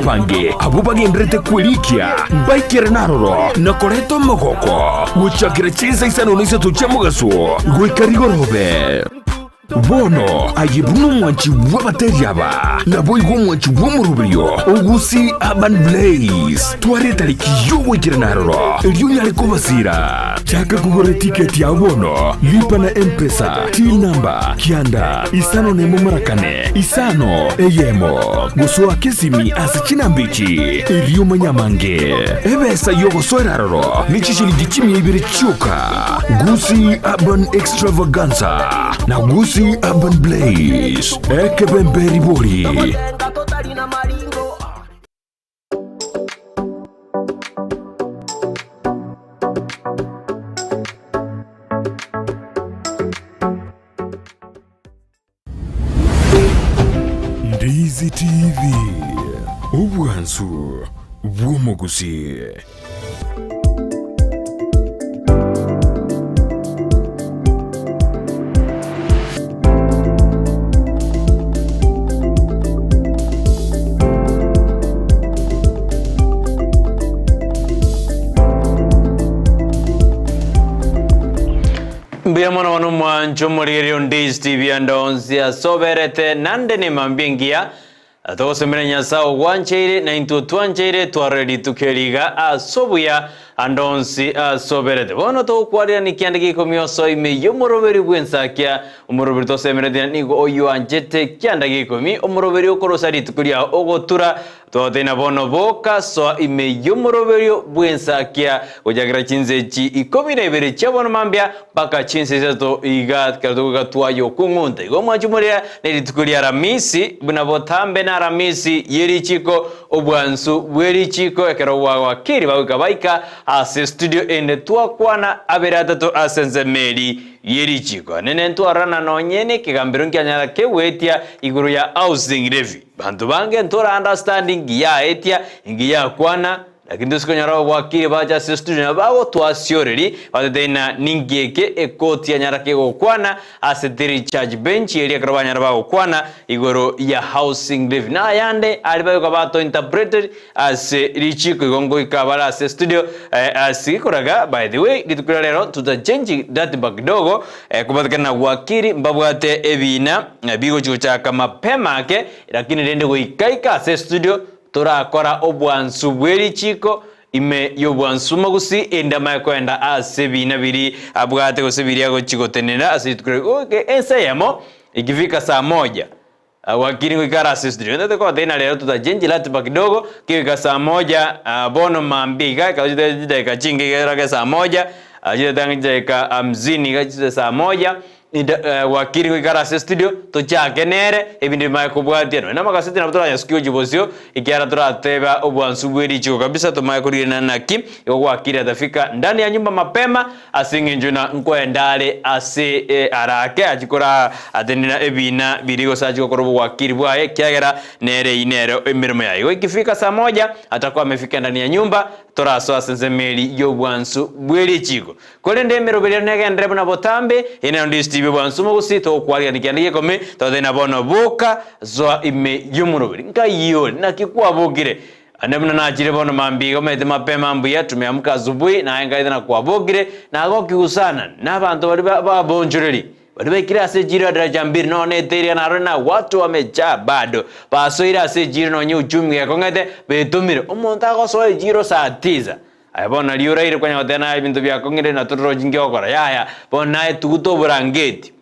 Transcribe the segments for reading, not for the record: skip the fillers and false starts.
Abange abwo bagendererete kwerikia mbaikerane aroro na koreta omogoko gochakera chinsa isano na isato chia mogaso goika rigorobe. Bono aye buna omwanchi bw'abateri aba, naboigo omwanchi bw'omoroberio o Gusii Urban Blaze, twara etariki y'ogoikerana aroro, erio onyare kobasira. Chaka kogora etiketi yao bono, lipa na M-Pesa, till number, kianda, isano nemo mara kane, isano, eyemo. Gosoa kesimi ase chinamba echi, erio omanye amange. Ebesa y'ogosoera aroro ne chishilingi chimia ibere chioka. Gusii Urban Extravaganza na Gusii Urban Blaze, ekebembe ribori. Ndizi TV, obwansu bw'omogusii. Mbuya mono bono omwancho omorigereria onde Steve ande onsi ase oberete nande nemambia engiya Togosemera Nyasae ogwancheire, na intwe otwancheire, twarore rituko eri iga ase obuya ande onsi ase oberete. Bono togokwarirania kianda gia ikomi osoe ime y'omoroberi bw'ensakia, omoroberi tosemeretie nigo oyoanchete kianda gia ikomi, omoroberi okorosia rituko riao ogotura, Togotebia bono boka, soa ime y'omoroberio bw'ensakia, gochakera chinsa echi 12 chia bono mambia mpaka chinsa isato iga, ekero togoika twaye okong'unta. Igo omwanche omoria ne rituko ria Aramisi, buna botambe na Aramisi ye richiiko, obwansu bwe richiiko, ekero bwagwakire bagoika baika ase studio ende twakwana abere atato ase ensemo eri ye richiiko. Nene ntwarorana nonye nekegambero nkianyara kegwetia igoro ya housing levy. Banto bange ntora understanding ngiyaetia, ngiyakwana, lakini tosi konyora obwakiri bache ase studio nabo bagotwasioreri batotebie ng'a ninki eke ekoti yanyara kegokwana ase teri charge bench eria ekero banyara bagokwana igoro ya housing levy. Na ayande aria bagoika bato interpreted ase richiko igo ngoika bare ase studio ase gekoraga by the way rituko ria rero tuta change ratiba kidogo kobatekana na wakili mbabwate ebina bigochi gochaka mapema ake lakini rende goika ika ase studio torakora obwansu bwe richiko ime y'obwansu magusi endama ekoenda ase ebina biri abwate gose biria agochi gotenena ase rituko ria ensa eyemo ikifika saa moja Wakili ngoika ase studio. Ntete kogotebia ng'a rero tutachenji ratiba kidogo, kegoika saa moja bono mambia iga, ekero chitageka chidakika chinke iga erake saa moja, chitageka ang'e chidakika hamsini iga chise saa moja, wakili ngoika ase studio, tochake nere, ebinto bimanye kobwatia. Nonya na amagaseti nabo toranyasukie gochia bosio, ekiagera torateba obwansu bwe richiko kabisa tomanye korigereria naki, igo wakili atafika ndani ya nyumba mapema, Ase engencho ng'a nkoenda are ase arake achie koratenena ebiina biria gose achie gokora obowakiri bwaye, ekiagera nere eyio nero emeremo yaye. Igo ikifika saa moja atakuwa amefika ndani ya nyumba, torasoa ase ensemo eria y'obwansu bwe richiiko. Korende emeroberi ero negenderere buna botambe, eye nero ndisitibie obwansu mogusii, togokwarigania kianda gia ikomi, totebe ng'a bono boka, soa ime y'omoroberi. Nkai ore? Naki kwabokire? Naende buna nachire bono mambia iga omanyete mapema mbuya, tumeamka asubuhi, naye nkaete na kwabokire, nagokigwa sana nabanto baria babonchoreri, baria baikire ase echiro ya daraja mbili, nonya eteria narore na watu wamejaa bado, basoire ase echiro nonya uchumi gekong'ete, betomire. Omonto agosoa echiro saa tisa, aye bono nario oraire kwanya goteba naye ebinto biakong'ire na tororochi nki ogokora, yaya, bono naye tuguta oborangeti.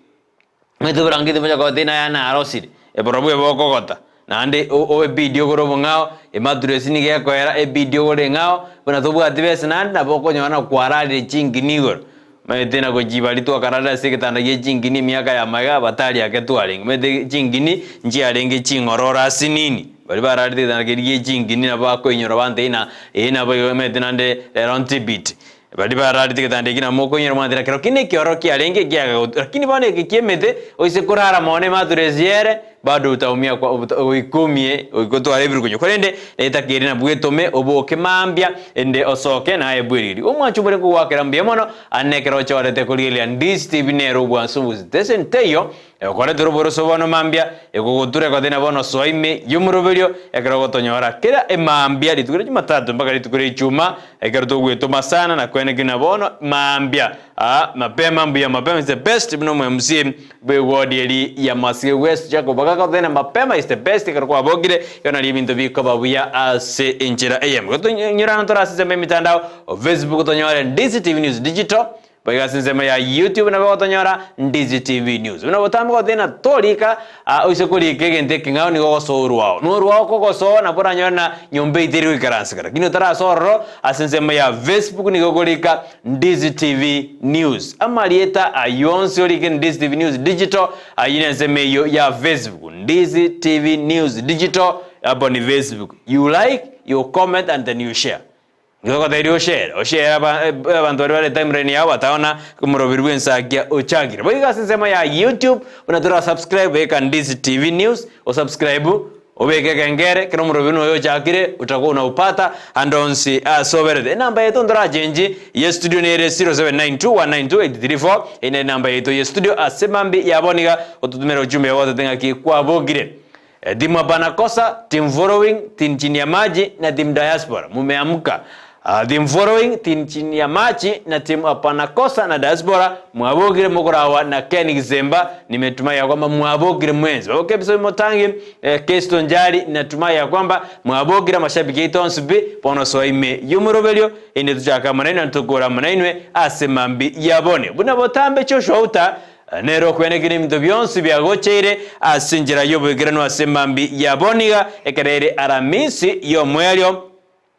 Omanyete oborangeti bocha kogota inaya narosire, eborobwo ebokogota, naende ebidi ogore obong'ao, ematuresi nigo ekoera ebidi ogore eng'ao, buna tobwati besa naende nabo okonyora na kwararire chingini igoro. Omanyete na gochibaria twakararire ase egetanda gie chingini emiaka ya magega abatari ake twarenge. Omanyete chingini nchiarenge ching'ororo asinini, baria bararete egetanda keria gie chingini nabo bakoinyora bantebia ng'a ee nabo igo omanyete naende rero ntibiti. Baria bararete egetanda ekio namokonyora mwantera kero kende ekiororo kiarenge ekiagagotu, lakini bono eke ki'emete, oise korara mono ematuresi ere, bado utaumia kwa goika omie, goika otware ebirukunyo. Korende etakeire na bwetome, oboke mambia, ende osoke naye bwerigerie. Omwancho bore nkogwakera mbuya mono, ande ekero ochorete korigereria Ndizi TV nere obwansu bositese nteiyo. Egokoretera oboroso bono mambia, egogotura egotenena bono soa ime y'omoroberio, ekero ogotonyora kera emambia rituko ria Jumatatu mpaka rituko ria Ijumaa, ekero togwetoma sana na koenekia ng'a bono mambia aa mapema mbuya mapema is the best buna omo MC bw'eward eri ya Masige West Jacob agagotenena mapema is the best ekero kwabokire igo nario ebinto bikoba buya ase enchera eyemo. Igo tonyorana tore ase ensemo y'emitandao, Facebook tonyore Ndizi TV News Digital, Boigo ase ensemo ya YouTube nabo ogotonyora Ndizi TV News. Buna botambe gotena torika ah, oise korika egento ekeng'ao nigo ogosoa orwao. Na orwao kogosoa nabo oranyore na nyomba eyio teri goikaranseka. Lakini otarasoa ororo ase ensemo ya Facebook nigo okorika Ndizi TV News. Amarieta ayio onsi orike Ndizi TV News Digital ayio ne ensemo eyio ya Facebook. Ndizi TV News Digital hapo ni Facebook. You like, you comment and then you share. Nigo ogotebiria oshere, oshere abanto baria bare timeline yao bataona omoroberi bw'ensakia ochakire. Boigo ase ensemo ya YouTube buna tora subscribe beka Ndizi TV News osubscribe obeke ekengere kera omoroberi buna oyo ochakire utakuwa unaupata ande onsi ase oberete. Enamba yaito ntorachenji ye studio nere 0792192834 eyio nere enamba yaito ye studio ase mambia ya bono iga ototomere ujumbe yao gotete ng'aki kwabokire. Team hapana kosa, team following, team chini ya maji na team diaspora mumeamka. Team following, team chini ya maji na team hapana kosa na diaspora mwabokire mokorawa na Ken Gisemba nimetumai ya kwamba mwabokire mwensi baboke ebisobi motangi eh, Kesto Njari natumai ya kwamba mwabokire amashabiki aito onsi pi bono soa ime y'omoroberio inde tochake amo nainwe na tokore amo nainwe ase mambi ya bone buna botambe Joshua Outa Nere okwenekire ebinto bionsi biagocheire ase enchera y'oboikeranu ase emambi ya boniga, ekero ere Aramisi y'omoerio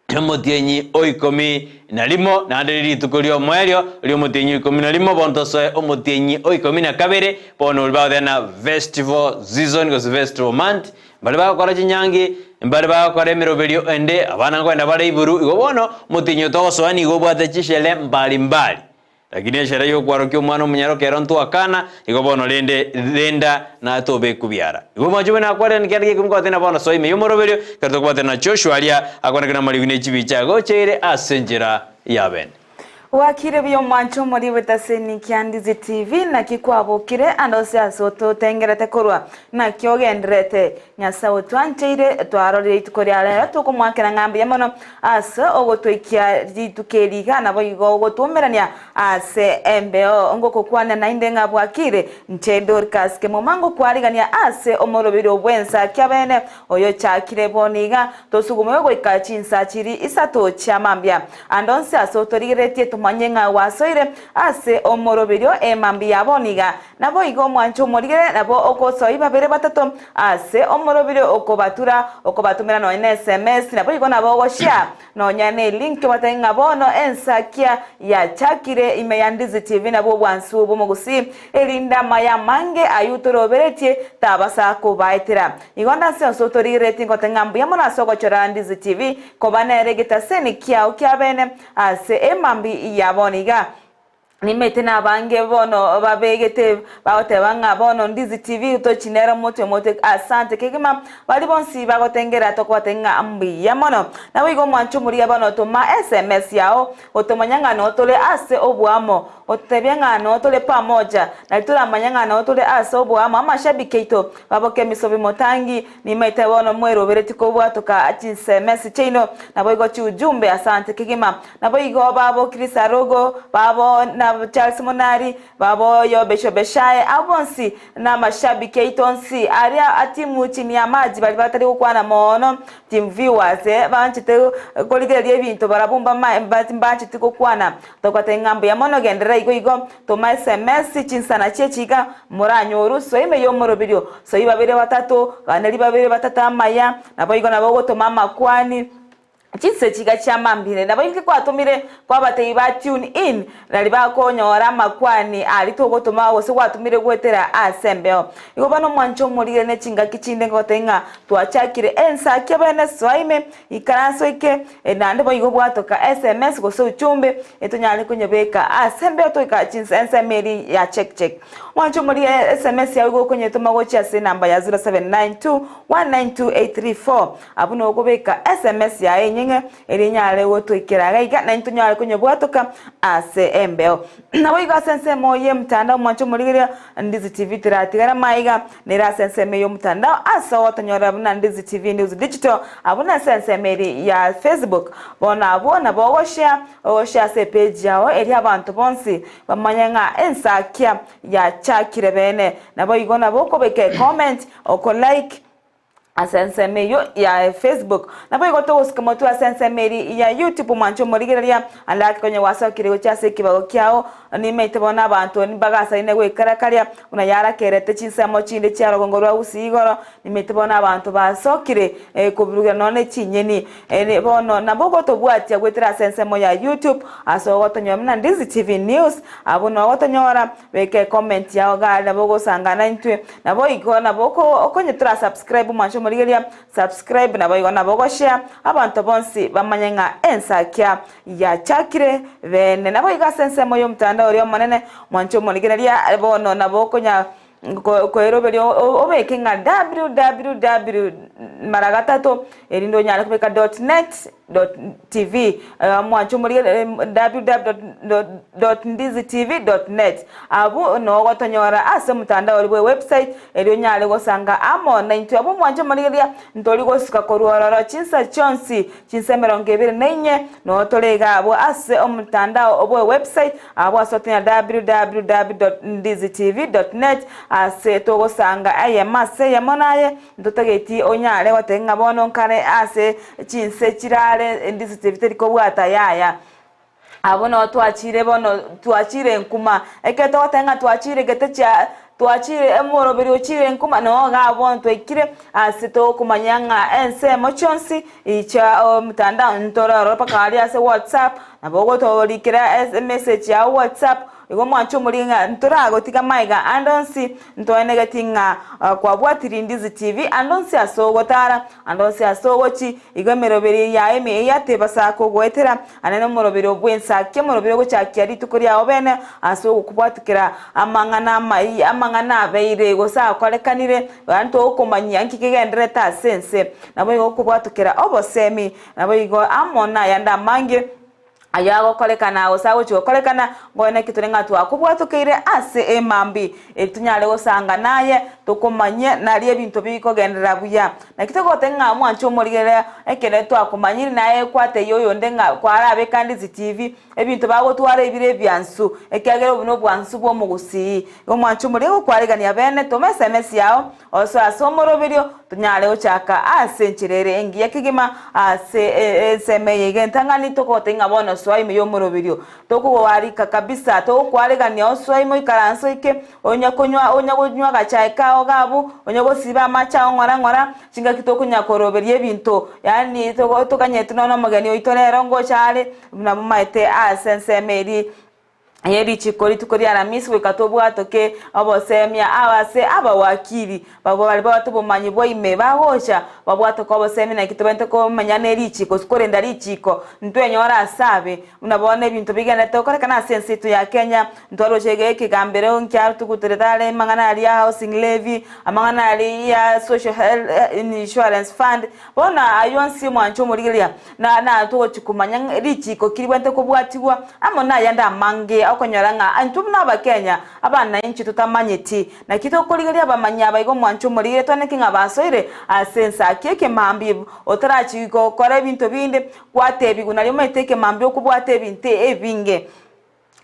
y'omotienyi o ikomi na rimo, naende rituko ri'omoerio ri'omotienyi o ikomi na rimo, bono tosoe omotienyi o ikomi na kabere, bono oria bagoteba ng'a festival season gose festival month, mbare bagokora chinyangi, mbare bagokora emeroberio ende, abana nkogenda bare iburu, igo bono omotienyi oyo togosoa nigo obwate chishere mbari mbari. Lakini eshera y'okwarokia omwana omonyaroka ero ntwakana, igo bono rende renda na tobe kubiara. Igo omwancho bwe nakwarire nkende gekomi kwatena bono soa ime y'omoroberio, ekero tokobwatana na Joshua aria akwanekire namariko ne chibicha agocheire ase enchera ya bene. Gwakire buya omwancho omoribete ase Nikia Ndizi TV, naki kwabokire ande ase ase ototengerete korwa, naki ogendererete. Nyasae otwancheire, twarorire rituko ria rero, tokomoakera ng'a mbuya mono ase ogotoikia rituko eri iga, naboigo ogotwomerania ase embeo. Ngokokwania naende ng'a bwakire, inche Dorcas Kemuma ngokwarigania ase omoroberi bw'ensa kiabene, oyochakire bono iga, tosugumewe goika chinsa chiri isato chia mambia. Ande onsi ase otorigereretie tomanye ng'a gwasoire ase omoroberio emambia ya bono iga, Naboigo omwanche omorigere nabo ogosoa babere batato ase omorobiri okobatura, okobatomera nonya ne sms, naboigo nabo ogoshare nonya ne link obatebie ng'a bono ensakia yachakire ime ya Ndizi TV nabwo obwansu bw'omogusii, erinde amaya amange ayio toroberetie tabasa kobaetera. Igo nase onsi otorigereretie ngotebia ng'a mbuya mono ase ogochora Ndizi TV koba nere egetaseni kiao kiabene ase emambi ya bono iga. Nimete nabange bono babegete bagoteba ng'a bono Ndizi TV tochi nere omotwe omotwe asante kegima baria bonsi bagotengera tokobatebia ng'a mbuya mono. Naboigo omwancho omoria bono toma sms yao gotomanya ng'a noo tore ase oboamo gototebia ng'a noo tore pamoja nari toramanye ng'a noo tore ase oboamo amashabiki aito baboke emisobi motangi nimaete bono mweroberetie kobwatoka chinsms chiaino naboigo chiujumbe asante kegima Naboigo babo Kirisarogo, babo na Charles Monari, babo Yobesho Beshae, abwo bonsi namashabiki aito onsi aria a timu chini ya maji baria batari gokwana mono, team viewers, banchete korigereria ebinto barabwo mbancheti gokwana. Togotebia ng'a mbuya mono genderera igo igo, toma sms chinsana chie chiga moranyorwe soa ime y'omoroberio, soi babere batato, ganeria babere batato amaya, naboigo nabo ogotoma amakwani. Chinse chiga chiamambire, nabo inki kwatomire kwabatebia ba tune in nari bakonyora amakwani aria togotoma gose gwatomire goetera ase embeo. Igo bono omwancho omorire ne chingaki chinde ngotebia ng'a twachakire ensakia bene soa ime ikaranso eke naende boigo bwatoka sms gose ujumbe etonyare konyebeka ase embeo toika chinse ensemo eria ya check check. Omwancho omorire sms yao igo okonyetoma gochia ase enamba ya 0792 192 834. Abwo nokobeka sms yaye enyeng'e, erio enyare gotoikera iga iga, naintwe tonyare konyebwatoka ase embeo. Naboigo ase ensemo y'emtandao mwanche omorigereria Ndizi TV teratigara maiga, nere ase ensemo y'omotandao ase ogotonyora buna Ndizi TV News Digital abwo nase ensemo eri ya Facebook. Bono abwo nabo ogoshare, ogoshare ase epage yao erio abanto bonsi bamanye ng'a ensakia yachakire bene. Naboigo nabo okobeka ecomment, okolike, Ase ensemo eyio ya Facebook. Naboigo togosika motwe ase ensemo eri ya YouTube omwanche omorigereria ande ake konya gwasokire gochia ase ekibago kiao nimaete bono abanto mbagasaine goikera karia buna yarakerete chinsemo chinde chia rogongo rwa Gusii igoro nimaete bono abanto basokire koburugera nonya ne chinyeni bono nabo gotobwatia goetera ase ensemo ya YouTube ase ogotonyora buna Ndizi TV News abwo noo ogotonyora Beka ecomment yao iga nabo ogosangana intwe naboigo nabo okonye tora subscribe mwanche omorigereria subscribe naboigo nabo ogoshare abanto bonsi bamanye ng'a ensakia yachakire bene naboigo ase ensemo yomotandao oria omonene mwanche omorigereria bono nabo okonya koeroberia obeke ng'a www mara gatato erinde onyare kobeka dot net dot tv mwanche omorigereria www dot ndizi tv dot net abwo noo ogotonyora ase omotandao oria bwe website erio onyare gosanga amo naintwe abwo mwanche omorigereria ntori gosuka korwa ororo chinsa chionsi chinsa emerongo ebere na inye noo tore iga abwo ase omotandao bwe website abwo ase otonya www dot ndizi tv dot net ase togosanga eyemo ase eyemo naye Ntotageti onyare goteba ng'a bono nkare ase chinse chirare endisiti teri kobwata yaya. Abwo noo twachire bono twachire nkuma. Ekero togoteba ng'a twachire gete chia twachire omoroberi ochire nkuma noo igaa bono twaikire ase tokomanya ng'a ensemo chionsi chia omotandao ntore ororo mpaka aria ase whatsapp, nabo ogotorikera emessage yago whatsapp. Igo mwanche omorige ng'a ntoragotiga maiga ande onsi, ntoenegeti ng'a kwabwatiri Ndizi TV ande onsi ase ogotara, ande onsi ase ogochi, igo emeroberi yaye emiya tebasa kogoetera, ande nomoroberi bw'ensakia, omoroberi ogochakia rituko riao bene ase ogokobwatukera amang'ana amaya, amang'ana abeire gose akorekanire, yaani tokomanyia nki kegendererete ase ense. Naboigo okobwatukera obosemi, naboigo amo nayande amange. Ayio agokorekana gose agochia gokorekana, ngoe naki tore ng'a twakobwatokeire ase emambi, eri tonyare gosanga naye, tokomanyie nario ebinto bikogenderera buya. Naki togoteba ng'a mwanche omorigerere ekero twakomanyire naye kwatebia oyonde ng'a kwarabe Candice TV, ebinto bagotwara ebire ebiansu, ekiagera obo nobwansu bw'omogusii. Igo mwanche omorigerere gokwaregania bene, toma esemesi yao, Osoe ase omoroberio, tonyare gochaka ase enchera ere engiya kegima ase ensemo eye iga entang'ani togoteba ng'a bono soa ime y'omoroberio. Tokogoarika kabisa, togokwaregania osoe ime oikaranse oike, onya konywa onya konywa agachae kao iga abwo, onya gosiba amache ao ng'ora ng'ora, chingaki tokonya koroberia ebinto, yaani togo toganyeti nonya omogeni oito rero ngocha are, buna momaete ase ensemo eria. Ye richiko rituko ria Aramisi goika tobwatoke obosemia ase abawakili babwo baria babwate obomanyi bwa ime bagocha babwatoke obosemia naki tobwenerete komenya ne richiko gose korenda richiko ntwenyore ase abe buna bono ebinto bigenderete gokorekana ase ense yaito ya Kenya ntwaroche iga ekegambero nkiarotuguterete are amang'ana aria ya housing levy amang'ana aria ya social health insurance fund bono aywo onsi omwancho omorigereria Na natogochia komanya ng'a richiiko ki ribwenerete kobwatigwa, amo nayande amange okonyora ng'a intwe buna Abakenya, abanainchi totamanyeti. Naki tokorigereria abamanyi aba iga omwancho omorigere twaneke ng'a basoire ase ensaki ekemambia otarachia gokora ebinto binde, gwatebigwa nario omanyete ekemambia okobwata ebinto ebinge.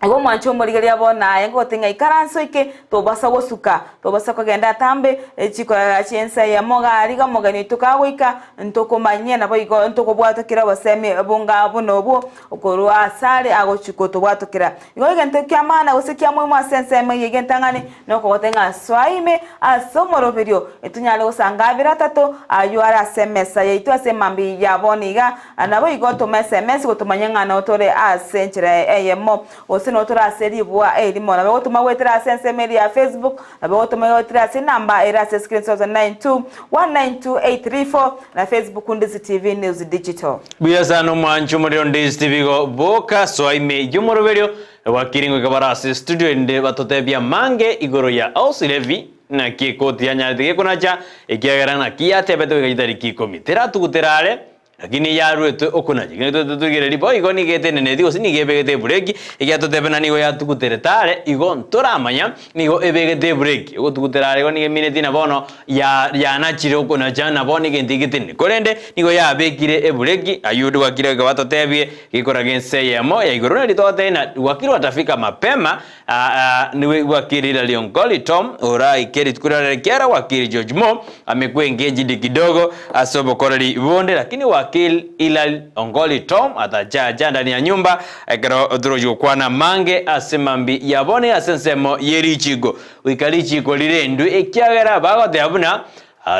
Igo omwanche omorigereria bono aye ngote ng'a ikaranse oike, tobasa gosuka, tobasa kogenda atambe, chikorara chi'ense eyemo iga aria iga omogeni oito kagoika, ntokomanyia naboigo ntokobwatokera obosemi bonga buna obwo korwa asare agochia gotobwatokera. Igo egento ki'amaana gose kia muhimu ase ensemo eye iga entang'ani nokogoteba ng'a soa ime ase omoroberio, tonyare gosanga abere atato ayio are ase emesa yaito ase emambia ya bono iga, Naboigo toma esemesi gotomanya ng'a nao tore ase enchera eyemo, gose nao tore ase ribua erimo. Nabo gotoma goetera ase ensemo eria ya Facebook, nabo gotoma goetera ase enamba ere ase escreen 092 192 834 na Facebook Ndizi TV News Digital. Buya sana omwanchi omorero Ndizi TV igo boka soa ime y'omoroberio gwakire ngoika bare ase studio erinde batotebie amange igoro ya House Levy naki ekoti yanyarete gekonacha ekiagera naki yatebete goika chitariki ikomi teratugutere are. Lakini yaruetwe okonacha, ekero totegereri boigo nigo eteneneti gose nigo ebegete ebureki, ekiagera totebe ng'a nigo yatuguterete are, igo ntoramanya nigo ebegete ebureki. Ogotugutera are igo nigo emineti na bono ya yanachire okonacha na bono egento egetenene. Korende nigo yabekire ebureki, ayio gwakire ekero batotebie gekoraga ense eyemo ya igoro nari togotebia ng'a gwakire watafika mapema Nigo gwakire Hilary Tom oraike rituko riarero ekiagera gwakire George Mo amekwe engaged kidogo ase obokoreri bonde lakini wakil Hilary Ongoli Tom atachacha ndani ya nyumba ekero torochi gokwana amange ase mambi ya bono ase ensemo ye richiko goika richiko rirendwe ekiagera bagoteba buna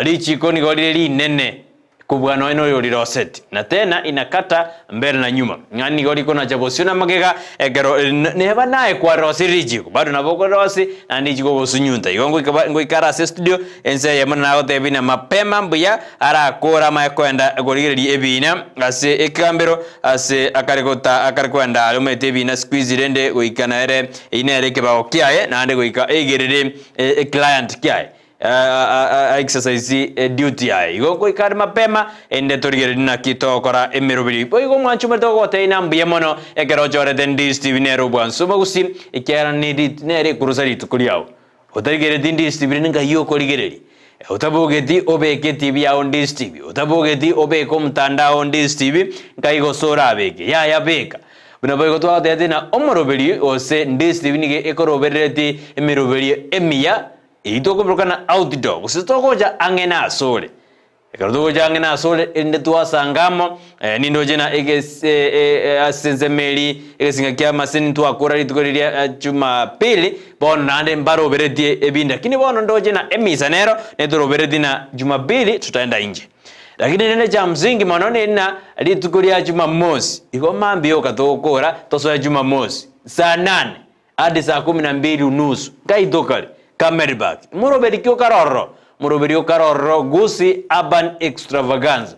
richiko nigo rire rinene Kobua nonya noyoriroseti, na tena inakata mbere na nyuma, ng'a nigo rikonacha bosio na magega, ekero neba naye kwarosirie richiko, bado nabo okorirosi, naende richiko ogosunyunta. Igo ngoika ba ngoika are ase estudio, ense eyemo nagotebia buna mapema mbuya arakore amaye koenda korigereria ebiina ase ekegambero, ase akare gota akare koenda are omanyete ebiina siku hizi rende goika nere eyio nere ekebago kiaye, naende goika eigerere eclient kiaye. Exercise duty yaye. Igo goika are mapema ende torigererie naki togokora emeroberi. Boigo omwanchi omorete gogotebia ng'a mbuya mono ekero ochorete Ndisi TV nere obwansu obogusi ekiagera nere ekurusa rituko riao. Otarigereti Ndisi TV rende nkai okorigereria. Otabogeti obeke TV yao Ndisi TV, otabogeti obeke omotandao Ndisi TV nkai gose orabeke. Yaya beka. Buna boigo twagotebeti ng'a omoroberi gose Ndisi TV nigo ekoroberereti emeroberio emiya Eyio tokoburukana outdoor, gose togocha ang'e nasore. Ekero togocha ang'e nasore, erinde twasanga amo, nindoche na egese ase ensemo eria, egesinga kia amaseni ntwakora rituko riria Jumapili, bono naende mbaroberetie ebinde, lakini bono ndoche na emisa nero netoroberetie na Jumapili tutaenda inje. Lakini rende cha msingi mono neri na rituko ria Jumamosi, igo mambia yoka togokora tosoe Jumamosi, saa nane. Hadi saa kumi na mbili unusu nkai tokare Camelback moroberi ki okare ororo moroberi okare ororo Gusii Urban Extravaganza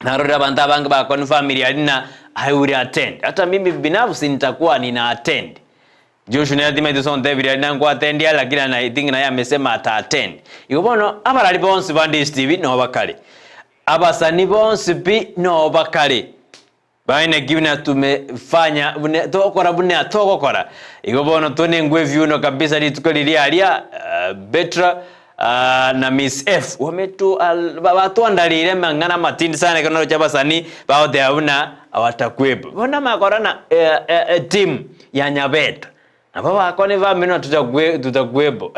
narorire abanto abange ba confirmire aria na I will attend hata mimi binafsi nitakuwa nina attend Joshua nere timaeti ase ontebirie aria na nkwatendia are lakini I think naye amesema ata attend igo bono abarari bonsi ba DSTV noo bakare abasani bonsi pi noo bakare Baineki buna tumefanya buna togokora buna togokora. Igo bono tonengwe ebiuno kabisa rituko riria aria Betra na Miss F wametu batwandarire amang'ana amatindi sana ekero naroche abasani bagoteba buna watakuwepo. Bono amakora na etimu ya Nyabeta nabo bakone bamino tutakuwepo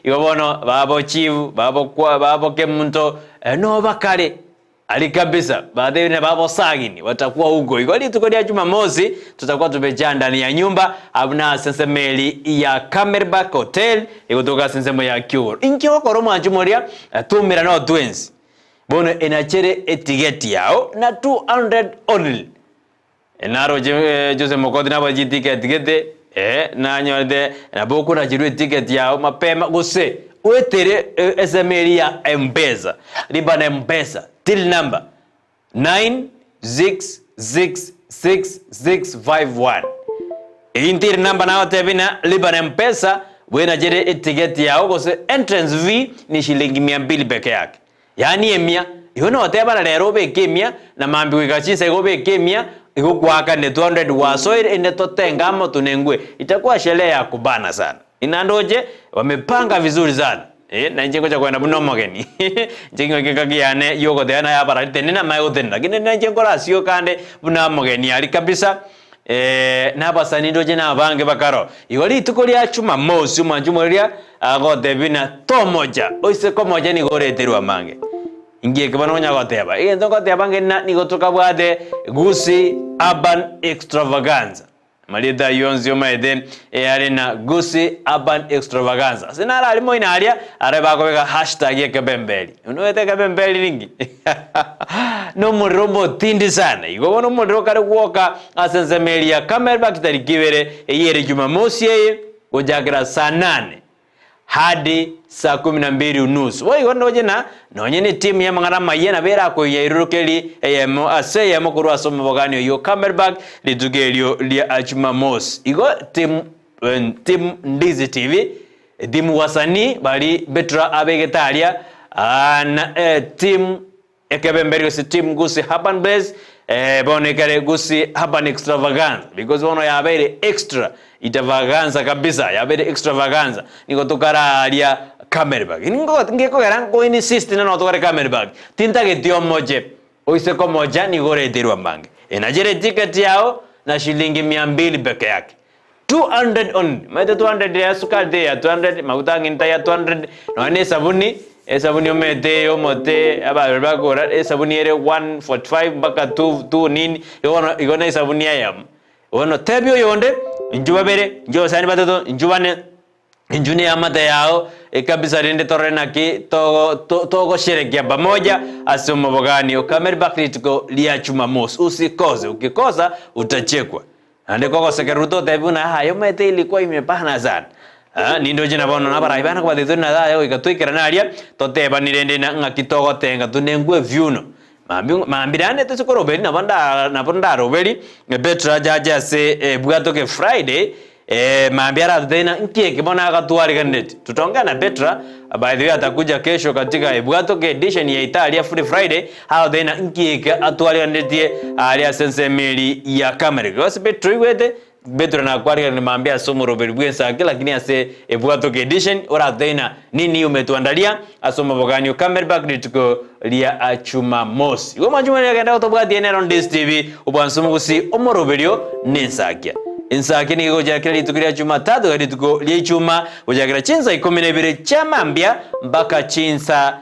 igo bono babo chief babo kwa babo kemunto nobakare. Aria kabisa, batebirie na babosagini batakuwa huko. Igo rituko ria Jumamosi tutakuwa tumejaa ndani ya nyumba abwo nase ensemo eri ya Camelback Hotel egotoka ase ensemo ya Kiugoro. Inki ogokora omwancho moria? Tumera no twensi. Bono enachere etigeti yao na 200 only. Naroche Jose Mokoti nabwate chitiketi gete, eh, nanyorete nabo okonacherwa etiketi yao mapema gose oetere esemo eria ya Mpesa, lipa na Mpesa, till number 9666651. Eyio till number nagotebia ng'a lipa na Mpesa bwenachere etiketi yao gose entrance fee ni shilingi mia mbili peke yake. Yaani emia, igo notebana rero obeke emia, na mambia goika chinsa igo obeke emia, igo kwaakane 200 gwasoire inde totenge amo tunengue, itakuwa sherehe ya kubana sana. Inandoche wamepanga vizuri sana eh, na inche ngocha kogenda buna omogeni inche ng'oike engaki yane yogoteba naye abarari tenena amaye gotenena, lakini nainche nkorasioka ande buna omogeni aria kabisa. Na abasani ndoche nabange bakaro. Igo rituko ria Jumamosi omwancho omoria agotebia buna tomocha, oise komocha nigo oreterwe amange. Inki eke bono onya goteba? Egento ngoteba ng'e na nigo tokabwate Gusii Urban Extravaganza. Amarieta ayio onsi omaete eyare na Gusii Urban Extravaganza. Ase naro aria moino aria, are bakobeka hashtag ekebemberi. Onoete ekebemberi ninki? Nomorero omotindi sana. Igo bono omorero okare gwoka ase ensemo eria ya Camelback tariki ibere, eyio ere Jumamosi eye, gochakera saa nane hadi saa kumi na mbili unusu. Boigo ndoche na nonye netimu y'amang'ana amayia nabo erakoiya irurukeri eyemo ase eyemo korwa ase omobogani oyio Camelback rituko erio ria Jumamosi. Igo timu timu Ndizi TV Timu wasanii bari Betra abegete aria na timu. Ekebemberi gose team Gusii Urban Blaze eh, bono ekere Gusii Urban Extravaganza because bono yabeire extra itavaganza kabisa yabeire extravaganza nigo tokararia Camelback Ningo ngekogera nko insist na notokare Camelback tintageti omoche oise komocha nigo oreterwe amange enachere eticket yao na shilingi mia mbili peke yake 200 only omanyete 200 ya sukari teiyo ya 200 maguta ang'e taiyo ya 200 nonya na esabuni, esabuni omanyete eye omote abarwani bakogora esabuni ere 145 mpaka 2 2 nini igo bono igo na esabuni eyemo. Bono tebia oyonde, inchuo babere, inchuo abasani batato, inchuo bane, inchuo na eamate yao ekabisa rende torore naki togo to togosherekea pamoja ase omobogani o Camelback rituko ria Jumamosi. Usikose, ukikosa utachekwa. Naende kogosekererwa totebi buna aye omanyete ilikuwa imebana sana. Ah, nindoche na bono nabarai bane kobatebia tore na taya goika toikerane aria, totebani rende na ng'aki togotenga tunengwe ebiuno. Mambia mambia naende tose koroberi nabo nda nabo ndaroberi, Petro ache ache ase ebwatoke Friday, mambia aratotebie ng'a nki eke bono agatwariganetie. Tutaongea na Petra, by the way atakuja kesho katika ebwatoke edition ya Italia Free Friday, Agotebi ng'a nki eke atwariganetie aaria ase ensemo eria ya Kamerika. Gose Petro oigwete, Petro nakwariganire mambia ase omoroberi bw'ensake, lakini ase ebwatoke edition oratotebi ng'a nini umetuandalia ase omobogani o Camelback rituko ria Jumamosi. Igo mwanche mwene agenda gotobwatia nero Ndisi TV, obwansu omogusi omoroberio nensakia. Ensakia nigo egochakera rituko ria Jumatatu goika rituko ria Ichuma gochakera chinsa ikomi na ibere chia mambia mpaka chinsa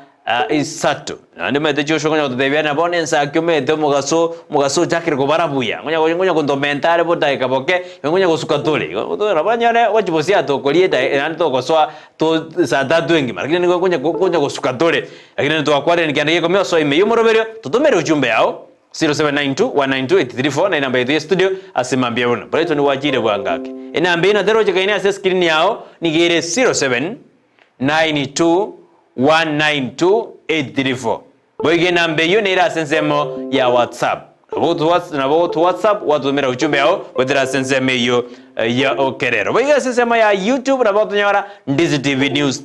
isato. Naende omanyete Joshua konya gototebia ng'a bono ensakia omanyete omogaso omogaso ochakire kobara buya, ngonya ngonya kontomenta are bodaeka boke, igo ngonya gosuka tore. Igo nabo onyore gochia bosia tokoria edae yaani togosoa to saa tatu engima, lakini nigo konya konya gosuka tore. Lakini ntwakwarire kende gekomia osoe ime y'omoroberio, totomere ujumbe yao 0792192834 na enamba yaito ya studio ase mambia bono. Brighton gwachire bwango ake. Enamba eyio naterochekaine ase escreen yao nigo ere 0792192834. Boigo enamba eyio nere ase ensemo ya WhatsApp. Nabo ogotu WhatsApp gwatotomera ujumbe yao goetera ase ensemo eyio ya okerero. Boigo ase ensemo ya YouTube nabo otonyora Ndizi TV News.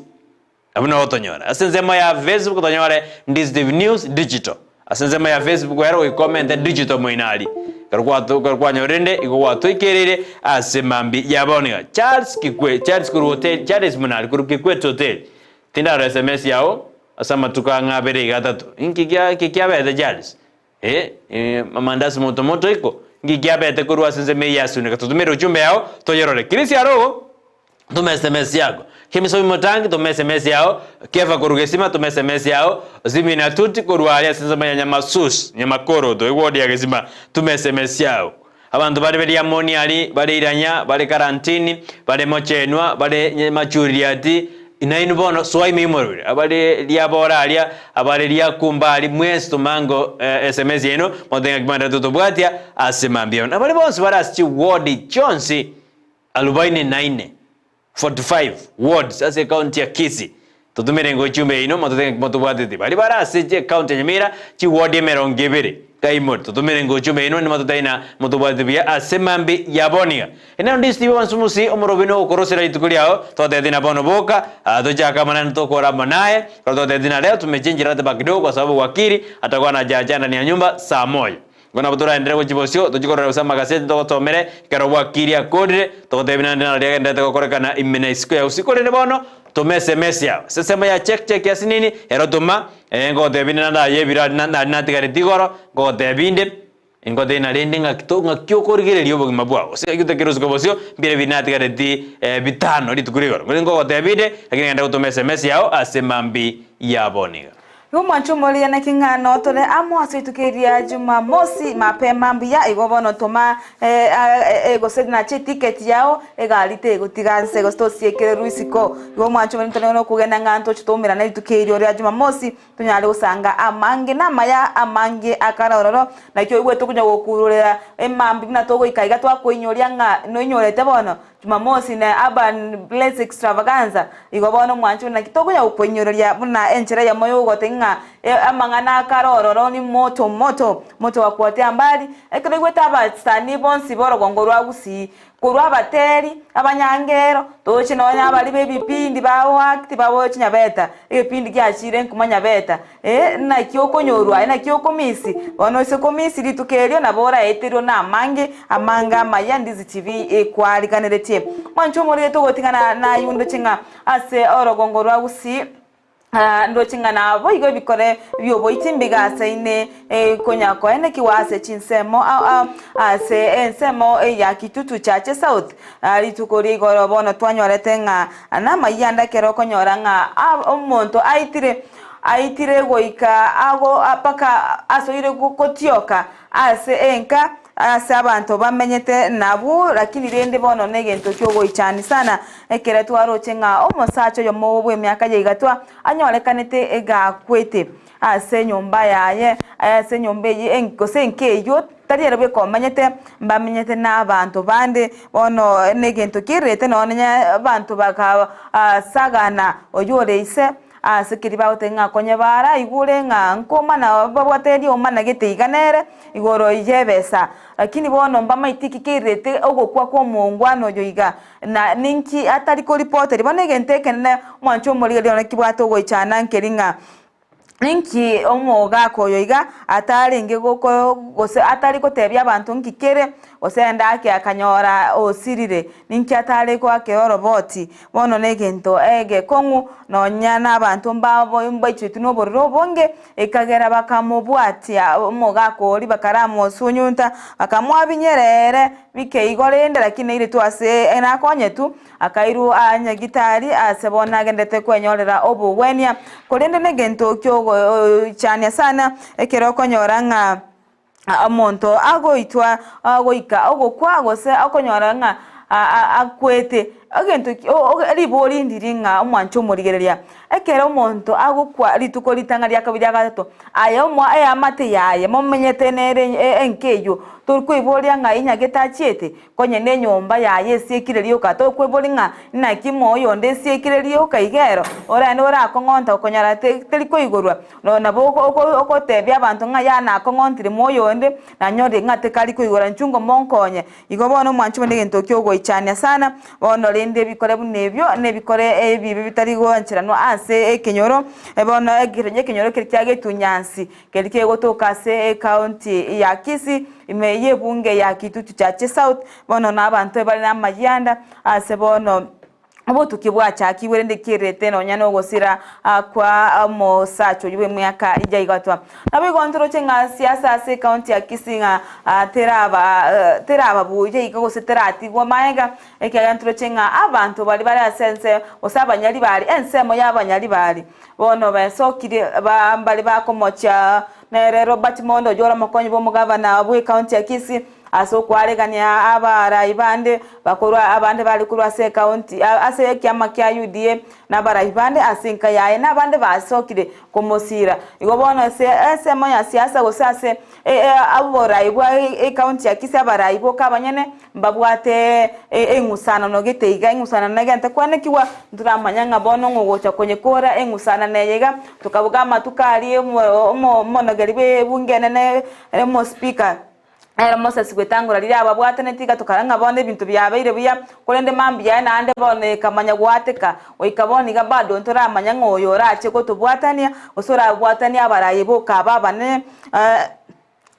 Abwo nabo otonyora. Ase ensemo ya Facebook tonyore Ndizi TV News Digital. Ase ensemo ya Facebook ero goika digital moino aria. Ekero kwato ekero kwanyorire rende igo gwatoikereire ase mambi ya bono iga. Charles Kikwe Charles korwa hotel Charles Munari korwa Kikwete Hotel. Tindarora sms yao ase amatuko ang'e abere iga atato. Inki kia inki kiabete Charles? Eh, eh, amandasi moto moto iko. Inki kiabete korwa ase ensemo eye ya Sunika? Totomere ujumbe yao toyorore. Chris Arogo Toma sms yako. Kemisomi Motangi toma sms yao. Kefa korwa Gesima toma sms yao. Zimi na Tuti korwa aria ase ensemo ya Nyamasus, Nyamakoroto, eward ya Gesima toma sms yao. Abanto bare Beliamoni aria, bare Iranya, bare Karantini, bare Mochenwa, bare Machuriati, nainwe bono soa ime imorore. Abare Riabora aria, abare Riakumba aria, mwensi tomango sms yaino, motebe ng'aki mwanderete gotobwatia ase mambia bono. Abare bonsi bare ase chiward chionsi Arubaini na ine, 45 wards, ase ecounty ya Kisii. Totumere ngochumbe yaino mototebe ng'aki motobwateti. Baria bare ase ecounty ya Nyamira chiward emerongo ebere kaimori. Totumere ngochumbe yaino nimototebe ng'a motobwateti buya ase mambi ya bono iga. Enero ndisi tibe bonsi mosi omorobini ogokorosera rituko riao totebeti na bono boka tochake amanene tokore amo naye ekero totebeti na leo tumechenji ratiba kidogo kwa sababu wakili atakuwa anajaja ndani ya nyumba saa moja. Igo nabo toraenderere gochia bosio, tochie korora gose amagaseti togotomere, ekero bwakirie akorire, togotebia naende nario agendererete gokorekana ime na isiko ya usiku. Korende bono, toma esemesi yao. Ase ensemo ya check check ase nini, ero toma, eh, ngogotebia inde naende aye ebiro aria naria natigareti igoro, ngogotebia inde, ngotebia narende ng'aki to ng'aki okorigereria obogima bwao. Gose ng'aki otakire osiko bosio, mbire biria natigareti bitano rituko ria igoro. Ngogotebia inde, lakini genda gotoma esemesi yao ase mambi ya bono iga. Omwancho omoria naki ng'a notore amo ase rituko eri ria Jumamosi mapema mbuya igo bono toma gose nache eticket yao egari tegotiga nse gose tosiekererwe isiko. Igo omwancho omoria ntore nokogenda ng'a ntoche toumerane rituko erio ria Jumamosi tonyare gosanga amange na amaya amange akare ororo naki oigwete okonya gokururera emambia buna togoika iga twakoinyoria ng'a noinyorete bono Jumamosi na Urban Blaze Extravaganza. Igo bono mwanche buna naki tokonya gokoinyoreria buna enchera eyemo y'ogoteba ng'a Amang'ana akare ororo ni moto moto, moto wa kuotea mbali, ekero oigwete abasani bonsi b'orogongo rwa Gusii, korwa abateri, abanyangero, toche nonya abaria b'ebipindi bagoact baboe chinyabeta, egepindi giachire nkuma nyabeta, eh, naki okonyorwa aye naki okomisi, bono ase komisi rituko erio nabo oraeterwe na amange, amange amaya Ndizi TV ekwariganeretie. Mwanche omorire togotigana naye ndoche ng'a ase orogongo rwa Gusii. Ndoche ng'a naboigo ebikore bi'oboiti mbigasaine konya koenekigwa ase chinsemo ase ensemo ya Kitutu Chache South. Rituko ria igoro bono twanyorete ng'a namayianda ekero okonyora ng'a omonto aitire aitire goika ago mpaka asoire gotioka ase enka Ase abanto bamenyete nabwo, lakini rende bono negento ki'ogoichania sana, ekero twaroche ng'a omosacha oyomo bw'emiaka ya igatwa anyorekanete gakwete ase enyomba yaye, ase enyomba eyio gose enka eyio, tari ere bweka omenyete, mbamenyete nabanto bande. Bono negento kererete nonya abanto bagasagana oyio ore ise. Ase keria bagoteba ng'a konya baraigure ng'a nkomana babwate riomana gete iga nere igoro y'ebesa. Lakini bono mbamaeti ki keirete ogokwa kw'omongwana oyo iga, na ninki atari koripoteria. Bono egento ekenene omwancho omorigereria one kibwate ogoichana nkeri ng'a ninki omogaka oyo iga atarenge goko gose atari gotebia abanto nki kere, gose ende ake akanyora osirire, ninki atare goakera oroboti. Bono negento egekong'u, nonya nabanto mbabo mbaichwetwe nobororo obonge, ekagera bakamobwatia omogaka oria, bakaramosunyunta, bakamoabinyera ere bike igo rende, lakini nairetwe ase nakonyetwe, akairwa aa nyagitari ase bono agenderete kwenyorera obogwenia. Korende negento kiogoichania sana, ekero okonyora ng'a Omonto agoitwa goika ogokwa gose okonyora ng'a akwete, egento ki ribori ndiri ng'a omwanche omorigereria, ekero omonto agokwa rituko ritang'ani ria kabere ria gatato, aye omo eamate yaye momenyete nere enka eyio, torikoiboria ng'ai nyagete achiete? Konye nenyomba yaye esiekire rioka, tokweboria ng'a naki moyo onde esiekire rioka iga ero, oraende orakong'onta okonyora teri koigorwa. Nabo ogotebia abanto ng'a yaya nakong'ontire moyo onde, nanyorire ng'a tekari koigora inchuo ngomonkonye. Igo bono omwanchi one negento kiogoichania sana, bono rende ebikore buna ebio nebikore ebibe bitari goancheranwa ase ekenyoro, bono ekenyoro keria kia getunyansi. Keria kegotoka ase ecounty ya Kisii, ime y'ebunge ya Kitutu Chache South, bono nabanto bare namayianda ase bono obotuki bwachakigwe rende kerete nonya nogosira kwa omosacha oyio bw'emiaka yaigatwa. Naboigo ntoroche ng'a siasa ase ecounty ya Kisii ng'a teraba teraba buya iga gose teratigwa maega, ekiagera ntoroche ng'a abanto baria bare ase ense gose abanyaribari ensemo y'abanyaribari Bono besokirie mbare bakomochia nere Robert Mondo oyio ore omokonyi bw'omogavana bw'ecounty ya Kisii ase okwaregania abarai bande bakorwa abande bare korwa ase ecounty ase ekiama kia UDA na abarai bande ase enka yaye na abande basokire komosira. Igo bono ase ensemo ya siasa gose ase oborai bwa ecounty ya Kisii abarai boka abanyene Mbabwate eng'usanano gete iga, eng'usanano egente kwanekigwa, ntoramanya ng'a bono ng'o ogocha konyekora eng'usanano eye iga, tokaboka amatuko aria omonogeri bw'ebunge enene ere omospeaker, ere Moses Wetangula riria ababwataneti iga tokarora ng'a bono ebinto biabeire buya, korende mambia aye naende bono ekamanya goateka, goika bono iga bado ntoramanya ng'a oyo orache gotobwatania, gose orabwatanie abarayi boka aba abanene.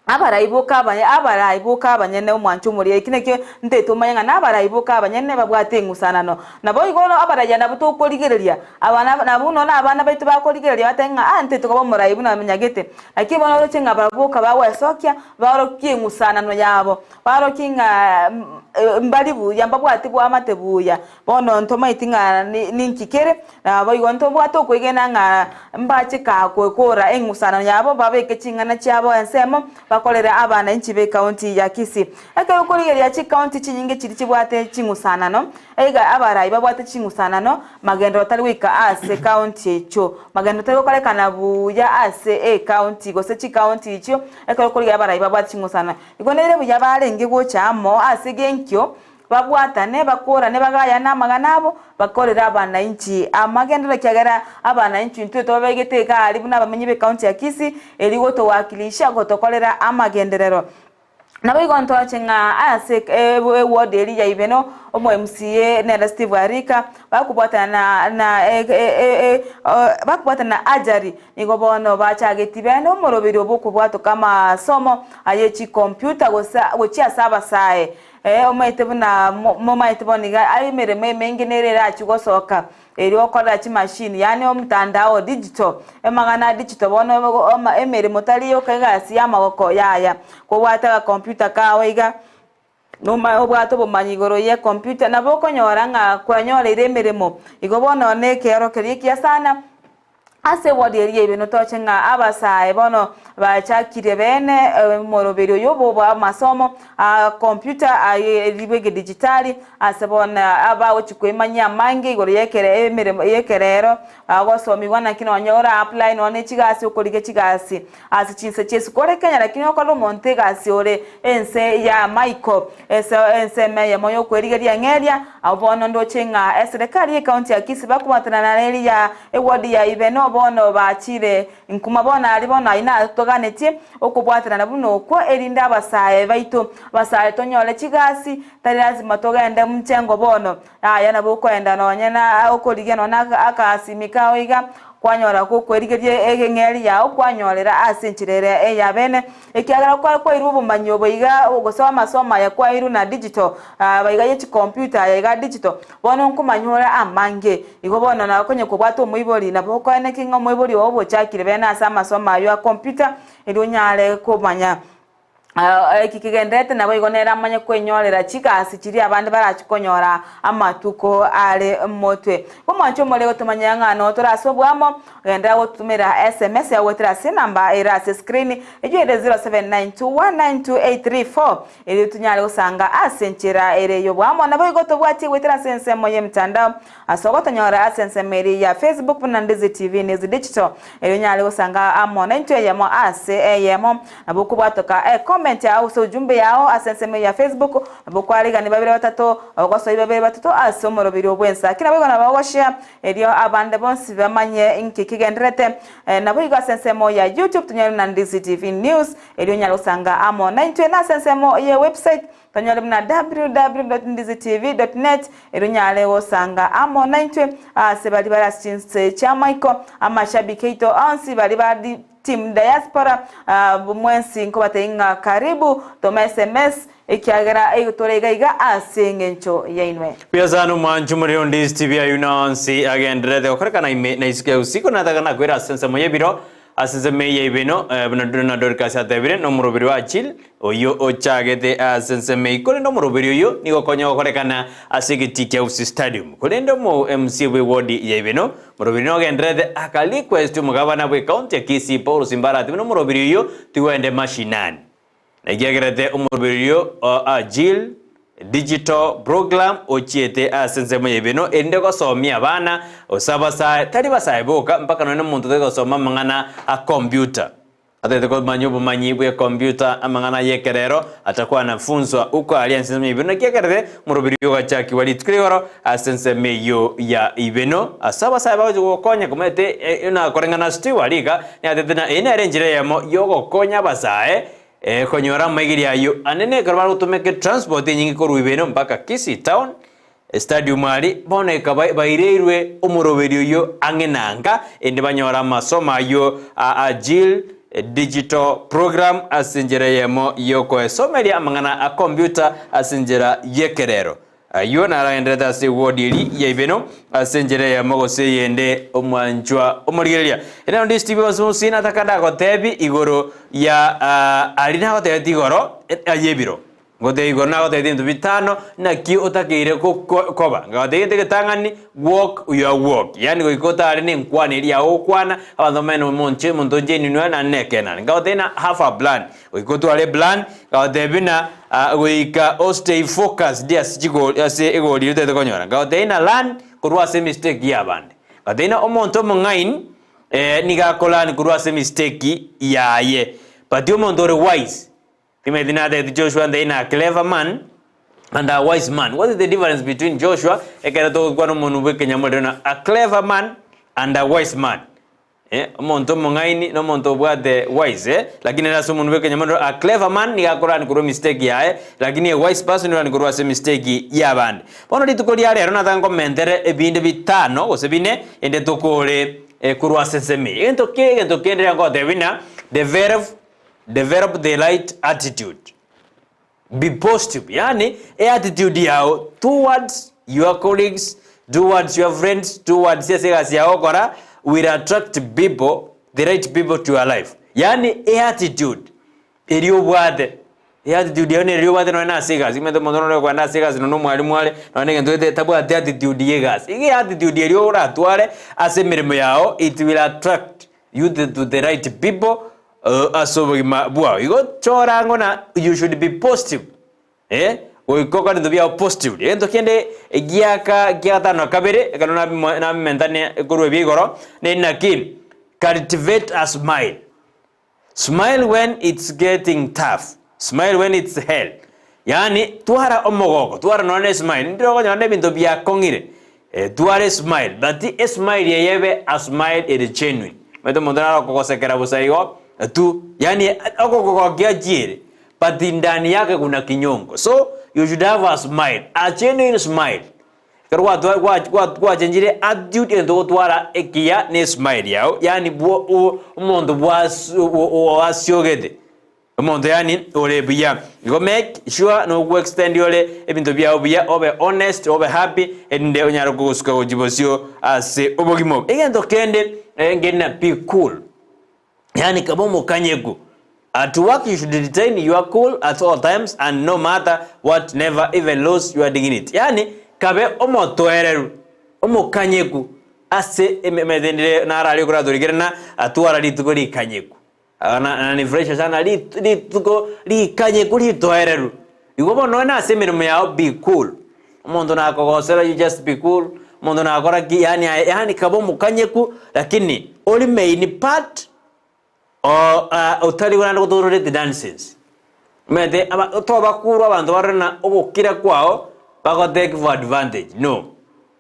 Abarai boka abanye, abarai boka abanyene omwancho omoria, eki nakio ntaete omanye ng'a nabarai boka abanyene babwate eng'usanano. Naboigo abaraiya nabwo tokorigereria, aba nabwo nonya na abana baito bakorigereria batebe ng'a aa ntaete koba omorai buna nyagete. Naki bono oroche ng'a barabwo boka bagwesokia, baorokie eng'usanano yabo, baorokie ng'a mbari buya, mbabwati boamate buya. Bono ntomaeti ng'a ninki kere, Naboigo ntobwate okwegena ng'a mbache kagokora eng'usanano yabo babeke ching'ana chiabo ensemo bakorere abananchi b'ecounty ya Kisii. Ekero okorigereria chicounty chinyinge chiria chibwate ching'usanano, eiga abarai babwate ching'usanano magenderero tari goika ase county echio. Magenderero tari gokorekana buya ase ecounty gose chicounty echio ekero okorigereria abarai babwate ching'usanano. Igo nere buya barenge gocha amo ase genkio. Babwatane, bakorane, bagayane amang'ana abo, bakorere abanainchi amagenderero, ekiagera abanainchi intwe tobabegete iga aria buna abamenyi b'ecounty ya Kisii, erio gotowakilisha gotokorera amagenderero. Naboigo ntoroche ng'a ase eward eria ya Ibeno, omo MCA nere Steve Arika, bakobwatana na bakobwatana na Ajari, nigo bono bachagetie bene omoroberi obo okobwatoka amasomo aye chicomputer gose gochia ase abasae. Ee, omaete buna momaete bono iga emeremo emenge nere erachie gosoka erio okorera chimashini yaani omtandao digital amang'ana a digital bono emeremo tari yoka egasi ya amagoko yaya. Kobwate agacomputer kao iga noma obwate obomanyi igoro ye computer nabo okonyora ng'a kwanyoreire emeremo. Igo bono na ekeoro keria ekiya sana. Ase ewodi eria y'Ibeno toche ng'a abasae bono bachakirie beene omoroberi oyo bwa amasomo a computer aye bw'egedigitali ase bono abagochia koimanyia amange igoro y'ekere emeremo y'ekerero agosomigwa naki nonye ora apply nonye ne chigasi okorigia chigasi ase chinse chi'esiko ore Kenya lakini okorera omonto egasi ore ense ya maiko ase ensemo eyemo y'okwerigeria eng'eria. Abwo bono ndoche ng'a eserekari y'ecounty ya Kisii bakobwatana na eri ya eward ya Ibeno bono bachire nkuma bono aria bono ayio natoganetie okobwatanana buna okwo erinde abasae baito abasae tonyore chigasi tari lazima togende mchengo bono yaya nabo okoenda nonye na okorigia nonye na akasimi kao iga kwanyora gokwerigeria eng'eri yao kwanyorera ase enchera ere eyabene Ekiagera kwairwe obomanyi obo iga, gose amasomo aya kwairwe na digital, aba iga ye chicomputer aya iga digital, bono nkomanya ore amange. Igo bono nabo konya kobwate omoibori, nabo okoeneki ng'a omoibori oo obochakire bene ase amasomo aywo a computer, erio onyare komanya eki kegendererete nabo igo nere amanye kwenyorera chigasi chiria abande barachie konyora amatuko are motwe. Omwancho omore gotomanyia ng'a notore ase oboamo, Genderera gototomera sms yao goetera ase enamba ere ase screen, eyio ere 0792192834, erio tonyare gosanga ase enchera ere y'oboamo. Naboigo tobwatie goetera ase ensemo y'emetandao ase ogotonyora ase ensemo eria ya Facebook buna Ndizi TV News Digital, erio onyare gosanga amo naintwe eyemo ase eyemo. Nabo okobwatoka ecomment yao gose ujumbe yao ase ensemo ya Facebook, nabo okwarigania babere batato, ogosoyia babere batato ase omoroberio bw'ensa. Naboigo nabo ogoshare Erio abande bonsi bamanye inki kigendererete. Naboigo ase ensemo ya YouTube tonyore buna Ndizi TV News, erio onyare gosanga amo naintwe, na ase ensemo ye website tonyore buna www.ndizitv.net, erio onyare gosanga amo naintwe ase baria bare ase chinse chi'amaiko, amashabiki aito onsi baria ba Team Diaspora, mwensi nkobatebia ng'a karibu, toma sms, Ekiagera tore iga iga ase engencho yainwe. Buya sana omwanchi omorero onde Steve ayio nonsi agendererete gokorekana ime na isiko ya usiku nataka nakwere ase ensemo y'ebiro ase ensemo eye ya ibeno buna na Dorcas atebire nomoroberi wa Achille oyio ochagete ase ensemo eyio korende omoroberi oyio nigo okonya gokorekana ase egetii kia Gusii Stadium korende omo MC bwe ward ya ibeno moroberi nogendererete aka request omogabana bwe county ya Kisii Paul Simbara ati buna omoroberi oyio tigoende mashinani. Ekiagerete omoroberio o Agile Digital Program ochiete ase ensemo y'ebino erinde gosomia abana gose abasae, tari basae boka mpaka nonya omonto otari gosoma amang'ana a computer. Atagete komanya obomanyi bwe computer amang'ana y'ekerero atakuwa anafunzwa uko aria ase ensemo y'ebino. Naki ekerete omoroberio ogachakigwa rituko rigoro ase ensemo eyio ya ibeno ase abasae bagochia gokonya komanyete nakoreng'ana Stewart iga Niatete na eye nere enchera eyemo y'ogokonya abasae konyora amaigerio ayio anene ekero bagotumeka etransport enyinge korwa Ibeno mpaka Kisii town stadium aria bono ekaba baireirwe omoroberio oyio ang'e na nka ende banyore amasomo ayio a Agile Digital Program ase enchera eyemo y'okoesomeria amang'ana a computer ase enchera y'ekerero. Ayio naragendererete ase ewodi eria ya Ibeno, ase enchera eyemo gose eyende, omwanchwa omorigereria. Ere onde Steve Onsi nataka ndagotebi igoro ya aria nagotebetie igoro ay'ebiro. Ngotebi igoro nagotebetie ebinto bitano naki otakeire koba. Ngagotebi egento egetang'ani walk your walk, yaani goika otare na enkwana eria yago ogokwana, abanto bamanye omonche omonto genuine oyo naende nekeene. Ngagotebi na have a plan, Goika otware eplan, ngagotebi buna goika o stay focused ase chigori ase egori eria otagete konyora. Ngagotebi na learn korwa ase emistake ya abande. Ngagotebi na omonto omong'aini nigo ako learn korwa ase emistake yaye. But omonto ore wise, timanyeti natebeti Joshua ntebi na clever man. And a wise man. What is the difference between Joshua ekero togokwana omonwe bw'ekenyamorero na a clever man and a wise man? Eh, omonto omong'aini na omonto obwate wise eh? Lakini ere ase omonwe bw'ekenyamorero a clever man nigo akorani korwa emistake yaye, lakini a wise person nigo orani korwa ase emistake y'abande. Bono rituko ria rero nataka nkomentere ebinde bitano gose bine ende tokore eh, korwa ase ensemo eye. Egento ki egento kende riria ngotebia buna develop develop the right attitude. Be positive, yaani eattitude yao towards your colleagues, towards your friends, towards ase egasi yao ogokora will attract people, the right people to your life. Yaani eattitude eria obwate, eattitude yao nere obwate nonye na ase egasi, omanyete omonto nore okogenda ase egasi nonye omwalimu are, nonye na egento gete tabwati attitude ya egasi. Iga eattitude eria oratware ase emeremo yao it will attract you to the right people ase obogima bwao. Igo chora ang'o na you should be positive eh, goika okore ebinto biao positively. Egento kende giaka gia gatano na kabere, ekero nabimo nabimentane korwa ebia igoro, ne naki, cultivate a smile. Smile when it's getting tough, smile when it's hell. Yaani twara omogoko, twara nonya na esmile, ndire okonyora na ebinto biakong'ire, eh, twara esmile, but esmile eye ebe a smile ere genuine. Omanyete omonto nare okogosekera bosa igo tu, yaani okogogokia achiere, but ndani yake kuna kinyongo. So you should have a smile, a genuine smile. Ekero gwatwa gwa gwa gwachenchire attitude egento ogotwara ekiya na esmile yao, yaani bwo o omonto bwas oasiogete. Omonto yaani ore buya. Igo make sure nogo extend ore ebinto biao buya obe honest obe happy erinde onyare kogosuka gochia bosio ase obogima obo. Egento kende nkeri na be cool yaani kaba omokanyeku. At work you should retain your cool at all times and no matter what never even lose your dignity. Yaani kabe omotoereru omokanyeku ase emetendere naro aria okoratorikere na atwara rituko rikanyeku. Ananifurahisha sana rituko rikanyeku ritoereru. Igo bono nonya ase emeremo yao be cool. Omonto nakogosera you just be cool, omonto nakora ki yaani aye yaani kaba omokanyeku lakini ori main part otari naende gototoreti nonsense. Omanyete aba tobakurwa abanto barore ng'a ogokira kwao bagotake for advantage no.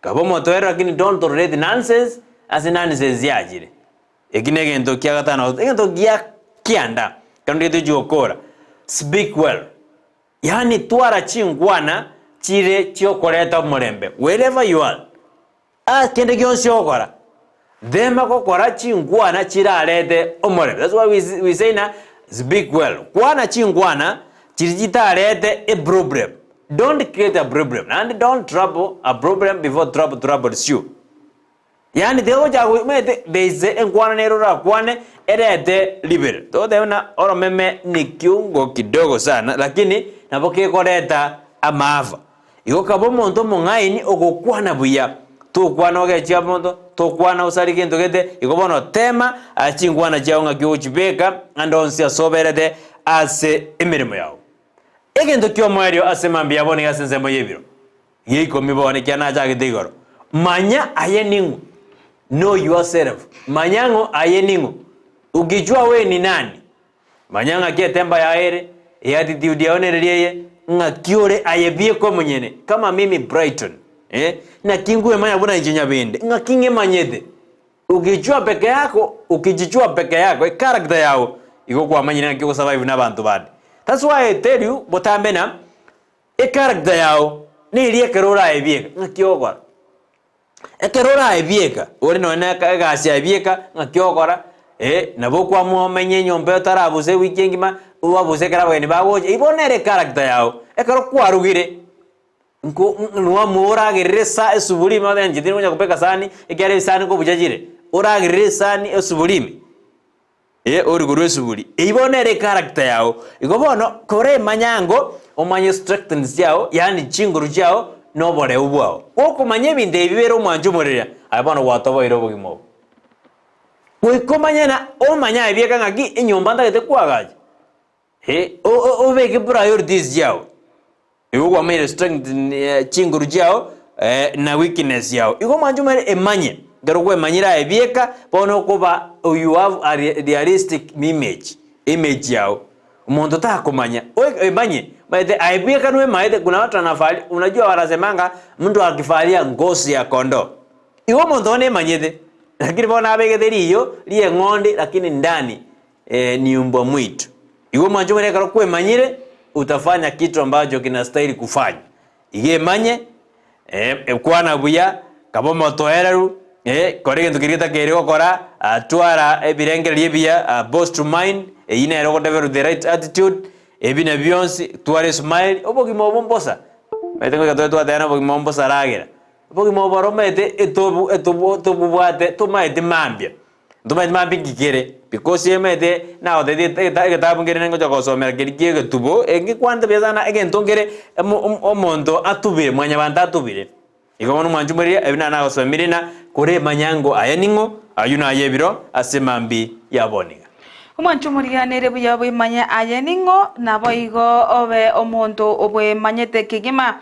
Kaba omotoereru lakini don't tolerate nonsense ase nonsense yachire. Eki negento kia gatano, egento gia kianda, ekero ndigetie gochia gokora, speak well, yaani twara chinkwana chire chiokoreta omorembe wherever you are, ase kende gionsi ogokora, tema gokora chinkwana chirarete omorembe. That's why we we say ng'a speak well, kwana chinkwana chiria chitarete eproblem, don't create a problem, naende don't trouble a problem before trouble troubles you. Yaani tiga gochaka omanyete there is enkwana nere orakwane erete ribero. Togoteba buna oromeme ni kiungo kidogo sana lakini nabo kekoreta amaafa. Igo kaba omonto omong'aini ogokwana buya, tokwana ogechia omonto, tokwana osarie gento gete, igo bono tema ase chinkwana chiao ng'aki ogochibeka ande onsi ase oberete ase emeremo yao. Egento ki'omoerio ase mambia yabo nigo ase ensemo y'ebiro. Gia ikomi bono ekiagera nachagete igoro. Manya aye ning'o, know yourself, manya ng'o aye ning'o, ukijua we ni nani, manya ng'aki etemba yaye ere, eattitude yao nere eye, ng'aki ore aye bieka omonyene, kama mimi Brighton, eh, naki nkwemanya buna inche nyabende, ng'aki ng'emanyete. Ukijua peke yako, ukijichua peke yako, echaracter yao, igo kwamanyire ng'aki ogosurvive na abanto bande. That's why I tell you, botambe na. Echaracter yao neria ekero oraebieka, ng'aki ogokora? Ekero oraebieka, ore nonya na eka egasi yaye bieka, ng'aki ogokora? Eh, nabo okwamua omenye enyomba otarabuse ewiki engima, oabuse ekero abageni bagocha, eywo bono nere echaracter yao. Ekero kwarugire, nko noamue oragerere esa esuguri ime ote inche tindi konya kobeka esani, ekiagera esani nkobucha chire, oragerere esani esuguri ime. Ee, ore korwa esuguri. Eyio bono nere echaracter yao. Igo bono koremanye ango, omanye strengths chiao, yaani chinguru chiao, na oboreu bwao. Gokomanya ebinto ebi bibere omwancho omoreria, aye bono gwatoboire obogima obo. Goika omanye na omanye aye bieka ng'aki enyomba ntagete koagacha. Ee, obeke priorities chiao. Igo kwamanyire strength chinguru chiao na weakness yao. Igo mwanche omanyire emanye, ekero kwemanyire aye bieka, bono okoba you have a realistic image, image yao. Omonto takomanya, oe emanye, omanyete aye bweka noemaete, kuna watu wanafali, unajua wanasemanga mtu akifalia ngozi ya kondoo. Igo omonto one emanyete, lakini bono abegete riyo ri'eng'ondi lakini ndani eh, ni umbwa mwitu. Igo omwancho buna ekero kwemanyire, utafanya kitu ambacho kinastahili kufanywa. Iga emanye, eh, kwana buya, kaba omotoereru, eh, kora egento keria getakeire gokora, ah, twara ebirengererio ebiya, ah, boast mind, eyio nere ogodevelop the right attitude, ebi na bionsi, twara esmile, obogima obo mbosa. Omanyete ngoika tobe twateba obogima obo mbosa aragera. Obogima obo oro omanyete etobu etobu tobobwate tomaeti mambia. Ntomaeti mambia nki kere, because emanyete nagotebi egeta egetabu nkere ningocha gosomera keria kia egetubo, engekwanete buya sana egento nkere omo omo omonto atubire mwanyabanto atubire. Igo bono mwanche moririe ebi nare nagosomirie na koremanya ngo aye ning'o, ayio naye ebiro ase mambia ya bono iga. Omwanche omorigeranere buya bwemanye aye ning'o, naboigo obe omonto obwemanyete kegima.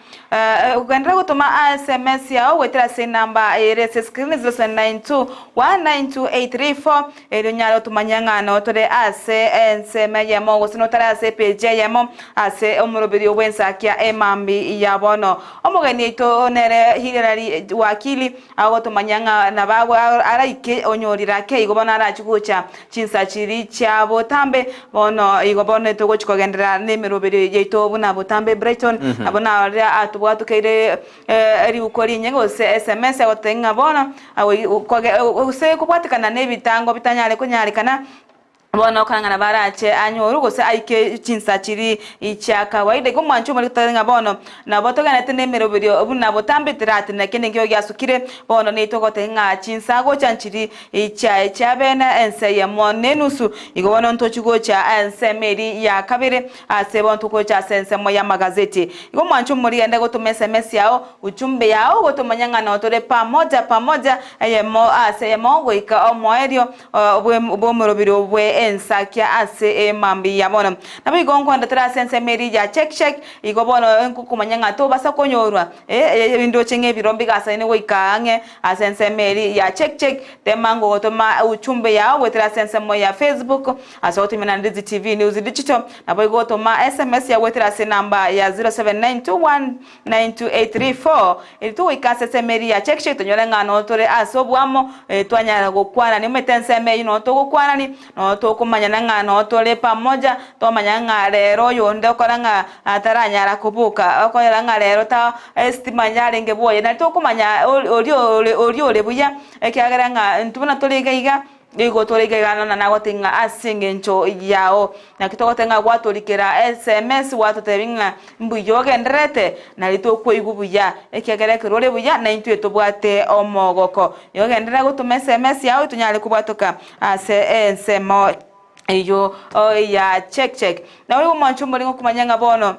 Ogenderere gotoma sms yao goetera ase enamba ere ase escreen 0792192834 erio onyare gotomanyia ng'a notore ase ensemo eyemo gose notare ase epage eyemo ase omoroberio bw'ensakia emambi ya bono. Omogeni oito nere Hillary Wakili agotomanyia ng'a nabo araike onyorire ake igo bono arachie gocha Chinsa chiria chia botambe bono igo bono togochia kogenderera nemeroberio yaito buna botambe Brighton nabo naria atobwatokeire riuko rinyinge gose sms agototebia ng'a bono gose kobwatekana na ebitango bitanyare konyarekana bono okora ng'a nabo arache anyorwe gose aike chinsa chiria chia kawaida. Igo omwancho omoriki totebe ng'a bono Nabo togendererete nemeroberio buna botambe teratenena kende nkio giasukire, bono nitogotebia ng'a chinsa gocha nchiri chiaye chiabene ense eyemo nenusu, igo bono ntochi gocha ensemo eria ya kabere ase bono togocha ase ensemo y'amagazeti. Igo mwanche omorigende gotoma sms yao, ujumbe yao gotomanya ng'a notore pamoja pamoja eyemo ase eyemo goika omoerio bw'omoroberio bwe ensakia ase emambia ya bono. Naboigo nkondetere ase ensemo eria ya check check Igo bono nkokomanya ng'a tobasa konyorwa, ee, ndoche ng'a ebiro mbigasaine goika ang'e ase ensemo eria ya check check, tema ngogotoma uchumbe yao goetera ase ensemo ya Facebook ase ogotumia na Ndizi TV News Digital, naboigo gotoma sms yao goetera ase enamba ya 0792192834 erio togoika ase ensemo eria ya check check tonyore ng'a noo tore ase oboamo twanyara gokwanani omanyete ensemo eyio noo togokwanani Noo tokomanyana ng'a noo tore pamoja, twamanya ng'a rero oyonde okora ng'a taranyara koboka, okorera ng'a rero ta esitima yarenge bwoye, nari tokomanya oria ore oria ore buya, ekiagera ng'a intwe buna tore iga iga, nigo tore iga iga nonya nagotebia ng'a ase eng'encho yao. Naki togoteba ng'a gwatorikera sms gwatotebia ng'a mbuya ogendererete, nari tokoigwa buya, ekiagera ekero ore buya naintwe tobwate omogoko. Igo genderera gotoma sms yao tonyare kobwatoka Ase ensemo eyio ya check check. Naboigo omwancho omorenge okomanya ng'a bono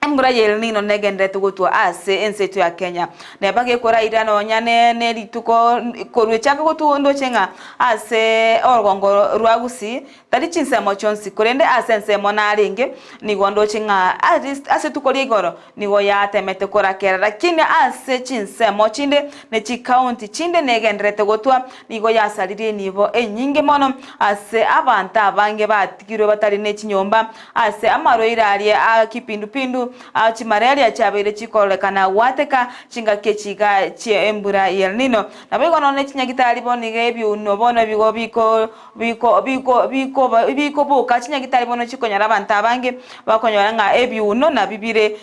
embura ya El Nino negendererete gotwa ase ense yaito ya Kenya. Neba gekoraira nonya ne ne rituko korwa echaka gotwa ndoche ng'a ase orogongo rwa Gusii tari chinsemo chionsi korende ase ensemo narenge nigo ndoche ng'a at least ase rituko ria igoro Nigo yatemete korakera, lakini ase chinsemo chinde ne chikaunti chinde negendererete gotwa. Nigo yasaririe enibo enyinge mono ase abanto abange batigirwe batari ne chinyomba, ase amarwaire aria a kipindupindu, a chimalaria chiabeire chikororekana gwateka chingaki echi iga chi'embura y'El Nino. Naboigo nonya ne chinyagitari bono iga ebiuno bono bigo biko biko biko biko bikoboka chinyagitari bono chikonyora abanto abange bakonyora ng'a ebiuno nabio bire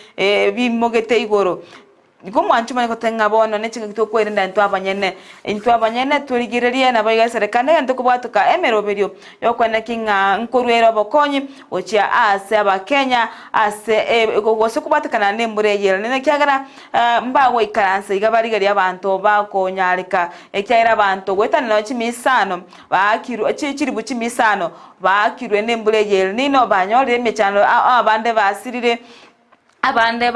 bimogete igoro. Igo mwanche omanye goteba ng'a bono ne chingaki tokwerenda intwe abanyene, intwe abanyene torigererie nabo iga eserekari negento kobwatoka emeroberio yokoeneki ng'a nkorwera obokonyi gochia ase abakenya ase gose kobwatekana na embura eye ere ekiagera mbagoikaransa iga barigerie abanto bakonyareka ekiagera abanto goetanera chimisano Baakirwe chilifu chimisano baakirwe nembura eye El Nino, banyorire emechando abande basirire. Abande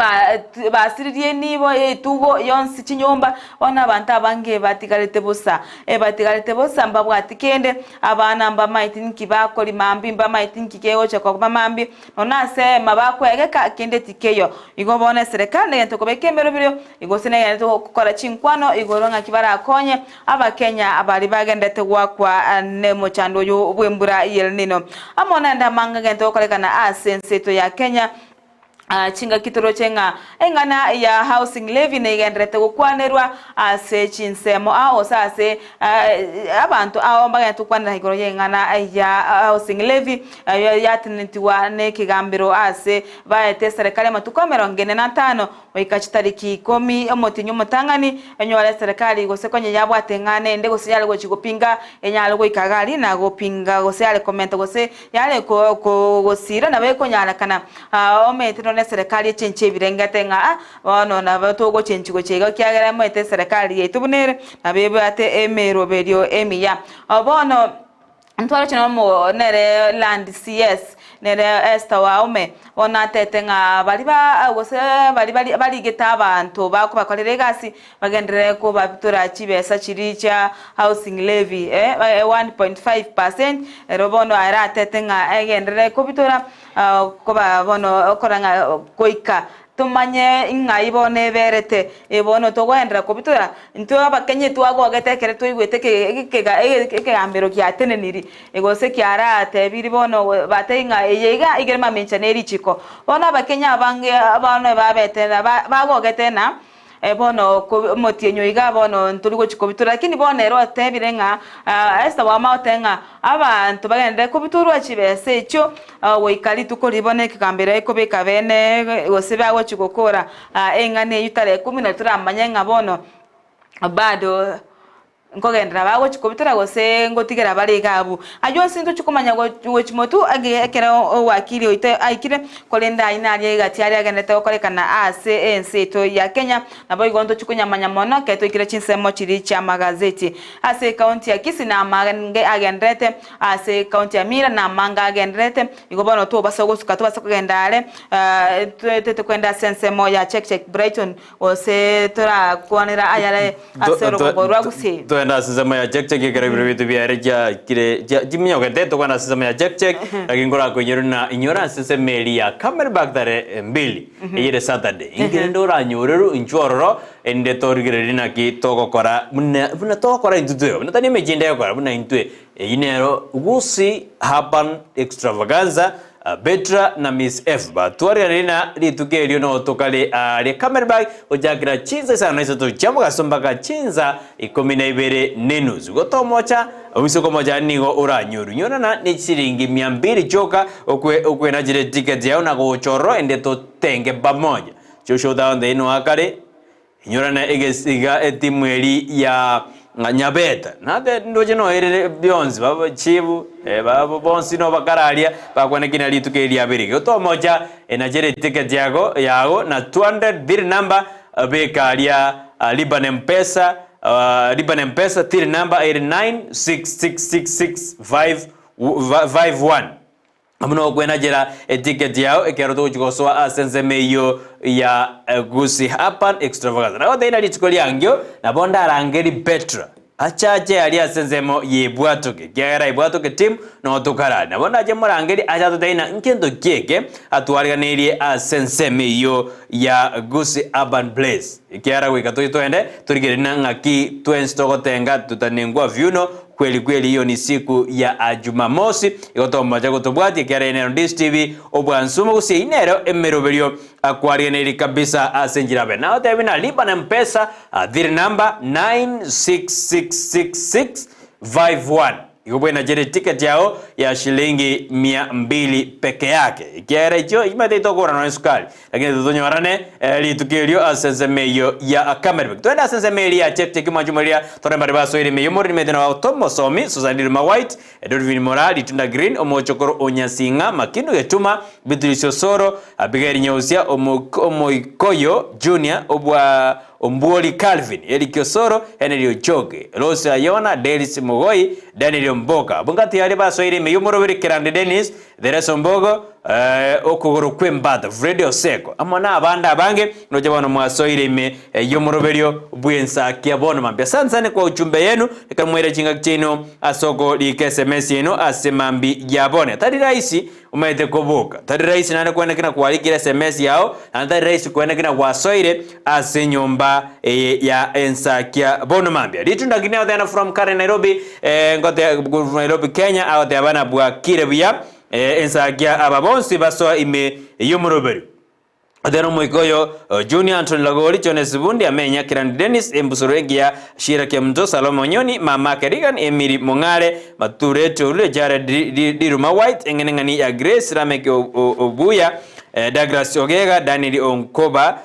basiririe enibo y'etugo yonsi chinyomba, bono abanto abange batigarete bosa. Batigarete bosa mbabwati kende, abana mbamaeti nki bakorima mambia, mbamaeti nki kegocha koba mambia, nonya nase eema bakwegeka kende tikeiyo. Igo bono eserekari negento kobeka emeroberio, gose negento gokora chinkwano igoro ng'aki barakonye Abakenya baria bagenderete goakwa nemochando oyo bw'embura y'El Nino. Amo naende amang'ana agento gokorekana ase ense yaito ya Kenya, Chingaki toroche ng'a eng'ana ya housing levy negendererete gokwanerwa ase chinsemo ao gose ase abanto ao mbagende gokwanera igoro y'eng'ana ya housing levy eyio yatenenetigwa nekegambero ase baete eserekari amatuko emerongo ene na atano goika chitariki ikomi omotienyi omotang'ani enyore eserekari gose konya yabwate eng'ana ende gose yare gochi gopinga enyare goika iga aria na gopinga gose yare komenta gose Yare kogosiira nabo ekonyarekana omanyete nonya eserekari echenche ebirengete ng'a bono nabo togochenchi gochia iga ekiagera omanyete eserekari yaito buna ere nabo ebwate emeroberio emiya. Bono ntwaroche nomo nere land CS nere Esther Waume bono natete ng'a baria ba gose baria barigete abanto bakobakorera egasi Bagenderere kobabitora chibesa chiria chia housing levy, 1.5%, ero bono aratete ng'a egenderere kobitora koba bono okora ng'a goika tomanye ng'ai bono eberete, bono togoenderera kobitora, intwe abakenya twagogete ekero twaigwete ekegambero giateneniri, gose kiaratebiri bono batebie ng'a eye iga igere mamincha ne richiko. Bono abakenya abange bono babete bagogete na. Bono omotienyi oyo iga bono ntori gochia kobitura, lakini bono ere otebire ng'a Esther bwama goteba ng'a abanto bagenderere kobiturwa chibesa echio goika rituko riria bono ekegambero ekobeka bene gose bagochia gokora eng'ana eyio tarehe kumi na toramanye ng'a bono bado. Nkogenderera bagochia kobitora gose ngotigera bare iga abwo. Ayio onsi ntochia komanya gochia motwe ekero owakili oito aikire, korende ayio naria egati aria agenderete gokorekana ase ense yaito ya Kenya, naboigo ntochia konyamanya mono ekero twaikire chinsemo chiria chi'amagazeti. Ase ecounty ya Kisii namange agendererete, ase ecounty ya Mira namange agendererete, igo bono tobasa gosuka tobasa kogenda are, toetete kogenda ase ensemo ya Chek Chek Brighton Gose torakwanera ayare ase orogongo rwa Gusii. Togenda ase ensemo ya Chek Chek ekero ebiro biaito biare chiakire chiminyogete tokogenda ase ensemo ya Chek Chek lakini nkorakoinyore na inyore ase ensemo eria ya Camelback tarehe mbili eyere Saturday inki rende oranyorerwe inchuo ororo erinde torigererie naki togokora buna buna togokora intwe tweka buna tari emechie ende egokora buna intwe eyio nero Gusii Urban Extravaganza Petra na Miss F batwariganirie na rituko erio notokare aaria Camelback gochakera chinsa isano na isato chia mogaso mpaka chinsa ikomi na ibere nenusu. Gotomocha oise komocha nigo oranyorwe nyorana ne chisiringi mia mbili chioka okwe okwenachera eticket yao na gocha ororo ende totenge pamoja. Joshua otaonte inwe akare Inyorana egesiga etimu eri ya Nyabeta. Nate ndoche noerere bionsi babo chibu babo bonsi nobakararia bakwane kina rituko eri riabere. Gotomocha enachere eticket yago yago na 200 bill number beka aria lipa na mpesa lipa na mpesa till number ere 9666651. Amo nokwenachera etiketi yao ekero togochia gosoa ase ensemo eyio ya Gusii Urban Extravaganza. Nagotebia na rituko riangio nabo ndarangerie Petra achache aria ase ensemo ya Ebwatoke, ekiagera Ebwatoke team noo tokarare. Nabo ndache morangerie ache atotebie ng'a nkento ki eke atwariganeirie ase ensemo eyio ya Gusii Urban Place. Ekiagera goika toche toende torigererie ng'a ng'aki twensi togotenga tutanengwa viuno Kweli kweli hiyo ni siku ya Jumamosi, igo tomocha gotobwatia ekiagera eye nero DSTV obwansu omogusi eyio nero emeroberio akwarigeneiri kabisa ase enchera abe. Nagotebi na lipa na mpesa till number 9666651 igo bwenachere eticket yao ya shilingi mia mbili peke yake ekiagera echio chimanyete titokogora nonya esukari Lakini totonyorane rituko erio ase ensemo eyio ya Kameribek. Twende ase ensemo eria ya Chepcheki mwanche moria tore mbare basoire ime y'omoriri mete na Tomosomi, Susan Riruma White, Dolvin Moraa, Ritunda Green, Omochokoro o Nyasinga, Makindu Getuma, Beatrice Osoro, Abigail Nyausia, Omoikoyo Junior, Obwa Ombuori Calvin, Eric Osoro, Henry Ochoge, Rose Ayona, Delis Mogoi, Daniel Omboka. Abwo ngati aria basoire ime y'omoroberi Kerande Dennis, Theresa Ombogo, Okogoro kw'embata, Fred Oseko, amo nabande abange, noche bono mwasoire ime y'omoroberio bw'ensakia bono mambia. Asante sana kwa ujumbe yenu, ekero mwaire chingaki chiaino ase okorika sms yaino ase mambi ya bono. Tari rahisi omanyete koboka, tari rahisi naende koeneki na kwarikire sms yao, naende tari rahisi koeneki na gwasoire ase enyomba eye ya ensakia bono mambia. Ritunda Guinea Othena from Karen Nairobi, ngote Nairobi Kenya, agoteba na bwakire buya. Ee, ensakia aba bonsi basoa ime y'omoroberio. Otera omoika oyo, Junior Anthony Lagori, Jones Bundi, Amenya, Kirandi Dennis, Embusuro Engiya, Sheila Kemunto, Salome Onyoni, Mama Kerigan, Emily Mong'are, Matureti Orure, Jared Riruma White, Eng'eneng'ani ya Grace, Lameck Obuya, Douglas Ogega, Daniel Onkoba,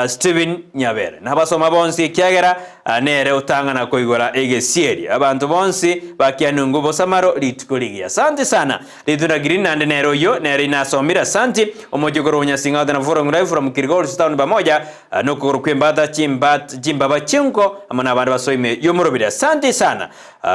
Stephen Nyabere. Nabasoma bonsi ekiagera nere otang'ana koigora egesieri. Abanto bonsi bakianungu bosamaro rituko rigiya. Asanti sana. Ritunda green naende nere oyio nere inasomire asanti. Omochie korwa Onyasinga otena following live from Kilgoris town pamoja nokogoro kw'embata chimbat chimbaba chinko amo nabande basoime y'omorobiri. Asanti sana.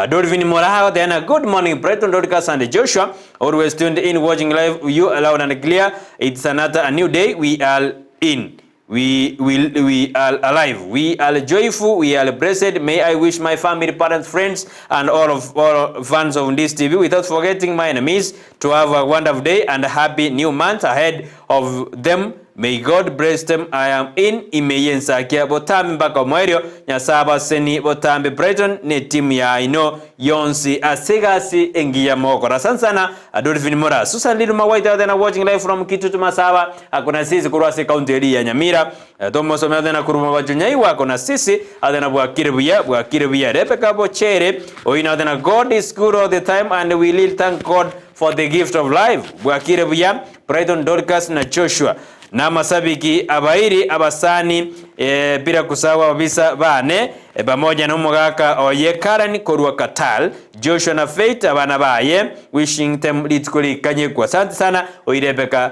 Dolvin Moraha otena good morning Brighton Dorcas and Joshua always tuned in watching live you loud and clear. It's another a new day we are in we will we are alive we are joyful we are blessed may I wish my family parents friends and all of all fans of this TV without forgetting my enemies to have a wonderful day and a happy new month ahead of them may God bless them I am in ime yensakia botambe mpaka omoerio Nyasaye abaseni botambe Brighton ne timu yaino yonsi ase egasi engiya mogokora asante sana Dolphin Mora Susan Liruma White out there watching live from Kitutu Masaba Ako na sisi korwa ase ekaunti eria ya Nyamira. Tomosome ase na korwa mabacho nyaigwa ako na sisi ase na bwakire buya bwakire buya Rebecca Bochere oino ase na God is good all the time and we really thank God for the gift of life bwakire buya Brighton Dorcas na Joshua na amasabiki abairi abasani eh, bila kusahau ababisa bane eh, pamoja na omogaka oye Karen korwa Qatar Joshua na Faith abana baye wishing them rituko rikanyekwa asante sana oi Rebecca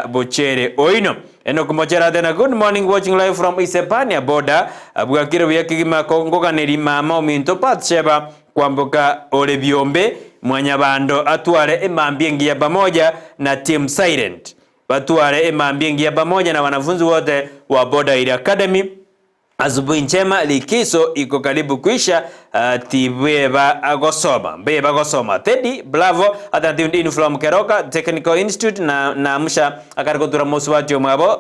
Bochere oino. Enock Mochere Athena good morning watching live from Isebania border bwakire buya kegima ko ngoganeri mama ominto Bathsheba kwamboka ore biombe mwanyabando atware emambia engiya pamoja na team silent batware emambia engiya pamoja na wanafunzi wote wa Border Area Academy Asubuhi njema likizo iko karibu kuisha uh, tibweba agosoma mbeba gosoma Teddy Bravo ata tuned in from Keroka Technical Institute na namusha akari gotura mosubati omwabo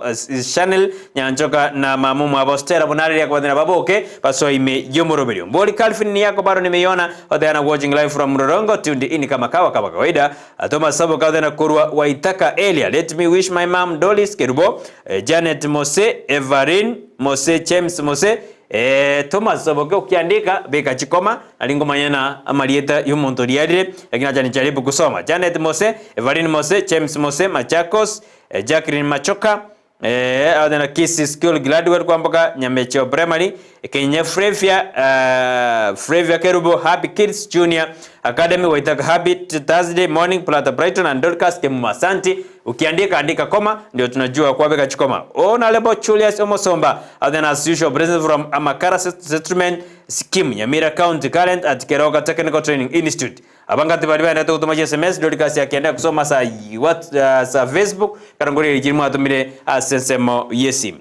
Chanel Nyanchoka na mamu mwabo Stella Bonareri akobadena baboke basoime yomoroberio Mbori Calvin ni yako bado nimeiona oteana watching live from Mlolongo tuned in kama kawa kama kawaida Thomas Sabo kathena korwa Waitaka area let me wish my mom Doris Kerubo eh, Janet Mose Everin Mose James Mose eh, Thomas Saboke ukiandika beka chikoma nari ngomanya na amarieta y'omonto riarire lakini acha nijaribu kusoma Janet Mose Evelyn Mose James Mose Machakos eh, Jacqueline Machoka eh, na Kisii School graduate kwamboka Nyamecheo Primary Kenya Frevia uh, Frevia Kerubo Happy Kids Junior Academy Waitaka Happy Thursday morning Plata Brighton and Dorcas Kemuma Asante ukiandika andika koma ndio tunajua kwa beka chikoma Honorable Julius Omosomba and then as usual president from Amakara Settlement Scheme Nyamira County current at Keroka Technical Training Institute abangati bari baendete gotoma chi SMS Dorcas akienda kusoma sa what uh, sa Facebook karangori chiri mwatumire ase ensemo yesimu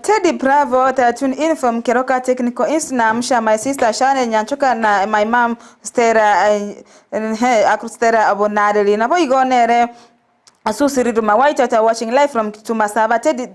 Teddy Bravo they tune in from Keroka Technical Institute na amsha my sister Shane Nyanchoka na my mom Stella eh, aku Stella Bonareli nabo igo nere Susi Riduma White at watching live from Tumasaba. Teddy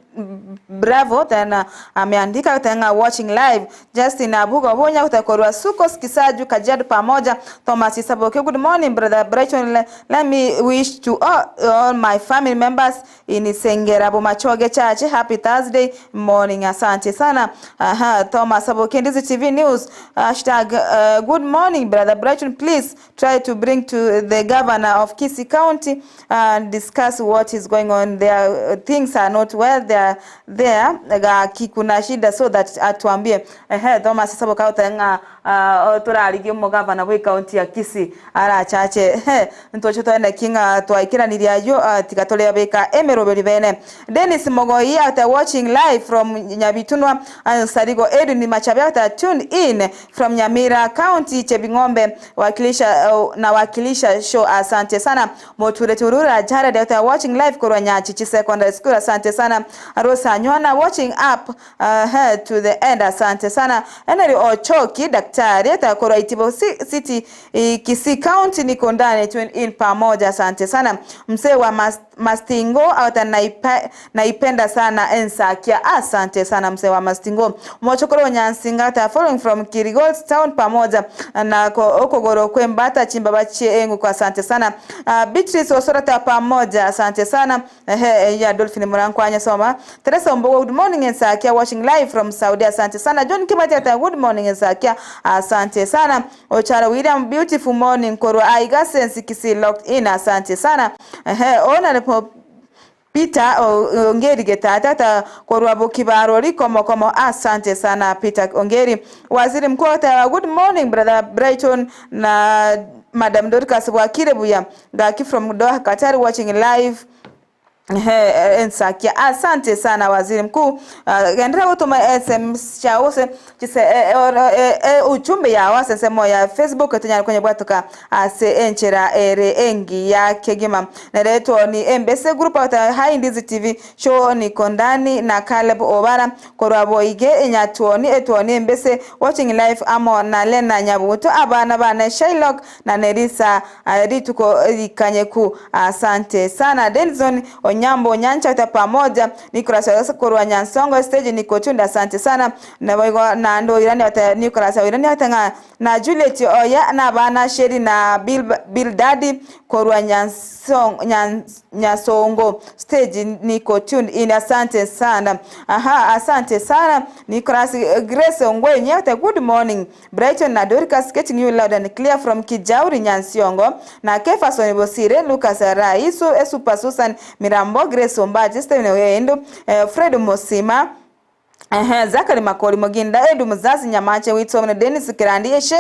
Bravo tena ameandika tena watching live. Justin Abugo Bonya kutakorwa Sukos Kisaju Kajiado pamoja Thomas Isaboke. Good morning brother Brighton. Let me wish to all, all my family members in Sengera Bomachoge Church happy Thursday morning. Asante sana. Aha, Thomas Saboke Ndizi TV News hashtag uh, good morning brother Brighton. Please try to bring to the governor of Kisii County and discuss what is going on there. Things are not well there there gaki kuna shida so that atuambie ehe Thomas Saboke nga uh, turarigie omogavana bwa ekaunti ya Kisii arachache ehe ntoche twene kinga twaikeranirie aywo uh, tiga torebeka emeroberi bene Dennis Mogoi out there watching live from Nyabitunwa and Sarigo Edwin Machabe out there tuned in from Nyamira County Chebing'ombe wakilisha uh, na wakilisha show asante sana Moture Turura Jared ata watching live korwa Nyachichi Secondary School asante sana. Rose Anywana watching up uh, to the end asante sana. Henry Ochoki daktari ata korwa Itibo City Kisii County niko ndani tune in pamoja asante sana. Mzee wa Mastingo ata naipenda sana Ensakia asante sana mzee wa Mastingo. Mochokoro Nyansinga ata following from Kirigold Town pamoja na okogoro kwembata chimba bachie engu kwa asante sana. Beatrice Osorata pamoja asante sana. Ehe ya Dolphin Murankwanya soma. Teresa Mbogo good morning Ensakia watching live from Saudi asante sana. John Kimati ata good morning Ensakia asante sana. Ochara William beautiful morning korwa Aiga Sense Kisii locked in asante sana. Ehe ona Peter Ongeri getata ta korwa Bukibaro komo komo asante sana Peter Ongeri. Waziri Mkuu ta good morning brother Brighton na Madam Dorcas Bwakire buya Gaki from Doha Qatar watching live. He Ensakia asante sana waziri mkuu. Endelea gutuma SMS chawose chise ujumbe ya wase semo ya Facebook tunyana kwenye bwatuka ase enchera ere engi ya kegima nereto ni Embese group ata Hai Ndizi TV show ni kondani na Caleb Obara korwa boige enyatuoni etuoni Embese watching live amo na Lena Nyabuto abana bana Shylock na Nerisa rituko ikanyeku asante sana. Denison Onyambo Nyancha ta pamoja Nicholas korwa Nyansongo stage niko tunda asante sana. Na boigo na ndo irani ata Nicholas irani ata na Juliet Oya na bana Sheri na Bill Daddy korwa Nyasongo stage niko tuned in asante sana. Aha asante sana Nicholas. Grace Ongwenye ata good morning Brighton na Dorcas getting you loud and clear from Kijauri Nyansiongo na Kefason Bosire Lucas Raisu Esupa Susan Mirambo Grace Ombaji Steven Oyendo Fred Mosima Zakari Makori Muginda Edu Muzazi Nyamache Witsomne Dennis Kirandi Eshe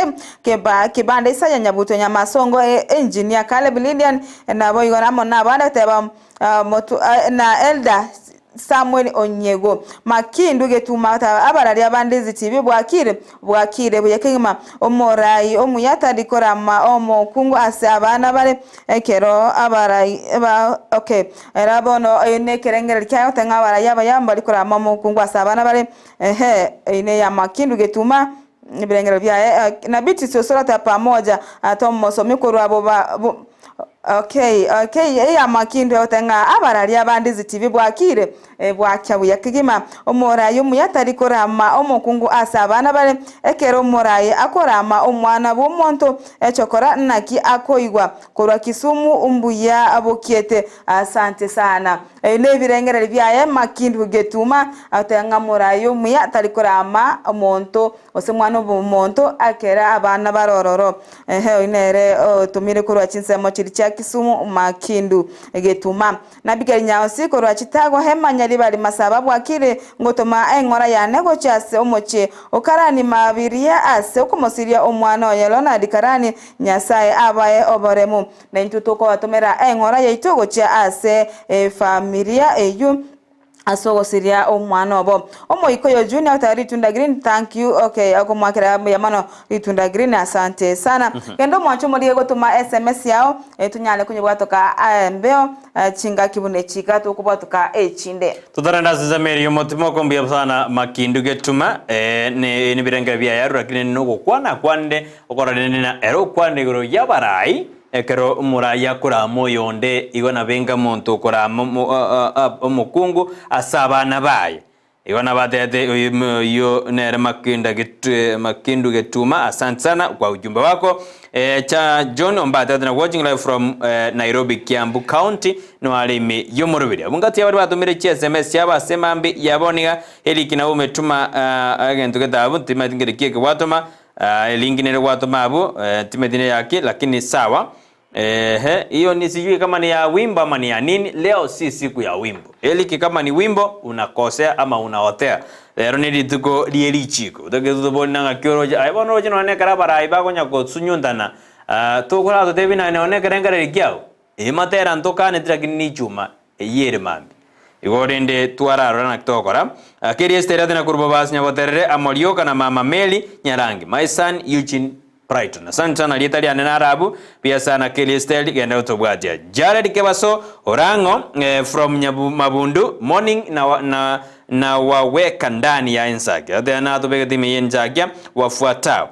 Kibanda Isaya Nyabuto Nyamasongo Engineer Caleb Lilian na boigo namo na banda teba na Elder Samuel Onyego Makindu getuma abarari abandizi TV bwakire bwakire buyekema omorai omuyata dikorama omokungu ase abana bare ekero abarai ba okay erabono ene kerengere kya tenga abarayi abayamba dikorama omokungu ase abana bare ehe ine ya Makindu getuma ibirengero bya na biti sosorata pamoja atomo korwa bo Okay, okay, eya Makindu otenga abarari abandizi TV bwakire bwakya buya kigima omorayi omuyatari korama omokungu ase abana bare ekero omorayi akorama omwana bw'omonto echokora naki akoigwa korwa Kisumu mbuya abokiete asante sana. Nebirengere byaye Makindu getuma atenga morayi omuyatari korama omonto ose mwana bw'omonto akera abana barororo ehe inere tumire korwa chinsemo chiri cha Kisumu Makindu getuma nabigeri nyaosi korwa Chitago hema nyaribari masaba bwakire ngotoma engora yane gochase omoche okarani mabiria ase okomosiria omwana oye Ronald Karani Nyasaye abaye oboremu na intu tuko watomera engora yaitu gochia ase familia eyu asogosiria omwana obo omoikoyo junior tayari tunda green thank you okay akomwakira yamano ritunda green asante sana. Kendo mwancho muri gotuma SMS yao tunyale kunyebwatoka mbeo chinga kibune chika tukubwatoka echinde tutarenda sizameri motimo kombia sana Makindu getuma ne ni birenge bya yaru lakini nogokwana kwande okorane na ero kwane goro yabarai ekero omoraya akorama oyonde igo nabenga omonto okorama omokungu ase abana baye igo nabatete oyo nere Makinda Makindu getuma asante sana kwa ujumbe wako. Cha John Ombate na watching live from Nairobi Kiambu County no alimi yomorobiri abungati abari batumire chi SMS yabasema mbi yaboniga eliki na umetuma agento getabu timatingere kieke watuma elingine watuma abu timetine yake lakini sawa. Ehe, hiyo ni sijui kama ni ya wimbo ama ni ya nini. Leo si siku ya wimbo. Eliki kama ni wimbo unakosea ama unaotea. Lero ni rituko lielichiko. Utoke tutubona nga kyoroja. Ai bono roje none karabara ai bagonya ko sunyuntana. Tukura tutebi na none kerengere rikyao. Ematera ntokane lakini ni chuma eyere mambi. Igo rende twararora na kitokora. Keri estera tena kurba bas nyaboterere amorioka na mama Meli Nyarangi. My son Eugene Brighton. Asante sana rieta riane narabu buya sana Kelly Estelle genda gotobwatia. Jared Kebaso Orang'o eh, from Nyabu, Mabundu morning na, na, na waweka ndani ya Ensakia. Ate natobegete ime ya Ensakia wafuatao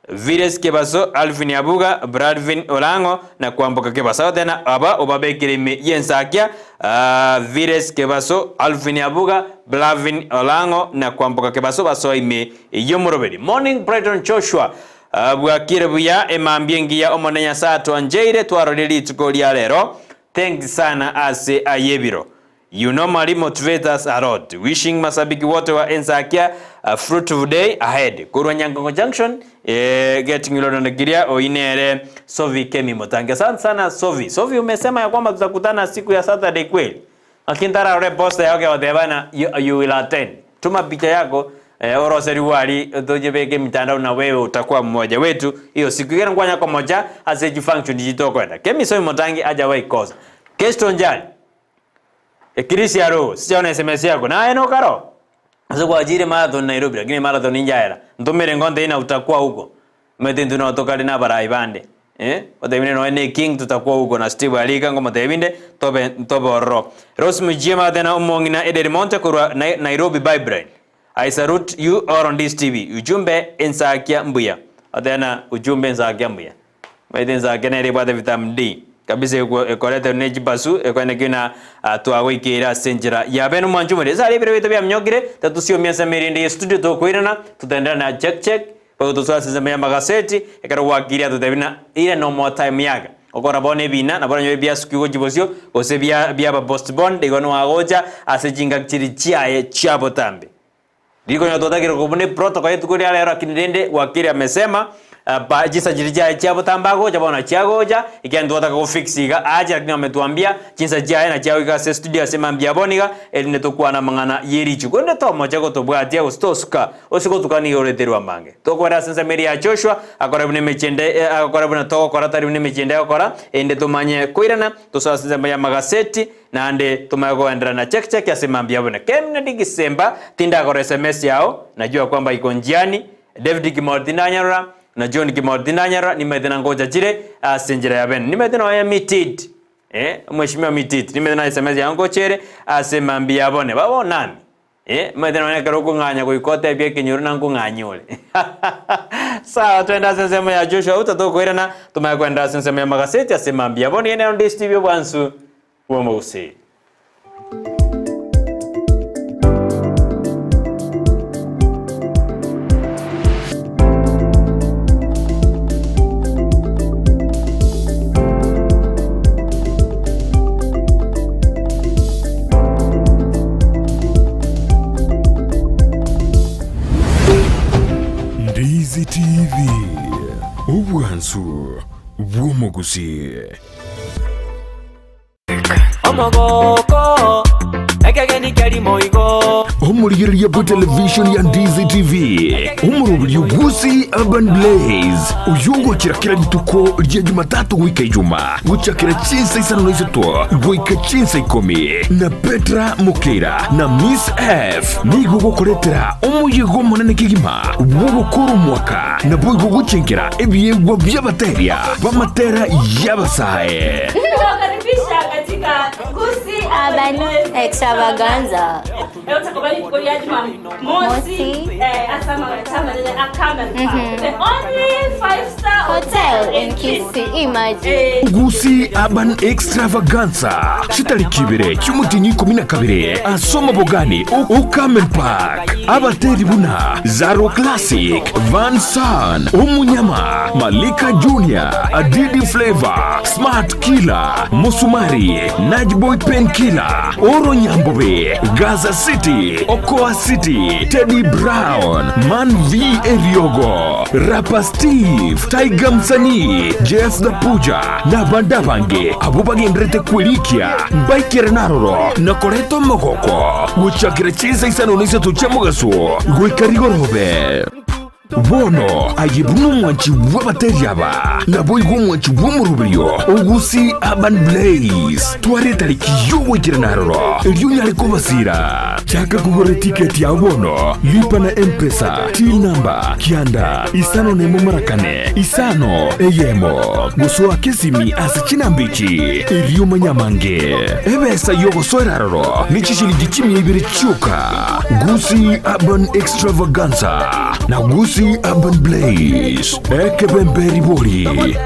Vires Kebaso, Alvin Abuga, Bradvin Olango na Kwamboka Kebaso. Tena aba obabekire ime y'Ensakia uh, Vires Kebaso, Alvin Abuga, Blavin Olango na Kwamboka Kebaso basoa ime y'omoroberi. Morning Brighton Joshua uh, bwakire buya emambia engiya omone Nyasaye atwancheire twarorire rituko ria rero. Thanks sana ase ayebiro. You normally motivate us a lot. Wishing mashabiki wote wa Ensakia a fruitful day ahead. Korwa Nyangongo Junction eh, getting kiria oinere Sovi Kemi Motange. Asante sana Sovi. Sovi umesema ya kwamba tutakutana siku ya Saturday kweli? Lakini tara ore posta yake watebana you, you will attend. Tuma picha yako eh, oroseri wali tojebeke mitandao na wewe utakuwa mmoja wetu hiyo siku ingine ngwanya kwa moja aseji function digital kwenda. Kemi Sovi Motangi hajawahi kosa. Kesto Njali. Ekirisi aro, sijaona SMS yako. Na eno karo. Sasa kwa ajili marathon Nairobi, lakini marathon injaera. Ntumire ngonde ina utakuwa huko. Mete ndu toka na barai bande. Eh? Otebine no ene king tutakuwa huko na Steve Alika ngoma tebinde tobe tobe orro. Rose Mjema tena umongina Eder Monte kurwa Nairobi Vibrant. I salute you all on this TV. Ujumbe ensakia mbuya. Otena ujumbe ensakia mbuya. Mete ensakia nere bwate vitamin D kabisa ekorete nejibasu ekwene kina uh, twagwikira ase enchera ya bene mwanchumire sare ebiro bitu biamnyokire tatusiomia ase emerinde ya studio tokoirana tutaendelea na check check bagotosoa ya magaseti ekero gwakiria tutebina ire no more time yaga okora bono ebina nabo nyobe biasuki gochibosio gose bia biaba postponed igo noagocha ase chingaki chiri chiaye chiabotambe Ndiko twatagire kubune protocol yetu kuri rero lakini rende wakili amesema uh, jinsi jiri chia butambago cha bona chiagoja ikiwa twataka kufix iga aje lakini ametuambia jinsi jia na chia iga se studio asema mbia boniga eline tukwa na mangana yerichu konde to moja go tobwatia gustosuka osiko tukani oreterwa mange tokwara sensa meri ya Joshua akora bune mechende akora bune tokora tari bune mechende akora ende tumanye koirana tosa sensa ya magaseti nande tumagoendera na check check asema mbia bune kemna digisemba tinda kora SMS yao najua kwamba iko njiani David Kimau tindanyarora na John Kimau tindanyarora nimethina ngoja chire ase njira ya bene nimethina oya mitit eh mheshimiwa mitit nimethina SMS yao ngochere asema mbia bone babo nami eh methina oya kero kung'anya goikote bia kinyuru na ngung'anyure sawa twenda sensemo ya Joshua utatokoirana tumakwenda sensemo ya magaseti asema mbia bone ene on DSTV bwansu bwomousi Ndizi TV obwansu bw'omogusi omogoko ekegeni keri moigo omorigereria bwa television ya Ndizi TV omoroberi ogusi Urban Blaze oyo kira rituko ria Jumatatu goika Ijuma gochakera chinsa isano na isato goika chinsa ikomi na Petra Mukira na Miss F nigo gokoretera omoyego omonene kegima bw'ogokora omwaka nabo igo gochenkera ebiegwa bi'abateria b'amatera y'abasae Tunawakaribisha katika Gusii Urban Extravaganza. Leo tutakubali kulia Jumamosi Mosi. eh asama chama lile Akamen Park. The only five star Hotel in Kisii, imagine. Eh, Gusii Urban Extravaganza chitariki ibere cy'umutinyi 12 asoma bogani Okamen Park abateri buna Zaro Classic Van San Umunyama Malika Junior Adidi Flavor Smart Killer Musumari Najboy Pen Killer Oro Nyambobe Gaza City Okoa City Teddy Brown Man V Eriogo Rapa Steve Tiger Msanii Jeff the Puja na bandabange abo bagenderete kwirikia mbaikere naroro na koreto mogoko gochakira chinsa isano na isato chia mogaso goika rigorobe. Bono aye buna omwanchi bw'abateri aba, naboigo omwanchi bw'omoroberio o Gusii Urban Blaze. Twara etariki y'ogoikerana aroro, erio onyare kobasira. Chaka kogora etiketi yao bono, lipa na M-Pesa, till number, kianda, isano nemo mara kane, isano, eyemo. Gosoa kesimi ase chinamba echi, erio omanye amange. Ebesa y'ogosoera aroro ne chishilingi chimia ibere chioka. Gusii Urban Extravaganza na Gusii Urban Blaze, ekebembe ribori.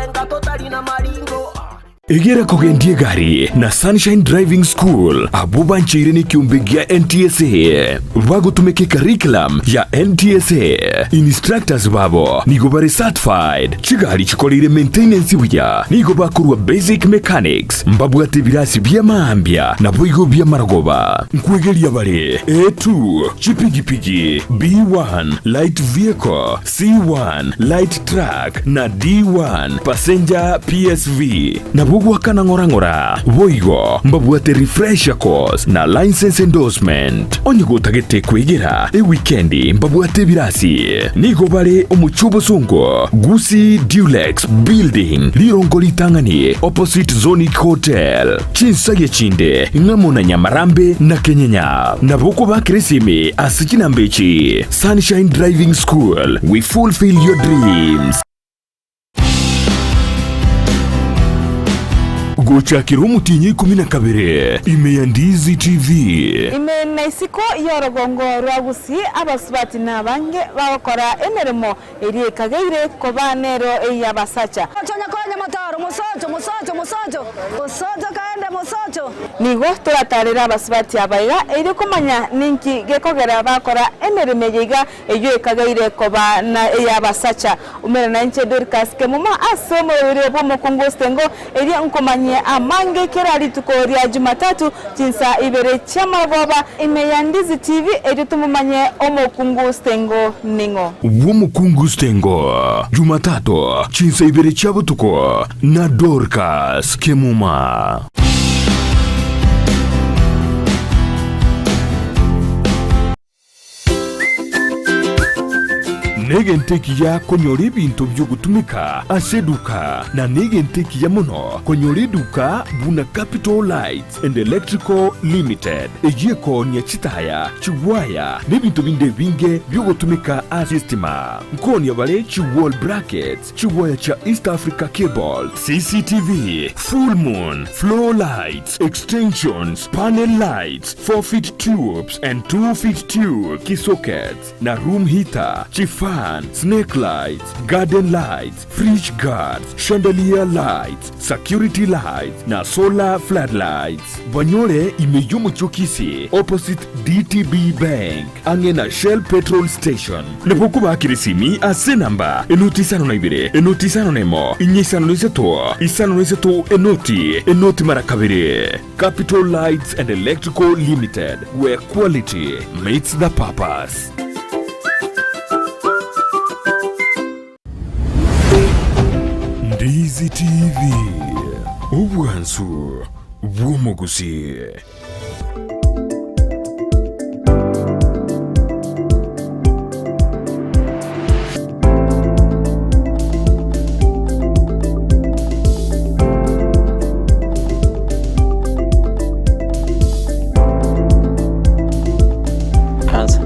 Egera kogendia egari na Sunshine Driving School abwo bancheire nekiombe gia NTSA bagotumeka ecurriculum ya NTSA. Instructors babo nigo bare certified, chigari chikoreire maintenance buya, nigo bakorwa basic mechanics, mbabwate ebirasi bi'amaambia naboigo bi'amarogoba. Nkwegeria bare A2, chipigipigi, B1, light vehicle, C1, light truck, na D1, passenger PSV. Nabwo goakana ng'ora ng'ora. Boigo mbabwate refresher course na licence endorsement. Onye gotagete kwegera ewikendi mbabwate ebirasi. Nigo bare omochie obosongo, Gusii Dulex Building, rirongo ritang'ani opposite Zonic Hotel. Chinsagia chinde ng'amo na Nyamarambe na Kenyenya. Nabo okobakera esimi ase chinamba echi, Sunshine Driving School, we fulfill your dreams. Gochakera omotienyi 12 ime ya Ndizi TV. Ime na isiko y'orogongo rwa Gusii abasubati nabange bagokora emeremo eria ekageire koba nero ey'abasacha. Nigo toratarere abasubati aba iga erio komanya ninki gekogera bakora emeremo eye iga eyio ekageire koba na ey'abasacha. Umera nainche Dorcas Kemuma ase omoroberi bw'omokungu Ostengo erio nkomanyie amange kera rituko ria Jumatatu chinsa ibere chi'amarogoba ime ya Ndizi TV erio tomomanye omokungu Stengo ning'o. Bw'omokungu Stengo, Jumatatu, chinsa ibere chia botuko, na Dorcas Kemuma. Negento ekiya konyora ebinto bi'ogotumeka ase eduka, na negento ekiya mono konyora eduka buna Capital Lights and Electrical Limited, eyio ekoonia chitaya, chigwaya, na ebinto binde ebinge bi'ogotumeka ase estima. Nkoonia bare chi wall brackets, chigwaya chia East Africa Cable, CCTV, full moon, floor lights, extensions, panel lights, 4 feet tubes and 2 feet tube, key sockets, na room heater, chifan, snake lights, garden lights, fridge guards, chandelier lights, security lights, na solar floodlights. Banyore ime y'omochie o Kisii opposite DTB Bank ang'e na Shell petrol station. Nabo okobakera esimi ase enamba enoti isano na ibere enoti isano na emo inye isano na isato isano na isato enoti enoti mara kabere. Capital Lights and Electrical Limited, where quality meets the purpose. Ndizi TV, obwansu bw'omogusii. Ansa.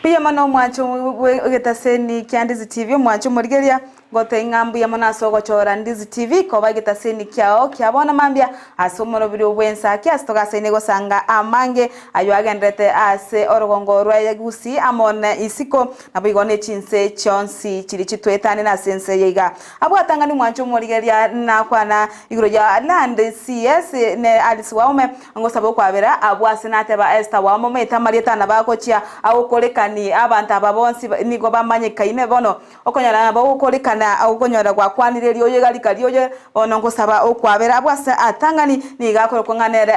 Mbuya mono omwancho bw'egetaseni kia Ndizi TV, omwancho omorigereria, Ngotebie ng'a mbuya mono ase ogochora Ndizi TV koba egetaseni kiao kia bono mambia ase omorobiri bw'ensaki ase togasaine gosanga amange ayio agenderete ase orogongo rwa Gusii amo na isiko naboigo ne chinse chionsi chiria chitwetanene ase ense eye iga. Abwo atang'ani mwanche omorigereria nakwana igoro ya Land CS ne Alice Waume ngosaba okwabera abwo ase nateba Esther Waume omanyete amarieta nabagochia agokorekani abanto aba bonsi nigo bamanyekaine bono Okonyora nabo gokorekana. na okonyora gwakwanire erioyo iga rika rioyo bono ngosaba okwabera abwo ase atang'ani nigo akorokwa ng'a nere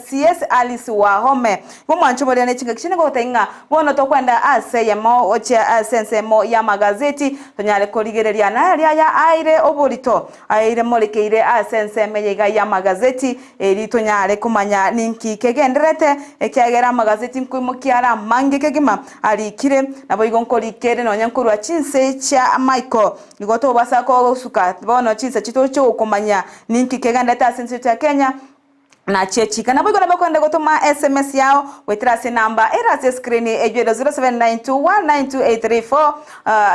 CS Alice Wahome. Igo mwanche boria ne chingaki chinde ngogotebia ng'a bono tokwenda ase eyemo gochia ase ensemo y'amagazeti tonyare korigereria nari aya aire oborito aire morekeire ase ensemo eye iga y'amagazeti eri tonyare komanya ninki kegendererete ekiagera amagazeti nkoimokia are amange kegima arikire naboigo nkorikere nonya nkorwa chinse chia Michael igo tobasa kosuka bono chinsa chitoche gokomanya ninki kegendererete ase ense ya Kenya. Nachie chika. Naboigo nabo okorenda gotoma sms yao goetera ase enamba ere ase escreen eywo ere 0792192834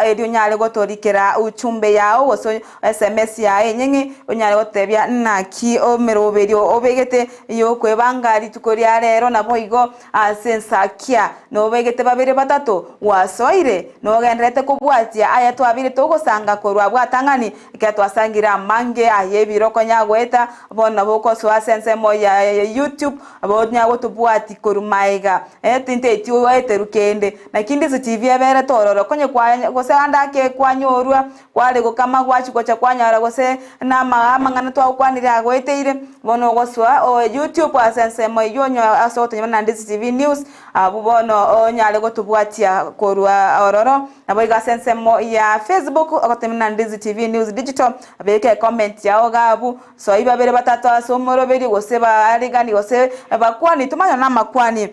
erio onyare gotorikera uchumbe yao gose sms yao enyeng'e onyare gotebia naki omeroberio obegete yokwebanga rituko ria rero naboigo ase ensakia nobegete babere batato gwasoire nogendererete kobwatia aya twabeire togosanga korwa abwo atang'ani Ekero twasangire amange aye ebiro konya goeta, bono nabo ogosoa ase ensemo ya YouTube, nabo onya gotobwati korwa maega, tinteti oeterwe kende. Naki Ndizi TV eberete ororo, konye kwa gose ande ake kwanyorwa, kware gokama gwachia gocha kwanyora gose na ama amang'ana twagokwanire agoeteire, bono ogosoa o YouTube ase ensemo eywo onye ase ogotonyora buna Ndizi TV News, abwo bono onyare gotobwatia korwa ororo. Naboigo ase ensemo ya Facebook ogotemia na Ndizi TV News Digital, beka ecomment yao iga abwo, soi babere batato ase omoroberi gose baarigani gose bakwani tomanyane na amakwani.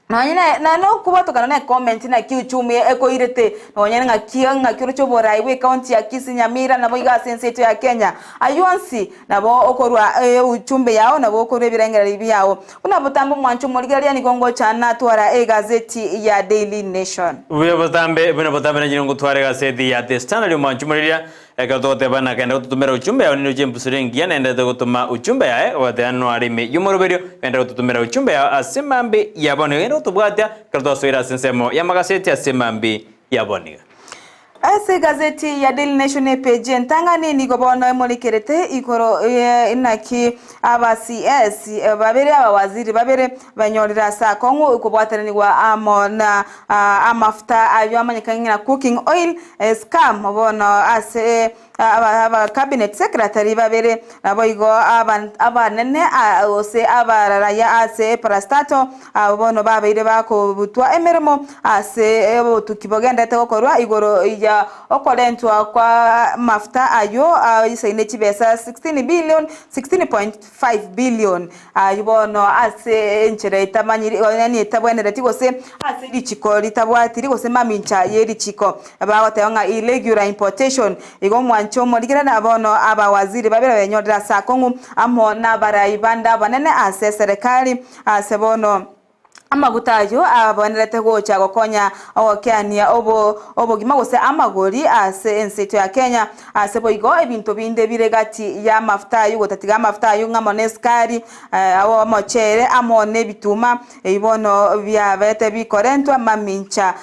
Nonye ne na nokobwatokana na ecomment naki uchumi ekoirete, nonye ng'aki ng'aki oroche oborai bwe ecounty ya Kisii Nyamira naboigo ase ense yaito ya Kenya. Ayio onsi nabo okorwa euchumbe yao nabo okorwa ebirengererio biao. Buna botambe omwancho omorigereria nigo ngocha natwara egazeti ya Daily Nation. Buya botambe, buna botambe nanyire ngotwara egaseti ya The Standard omwancho omorigereria, ekero togoteba nakenda gototomera uchumbe yao ninde oche embusuro engiya naendete gotoma uchumbe yaye gogoteeba noare ime y'omoroberio genda gototomera uchumbe yao ase mambi ya bono iga genda gotobwatia ekero twasoire ase ensemo y'amagaseti ase mambi ya bono iga. Ase egazeti ya Daily Nation epeji entang'ani nigo bono emorekerete igoro ye naki aba CS babere abawaziri babere banyorire ase akong'u kobwatananigwa amo na amafuta ayio amanyekanye ng'a cooking oil scam bono ase Aba cabinet secretary babere naboigo abanene gose abararaya ase eparastato abwo bono babeire bakobutwa emeremo ase obotuki bogenderete gokorwa igoro ya okorentwa kwa amafuta ayio aisaine chibesa 16 billion, 16.5 billion. Ayio bono ase enchera etamanyiri, yaani etabwenereti gose ase richiko ritabwatiri gose mamincha ye richiko. Bagoteba ng'a irregular importation. Igo omwancho omorigerera bono abawaziri babere benyorire ase akong'u amo nabarai bande abanene ase eserekari ase bono Amaguta ayio abwenerete gocha gokonya ogokeania obogima gose amagori ase ense yaito ya Kenya. Ase boigo ebinto binde bire gati y'amafuta ayio gotatiga amafuta ayio ng'amo na esukari, omochere amo nebituma, ebi bono biabete bikorentwa mamincha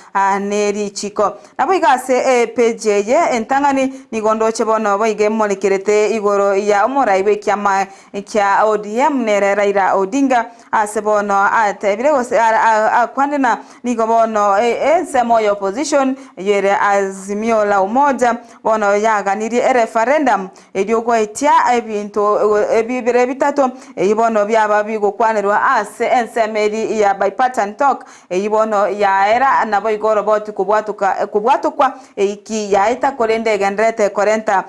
ne richiko. Naboigo ase epeji eye entang'ani nigo ndoche bono boigo emorekerete igoro ya omorai bw'ekiama kia ODM nere Raila Odinga. Ase bono atebire gose akwanire na nigo bono ensemo ya opposition eyio ere Azimio la Umoja bono yaganirie ereferendum erio goetia ebinto bibere bitato eyio bono biaba bigokwanerwa ase ensemo eri ya bipartisan talk eyio bono yaera naboigo oroboti kobwatoka kobwatokwa eiki yaeta korende egendererete korenta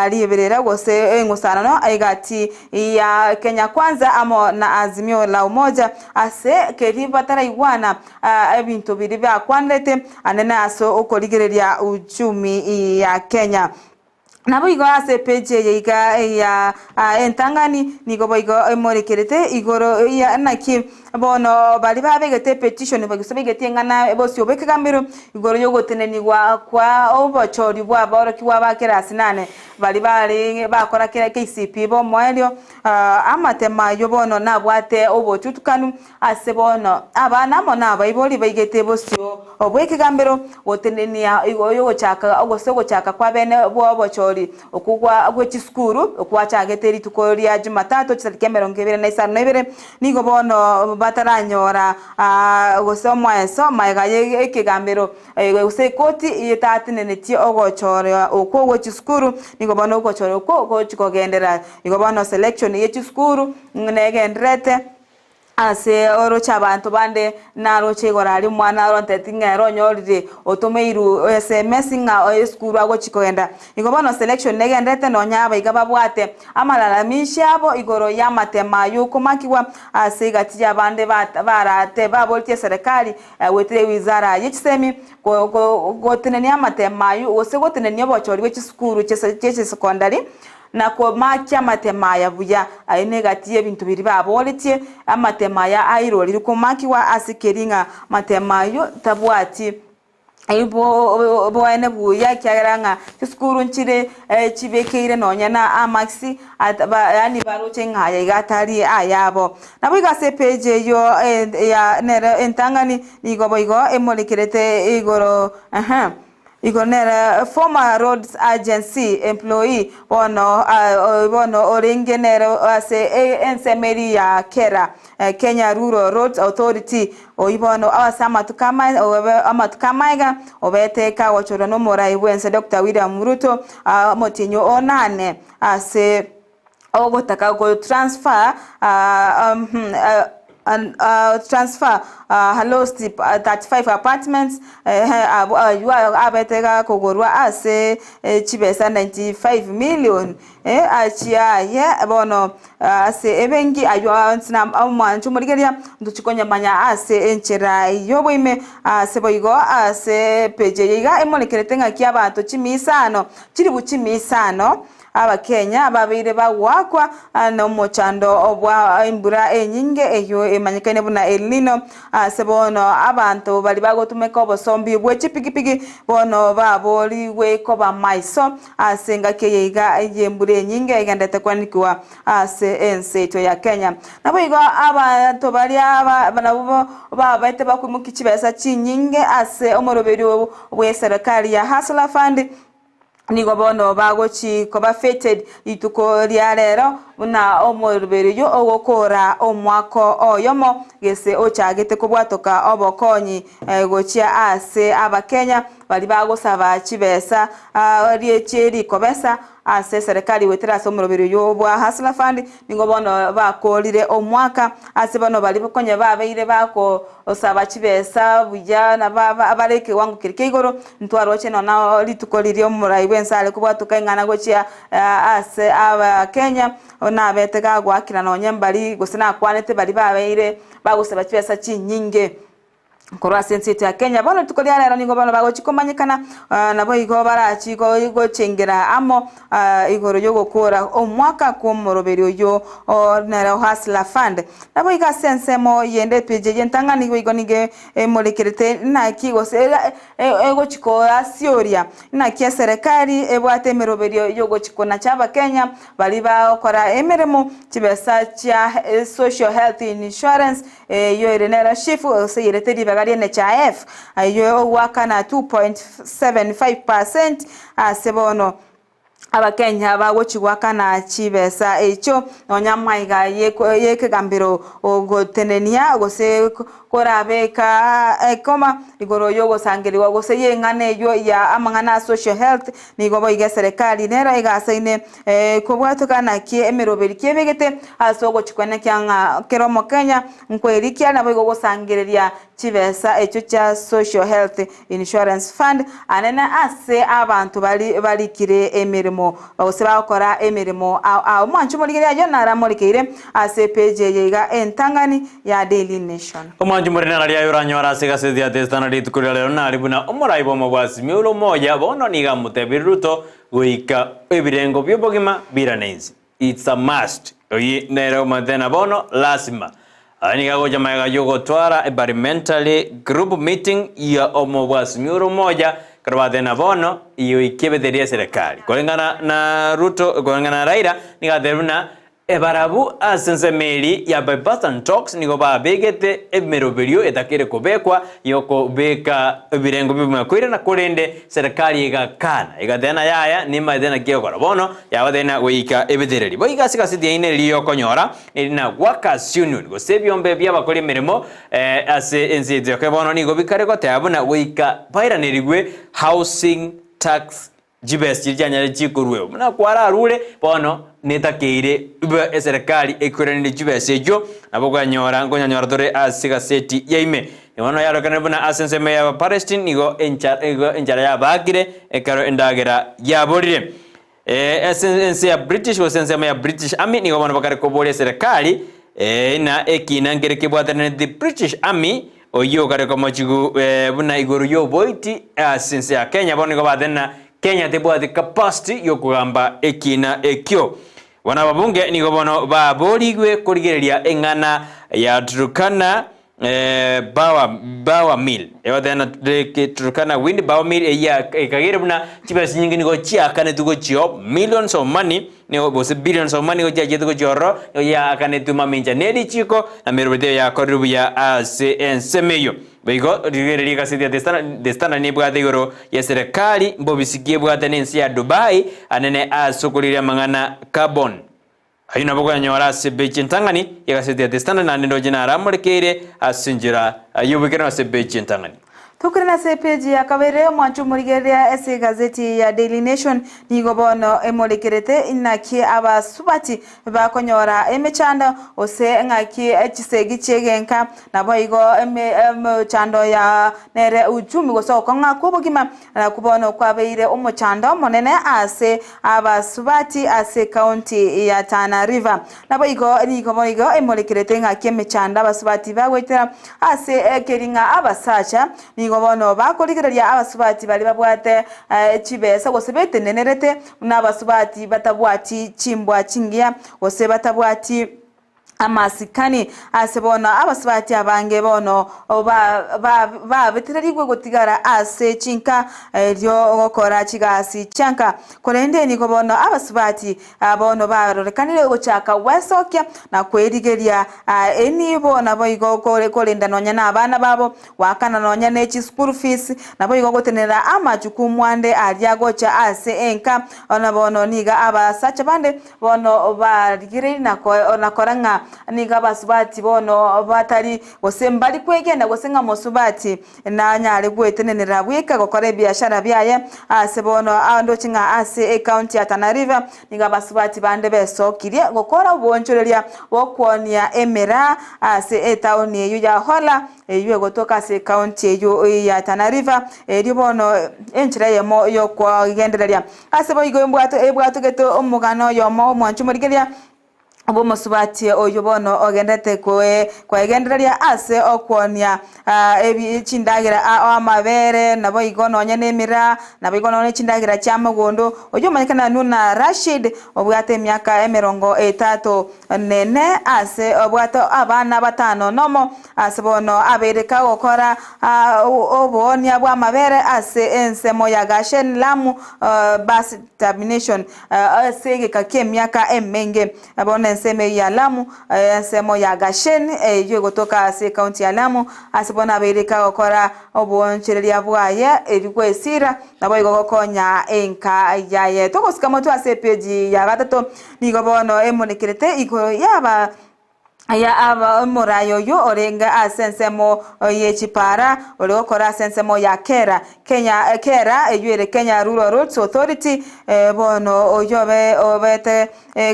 Riberera gose eng'usanano egati ya Kenya Kwanza amo na Azimio la Umoja ase keri bataraigwana ebinto biria bakwanerete anene ase okorigereria uchumi ya Kenya. Naboigo ase epeji eye iga ya entang'ani nigo boigo emorekerete igoro ya naki Bono baria babegete epetition gose baigeti eng'ana bosio bw'ekegambero igoro y'ogotenenigwa kwa obochori bw'aborokigwa ba kerasi nane baria bare bakora kera KCPE b'omoerio amatemo ayio bono nabwate obotutukanu ase bono abana amo nabaibori baigete bosio bw'ekegambero gotenenia igoro y'ogochaka gose ogochaka kw'abene bw'obochori okwo gwa gwe chisukuru okwachagete rituko ria Jumatatu chitariki emerongo ebere na isano na ibere Nigo bono. bataranyora gose omoeso magega ye ekegambero gose ekoti etatenenetie ogochora okwo gwe chisukuru, nigo bono ogochora okwo gochi kogenderera. Igo bono selection ye chisukuru negendererete ase oroche abanto bande naroche igoro aria omwana aronteti ng'a ere onyorire otomeirwe sms ng'a esukuru agochi kogenda. Igo bono selection negendererete nonya abaiga babwate amalalamishi abo igoro y'amatemo ayio okomakigwa ase egati y'abande barate baboretie eserekari goetera ewizara ye chisemi gotenenia amatemo ayio gose gotenenia obochori bwe chisukuru chie chisekondari na komakia amatemo aya buya. Ayio negati y'ebinto biria baboretie amatemo aya airorirwe komakigwa ase keria ng'a amatemo ayio tabwati Oboene buya ekiagera ng'a chisukuru nchire chibekeire nonya na amarks yaani baroche ng'a aya iga atari ayabo. Naboigo ase epage eyio ya nere entang'ani nigo boigo emorekerete igoro igoro nere former roads agency employee bono bono orenge nere ase ensemo eria ya Kera Kenya Rural Roads Authority, oyio bono ase amatuko amatuko amaiga obete kagochorwa nomorai bwense Doctor William Ruto omotienyi o nane ase ogotaka go transfer transfer lost 35 apartments aywo abete gakogorwa ase chibesa 95 million Achia aye bono ase ebenki ayio onsi na omwancho omorigereria, ntochie konyamanya ase enchera y'oboime. Ase boigo ase epeji eye iga emorekerete ng'aki abanto chimisano, chilifu chimisano, Abakenya babeire bagoakwa nomochando bwa embura enyinge eyio emanyekaine buna El Nino. Ase bono abanto baria bagotumeka obosombi bwe chipigipigi bono baborigwe koba maiso Ase engaki eye iga y'embura enyinge egenderete kwanikigwa ase ense yaito ya Kenya. Naboigo abanto baria nabwo babete bakoimokia chibesa chinyinge ase omoroberio bw'eserekari ya Hustler Fund, nigo bono bagochi koba feted rituko ria rero buna omoroberio oyio ogokora omwaka oyomo gese ochagete kobwatoka obokonyi gochia ase abakenya Baria bagosaba chibesa chie rikobesa ase eserekari goetera ase omoroberio oyio bwa Hustler Fund nigo bono bakorire omwaka ase bono baria konya babeire bagosaba chibesa buya na bare ekewango keria kia igoro ntwaroche nonya rituko riria omorai bwense are kobwatoka ing'ana gochia ase abakenya nabete gagoakera nonya mbari gose nakwanete baria babeire bagosaba chibesa chinyinge. Korwa ase ense yaito ya Kenya. Bono rituko ria rero nigo bono bagochia komanyekana, naboigo barachie gochengera amo igoro y'ogokora omwaka kw'omoroberi oyio nere Hustler Fund. Naboigo ase ensemo yende epeji eye entang'ani boigo nigo emorekerete naki gose egochia koasioria naki eserekari ebwate emeroberio y'ogochia konacha abakenya baria bagokora emeremo chibesa chia Social Health Insurance Eyio ere nero SHIF gose eyerete ribaga ria NHIF, eyio ogoakana 2.75 percent ase bono Abakenya bagochi goakana chibesa echio nonya maiga y'ekegambero gotenenia gose korabeka ekoma igoro y'ogosangerigwa gose y'eng'ana eyio ya amang'ana a social health nigo boigo eserekari nero egasaine kobwatoka naki emeroberi kiebegete Ase ogochikwenekia ng'a kera Omokenya nkoerikia naboigo gosangereria chibesa echio chia Social Health Insurance Fund anene ase abanto bari barikire emeremo gose bagokora emeremo ao ao. Omwancho omorigereria ayio naramorekeire ase epage eye iga entang'ani ya Daily Nation. Omwancho morina naria aye oranyore ase egaseti ya The Standard rituko ria rero nari buna omorai bw'omobwasimi ore omoya bono nigo amotebirie Ruto goika ebirengo bi'obogima birane inse. It's a must. Oyio nere omanyete na bono lasima. Aya nigo agocha magega y'ogotwara eparliamentary group meeting ya omobwasimi ore omoja ekero bateba na bono yoikia ebete ria eserekari. Koreng'ana na Ruto koreng'ana na Raila nigo atebire buna. Ebarabu ase ensemo eria ya Bipartisan Talks nigo babegete emeroberio etakeire kobekwa y'okobeka ebirengo bi'omokoirana korende serikali egakana egateba yaya nimaete naki egokora bono yabatebia goika ebetereri. Boigo ase egaseti yaino eria y'okonyora eri na Workers Union gose ebiombe bi'abakori emeremo ase ense yaito ya Kenya bono nigo bikare goteba buna goika bairanerigwe housing tax Chibesa chiria chianyare chikorwegwa buna kwararure, bono netakeire ibe eserekari ekoiranerie chibesa echio, nabo okonyora nkonyanyora tore ase egaseti ya ime. Bono yarorekanire buna ase ensemo ya Abapalestine nigo enchara nigo enchara yabaakire ekero endagera yaborire. Ase ense ya British gose ensemo ya British Army nigo bono bakare koboria eserekari ng'a ekina nkere kebwatanete British Army Oyio okare komochigu buna igoro y'oboiti ase ense ya Kenya bono nigo batenena Kenya tebwati capacity y'okogamba ekina ekio. Bono ababunge nigo bono baborigwe korigereria eng'ana ya Turkana Power Power Mill egotenena Turkana Wind Power Mill eyio ekageire buna chibesa chinyinge nigo chiakanetwe gochio millions of money Nigo gose billions of money nigo chiachete gochia ororo, nigo chiaakanetwe mamincha ne richiko, na merobeti eye yakorirwe buya ase ensemo eyio. Boigo rigereria egaseti ya The Standard, The Standard nebwate igoro ya serekari mbobisi ki ebwate na ense ya Dubai anene ase okorigereria amang'ana carbon. Ayio nabo okonyanyora ase epeji entang'ani y'egaseti ya The Standard naende ndoche naramorekeire ase enchera y'oboikeranu ase epeji entang'ani. Tokorende ase epeji ya kabere, omwancho omorigereria ase egazeti ya Daily Nation nigo bono emorekerete inaki abasubati bakonyora emechando gose ng'aki chisegi chi'egenka naboigo emechando ya nere uchumi gose ogokong'a kw'obogima nakwo bono kwabeire omochando omonene ase abasubati ase ekaunti ya Tana River. Naboigo nigo boigo emorekerete ng'aki emechando abasubati bagoetera ase ekeri ng'a abasacha nigo bono bakorigereria abasubati baria babwate chibesa gose betenenerete buna abasubati batabwati chimbwa chingiya gose batabwati amasikani. Ase bono abasubati abange bono babetererigwe gotigara ase chinka erio gokora chigasi chianka. Korende nigo bono abasubati Bono barorekanire gochaka gwesokia na kwerigeria enibo, naboigo korenda nonya nabana babo, goakana nonya ne chischool fees, naboigo gotenenera amachukumu ande aria gocha ase enka. Na bono nigo abasacha bande bono barigereiri na kora ng'a nigo abasubati bono batari gose mbari kwegena gose ng'a mosubati Nanyare gwetenenera bweka gokora ebiashara biaye ase bono andoche ng'a ase ecounty ya Tana River nigo abasubati bande besokirie gokora oboonchoreria bw'okwonia emeraa ase etaoni eyio ya Hola eyio egotoka ase ecounty eyio ya Tana River erio bono enchera eyemo y'okogendereria ase boigo ebwatogete omogano oyomo omwancho morigereria Obomosubati oyio bono ogenderete koegendereria ase okwonia chindagera amabere, naboigo nonya nemiraa, naboigo nonya nechindagera chiamogondo. Oyio omanyekana buna Rashid, obwate emiaka emerongo etato nene ase obwate abana batano nomo, ase bono abeire kagokora oboonia bw'amabere ase ensemo ya Gashen Lamu Bus Termination. Ase egeka ki'emiaka emenge, bono ensemo eyio ya Lamu, ensemo ya Gasheni, eyio egotoka ase ekaunti ya Lamu, ase bono abeire kagokora oboonchoreria bwaye erio gwesira, naboigo gokonya enka yaye. Togosika motwe ase epeji ya gatato, nigo bono emonekerete igoro y'aba Aya aba omoraai oyio orenge ase ensemo ye chipara, ore gokora ase ensemo ya Kera, Kenya, Kera, eyio ere Kenya Rural Roads Authority, bono oyio obe obete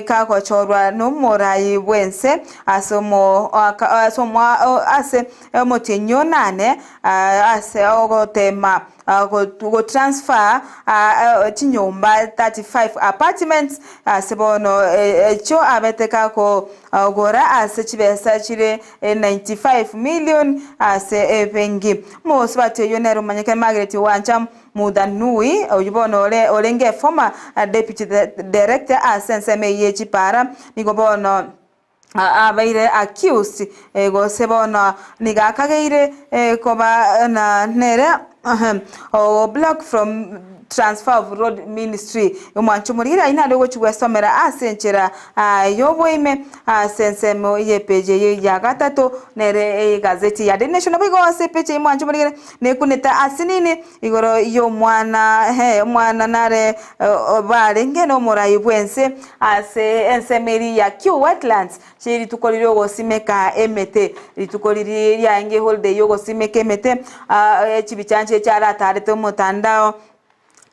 kagochorwa nomoraai bw'ense ase omo ase omo ase omotienyi onane ase ogotema Gotransfer chinyomba 35 apartments ase bono echio abete gakogora ase chibesa chire 95 million ase ebenki. Omosubati oyio nere omanyekane Margaret Wancha Muthanui oyio bono orenge former deputy director ase ensemo eyio ye chipara nigo bono abeire accused gose bono nigo akageire koba na nere o block from. Transfer of Road Ministry. Omwancho omoriri ayio nare ogochia gwesomera ase enchera y'oboime ase ensemo y'epeji eye ya gatato nere egazeti ya Daily Nation. Naboigo ase epeji eye mwancho omoriri nekunete ase nini igoro y'omwana omwana nare barenge nomorai bw'ense ase ensemo eria ya Kiu Wetlands Chi rituko riria ogosimeka emete, rituko riria riaenge holiday yogosimeka emete, chibichanchi echiaratarete omotandao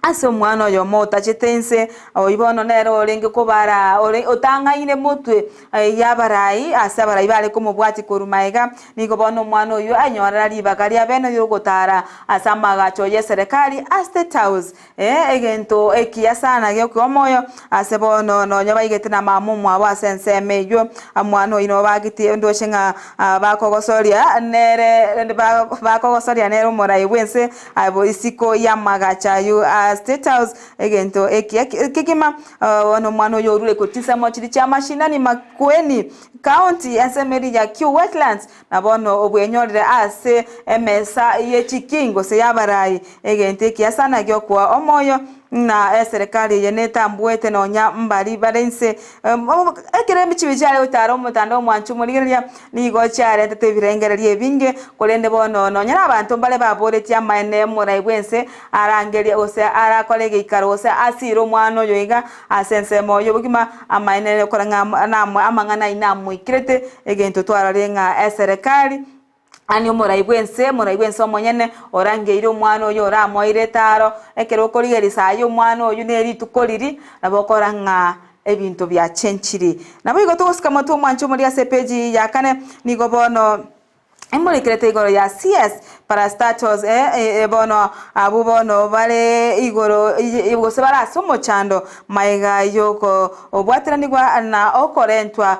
ase omwana oyomo otachete inse, oyio bono nere orenge kobara ore otang'aine motwe y'abarai ase abarai bare komobwatia korwa magega, nigo bono omwana oyio anyorera ribaga ria bene riogotara ase amagacho y'eserekari a State House. Ee, egento ekiya sana giokoa omoyo ase bono nonya baigete na mama omwabo ase ensemo eyio. Omwana oyio nabo bagetie ndoche ng'a bakogosoria nere bakogosoria nere omorai bw'ense abo isiko y'amagacho ayio a State House egento ekiya kegima. Bono omwana oyio orure korwa chinsemo chiria chia mashinani Makueni County ensemo eria ya Kiu Wetlands Na bono obwenyorere ase emesa ye chiking gose y'abarai, egento ekiya sana gi'okoa omoyo, ng'a eserekari eye netambuete nonya mbari bare inse. Ekero emichibi chiare gotara omotandao omwancho omorigereria, nigo chiarentete ebirengererio ebinge, korende bono nonya nabanto mbare baboretie amaene omorai bw'ense arangerie gose arakore egeikaro gose asire omwana oyo iga Ase ensemo y'obogima, amaene okora ng'a amang'ana ayio namoikerete, egento twarorire ng'a eserekari, yaani omorai bw'ense, omorai bw'ense omonyene orangeire omwana oyio oramoire etaro, ekero okorigereria saii omwana oyio ne rituko riria, nabo okora ng'a ebinto biachenchiri. Nabo igo togosika motwe omwancho omoria ase epeji ya kane, nigo bono. Emorekerete igoro ya CS parastatals bono abwo bono bare igoro gose bare ase omochando magega y'okobwateranigwa na okorentwa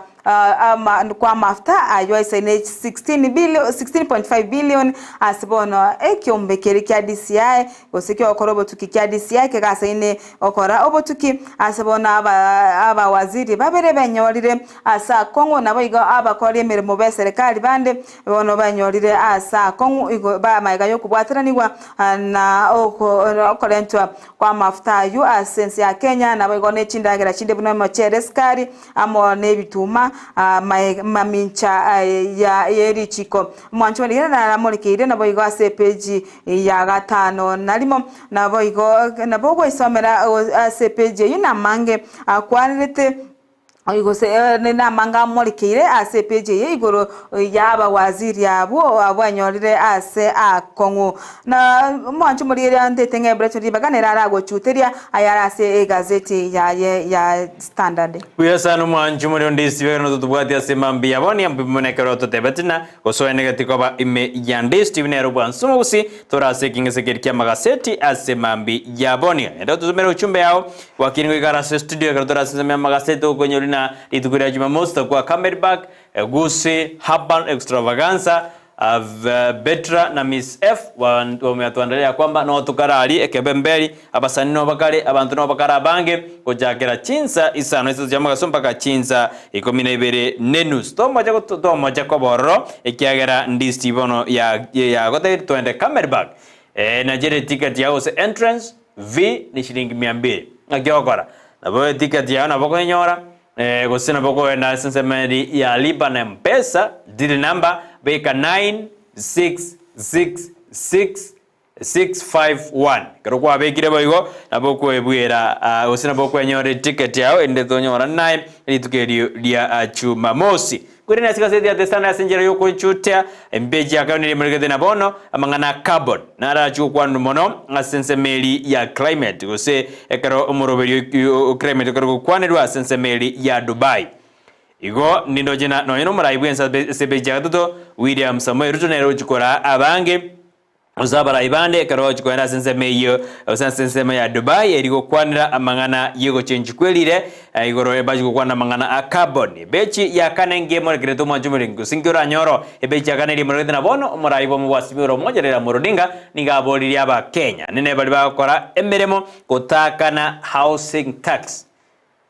kwa amafuta ayio aisaine 16.5 billion ase bono ekiombe keria kia DCI gose kiogokora obotuki kia DCI kegasaine gokora obotuki ase bono abawaziri babere benyorire Ase akong'u, naboigo abakori emeremo b'eserekari bande bono banyorire ase akong'u igo b'amaiga y'okobwateranigwa na okorentwa kw'amafuta ayio ase ense ya Kenya, naboigo ne chindagera chinde buna omochere, esukari, amo nebituma mamincha ye richiko. Omwancho one naramorekeire naboigo ase epeji ya gatano na rimo, naboigo nabo ogoisomera ase epeji eyio namange akwanerete. Gose namang'ana amorekeire ase epeji eye igoro y'abawaziri abwo abwanyorire ase akong'u. Na omwancho omorigereria antete ng'a Ebreto ribaga nere aragochuteria ayare ase egazeti yaye ya Standard. Buya sana omwancho omori onde isibe ekero totobwati ase mambia yabo ni ambuya mono ekero totebeti na gosoenegeti koba ime ya Ndisi TV nere obwansu mogusi tore ase ekeng'ese keria ki'amagaseti ase mambi yabo niga ende ototomere uchumbe yao Gwakire goikara ase studio ekero tore ase ensemo y'amagaseti tokoinyori na rituko ria Jumamosi tokwa Camelback, Gusii, Urban Extravaganza, Betra na Miss F wameatuandalia ya kwamba no tokare aria ekebemberi, abasani no bakare, abanto no bakare abange gochakera chinsa isano isato chia mogaso mpaka chinsa ikomi na ibere nenusu. Tomocha tomocha koba ororo ekiagera ndisi bono ya yagotebire twende Camelback. Nachire ticket yao gose entrance Fee ne shilingi mia mbili. Ng'aki ogokora? Nabo eticket yao nabo okoyenyora, gose nabo okogenda ase ensemo eri ya lipa na mpesa, till number, beka 9666 651. Ekero kwabekire boigo, nabo okoebuera gose nabo okwenyora eticket yao erinde tonyorane naye rituko erio ria Jumamosi. Korende ase egaseti ya The Standard ase enchera y'ogochutia embechi ya kabere neria na bono amang'ana a carbon narachie gokwanwa mono ase ensemo eri ya climate gose ekero omoroberio o climate okare gokwanerwa ase ensemo eri ya Dubai. Igo nindoche na nonya nomorai bwense ase ebechi ya gatato William Samoei Ruto nere ochi koraa abange Gose abarai bande ekero bagochia kogenda ase ensemo eyio, gose ase ensemo ya Dubai eri gokwanera amang'ana y'egochenchia kwerire igoro bachia gokwana amang'ana a carbon. Ebechi ya kane ngemorekerete omwancho omorenge gose inki oranyore oo? Ebechi ya kane eria emorekerete na bono omorai bw'omo bwa Azimio la Umoja Raila Amolo Odinga nigo aboririe Abakenya nene baria bagokora emeremo gotakana housing tax.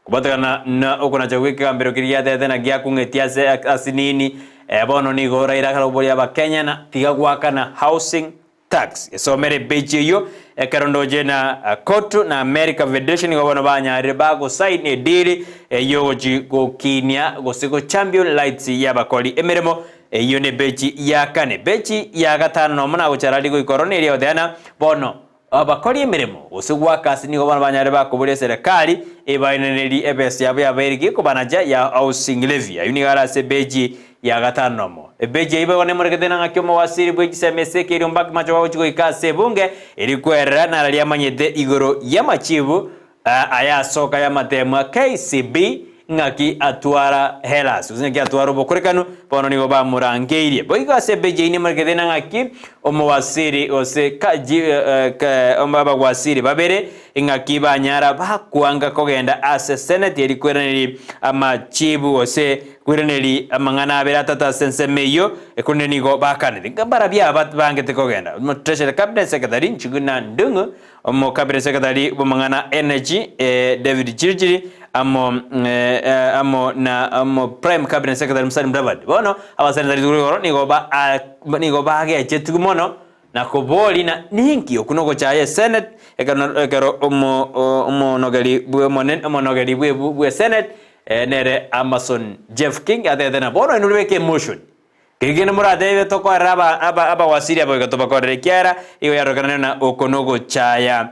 Kobatekana na okonacha gw'ekegambero keria giatete na giakong'etie ase asinini, bono nigo Raila akare koboria Abakenya na tiga goakana housing. Tax. Esomere epeji eyio ekero ndoche na Cotu na America Federation nigo bono banyarire bagosign edeal eyio gochi gokinia gose go champion rights y'abakori emeremo eyio ne epeji ya kane. Epeji ya gatano nomo nagochara goika ororo neria goteana bono Abakori emeremo, gose workers, nigo bono banyare bakoboria eserekari ebaenenerie ebesa yabo yabeire gekobanacha ya housing levy. Ayio nigo are ase ebeji ya gatano nomo. Ebeji eyio boigo nemorekete na ng'aki omowasiri bwe chisemi ase ekerio Mbaki Machogu agochia goika ase ebunge eria kwerera nararia amanyete igoro y'amachibu Ayasoka y'amateemo a KCB ng'aki atwara Hellas, gose ng'aki atwara obokorekanu, bono nigo bamorangeirie. Boigo ase epeji eyio nemorekete ng'a ng'aki omowasiri gose kaji abawasiri babere ng'aki banyara bakwanga kogenda ase seneti eri koiraneria amachibu gose koiraneria amang'ana abere atato ase ensemo eyio, korende nigo bakanire. Mbarabio aba bangete kogenda, Treasury Cabinet Secretary Njuguna Ndung'u, Omokabere secretary bw'amang'ana Energy David Chirichiri amo amo na omo prime cabinet secretary Musalia Mudavadi. Bono abaseneta rituko rigoro nigo ba nigo bagechetigwe mono na kobori na ninki okwo nogochaya esenate ekero ekero omo omonogeri bwe omonene omonogeri bwe bwe senate nere Amason Jeff King atebete na bono inwe beka emotion Keri kende moratebe tokorere aba aba abawasiri aba goika tobakorere, ekiagera igo yarorekanire ng'a oko nogochaya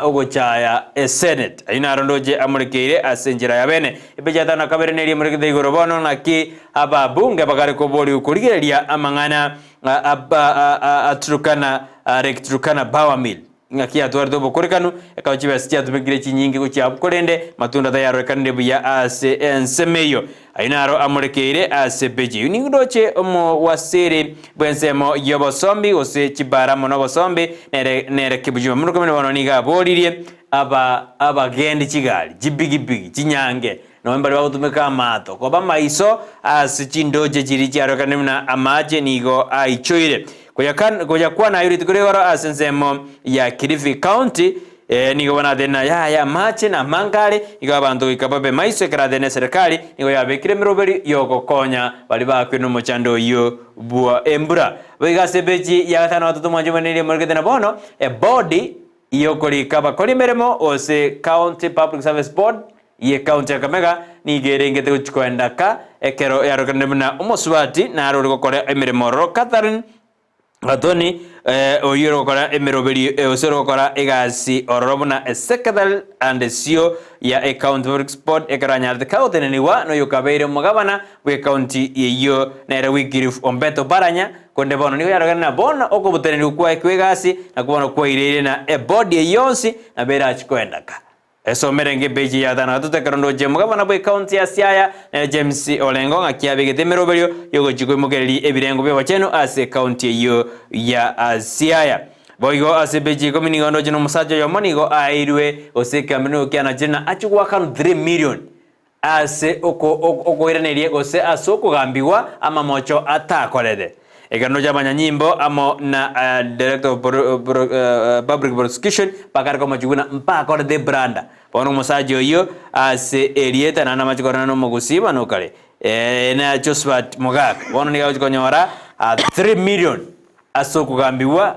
ogochaya esenate. Ayio naro ndoche amorekeire ase enchera ya bene. Epeji ya tano na kabere neria emorekete igoro bono naki ababunge bakare koborigwa korigereria amang'ana a Turkana Lake Turkana Power Mill. Ng'aki yatwarete obokorekanu, ekaba chibesa chiatumekire chinyinge gochia abwo, korende matunda tayarorekanire buya ase ensemo eyio. Ayio naro amorekeire ase epeji eyio. Nigo ndoche omowasiri bw'ensemo y'obosombi, gose chibara amo nobosombi, nere nere Kipchumba Murkomen bono nigo aboririe aba abagendi chigari, chipigipigi, chinyange, nonya mbaria bagotumeka amato, koba maiso ase chindoche chiria chiarorekanire buna amache nigo aichoire. Koyakwana ayio rituko rigoro ase ensemo ya Kilifi County, nigo banatebire na yaya amache na amange are, igo abanto goika babe maiso ekero atebire na eserekari nigo yabekire emeroberi yogokonya baria bakwire nomochando oyio bwa embura. Boigo ase epeji ya gatano gatato mwanche omonene emorekete na bono ebodi yokorika abakori emeremo gose County Public Service Board ye county ya Kakamega nigo erengete gochia koenda ka ekero yarokanire buna omosubati naro ore gokora emeremo ororo Catherine Gathoni oyio ore gokora emeroberi gose ore gokora egasi ororo buna secretary and CEO ya ecounty public board ekero anyarete kagotenenigwa noyo okabeire omogabana bwe county eyio nere Wycliffe Ombeto Baranya Korende bono nigo yarogeire na bono okobutanigwa kwaye kw'egasi nakwo bono kwaireire na ebodi eyio yonsi nabo erachie koenda ka. Esomere enga epeji ya gatano na gatato ekero ndoche omogabana bw'ecounty ya Siaya nere James Orengo ng'aki abegete emeroberio yogochia koimokereria ebirengo bi'obochenu ase ecounty eyio ya Siaya. Boigo ase epeji ya ikomi nigo ndoche na omosacha oyomo nigo aeirwe gose ekeambero nigo kianachire na achie goakanwa 3 million Ase okoiraneria gose ase okogambigwa amamocho atakorete. Ekerendo ki'abanyanyimbo amo na Director of Public Prosecution bakare komochia buna mbakorete ebranda. Bono omosacha oyio ase erieta naende amache korana nomogusii bono okare na Josphat Mogaka. Bono nigo agochia konyora 3 million ase okogambigwa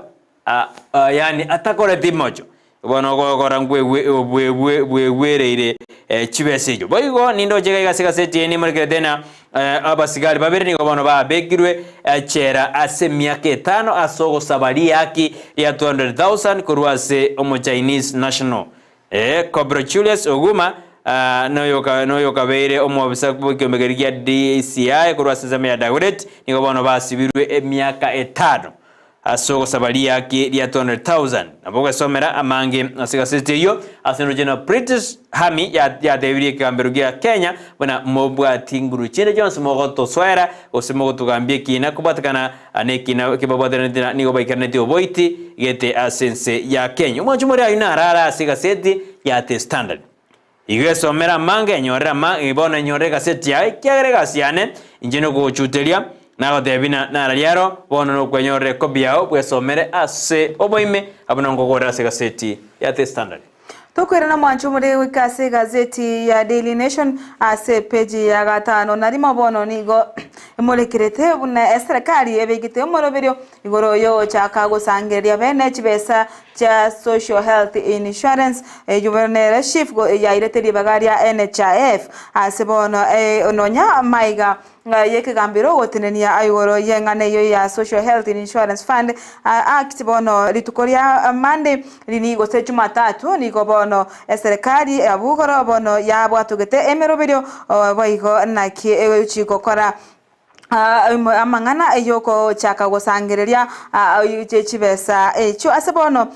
yaani atakoreti imocho. Bono ogokora nkwegwereire chibesa echio. Boigo nindoche iga ase egaseti eye nimorekerete ng'a abasigari babere nigo bono babekirwe echela ase emiaka etano ase ogosaba riaki ria 200,000 korwa ase Omochinese national Corporal Julius Oguma noyokabeire omwofisa bw'ekiombe keria gia DCI korwa ase ensemo ya Dagoretti nigo bono basibirwe emiaka etano. Ase ogosaba riaki ria 200,000 nabo ogwesomera amange ase egaseti eyio ase enroche na British Army yatebirie ekegambero gia Kenya buna mobwati nguru chinde chionsi mogotosoera gose mogotogambia ekina kobwatekana nekina kebabwateraneti na nigo baikaraneti oboiti gete ase ense ya Kenya. Omwancho more ayio narare ase egaseti ya The Standard. Igo esomere amange, enyorere ama, bono enyorere egaseti yaye, ekiagera egasi yane inche nokogochuteria, nagotebia buna nararia aro, bono nokwenyorera ekobi yao bwesomere ase oboime, abwo nongogorere ase egaseti ya The Standard. Tokoirana mwanche omorege goika ase egazeti ya Daily Nation ase epeji ya gatano na rimo bono nigo emorekerete buna eserekari ebegete omoroberio. Igoro yogochaka gosangereria bene chibesa chia Social Health Insurance eyio bono nere SHIF yairete ribaga ria NHIF ase bono nonya maiga yekegambero ogotenenia igoro yeng'ana eyio ya Social Health Insurance Fund Act bono rituko ria Monday rini gose Jumatatu nigo bono eserekari abwo igoro bono yabwatogete emeroberio boigo naki egochi gokora Amang'ana y'ogochaka gosangereria chibesa echio ase bono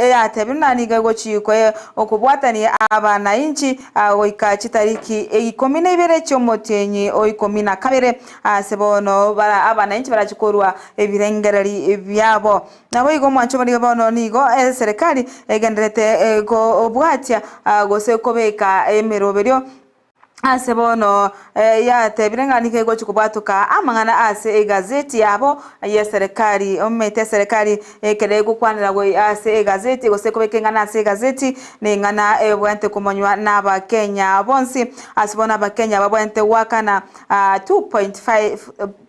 eyatebire buna nigo egochikwa okobwatania abanainchi goika chitariki ikomi na ibere chi'omotienyi o ikomi na kabere ase bono abanainchi barache korua ebirengereri biabo. Naboigo omwancho omonene bono nigo eserekari egendererete kobwatia gose kobeka emeroberio. Ase bono yatebire ng'a nigo egochia kobwatoka amang'ana ase egazeti yabo y'eserekari. Omanyete eserekari ekero egokwanera ase egazeti gose ekobeka eng'ana ase egazeti, neng'ana ebwenerete komanywa n'Abakenya bonsi. Ase bono Abakenya babwenerete goakana 2.5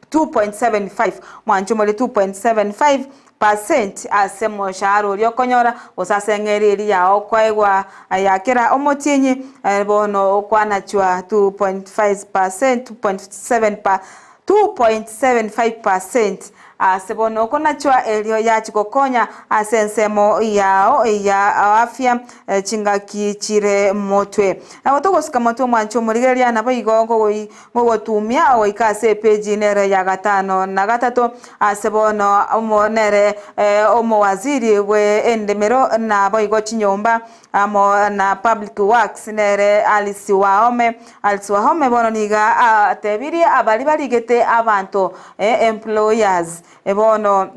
2.75 mwanche more 2.75 Percent ase omoshahara oria okonyora, gose ase eng'eria eria yao okoegwa ya kera omotienyi, bono okwanachwa 2.5 percent, 2.7 per, 2.75 percent ase bono okonachwa erio yachia gokonya ase ensemo yao ya afya chingaki chire motwe. Nabo togosika motwe omwanche omorigereria naboigo Mogotumia goika ase epeji nere ya gatano na gatato, ase bono omo nere omowaziri bwe endemero naboigo chinyomba amo na public works nere Alice Wahome. Alice Wahome bono nigo atebirie abaria barigete abanto employers bono.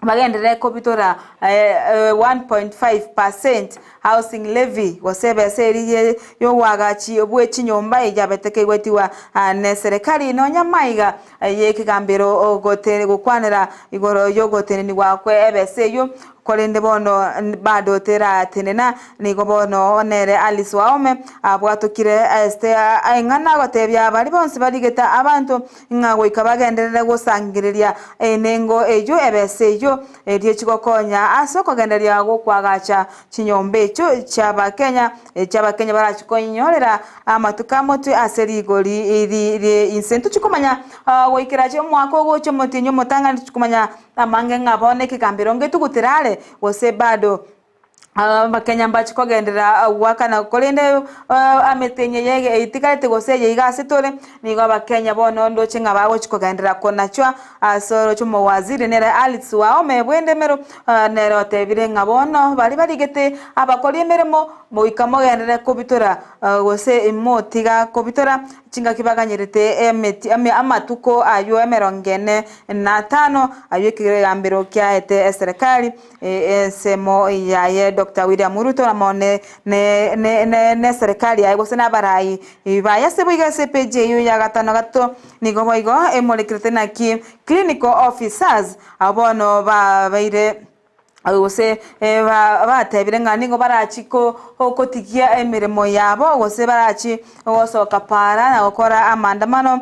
bagenderere kobitora 1.5 per cent housing levy gose ebesa eria y'oboagachi bwe chinyomba eyabete kegoetigwa neserekari nonya maiga y'ekegambero gokwanera igoro y'ogotenenigwa kwe ebesa eyio korende bono bado teratenena nigo bono nere Alice Wahome abwatokire ase eng'ana gotebia baria bonsi barigete abanto Ng'a goika bagenderere gosangereria enengo eyio ebesa eyio erio chigokonya ase okogendereria gokwagacha chinyomba echio chi'Abakenya, echio Abakenya barachi koinyorera amatuko amotwe ase rigori rie inse. Ntochi komanya goikera omwaka ogocha omotienyi omotang'ani ntochi komanya amange ng'a bono ekegambero ngetugutire are gose bado. Abakenya mbache kogenderera goakana, korende emete eye etigarete gose eye iga ase tore, nigo abakenya bono ndoche ng'a bagochia kogenderera konachwa ase oroche omowaziri nere Alice Wahome bw'endemero nere otebire ng'a bono baria barigete abakori emeremo goika mogenderere kobitora gose motiga kobitora chingaki baganyerete emeti amatuko aywo emerongo ene na atano aywo ekegambero kiaete eserekari. Ensemo yaye Doctor William Ruto amo neserekari yaye gose nabarai baye ase boigo ase epeji eyio ya gatano gatato nigo boigo emorekerete naki clinical officers abwo bono babeire gose batebire ng'a nigo barachi kotigia emeremo yabo gose barachi gosoka para na gokora amaandamano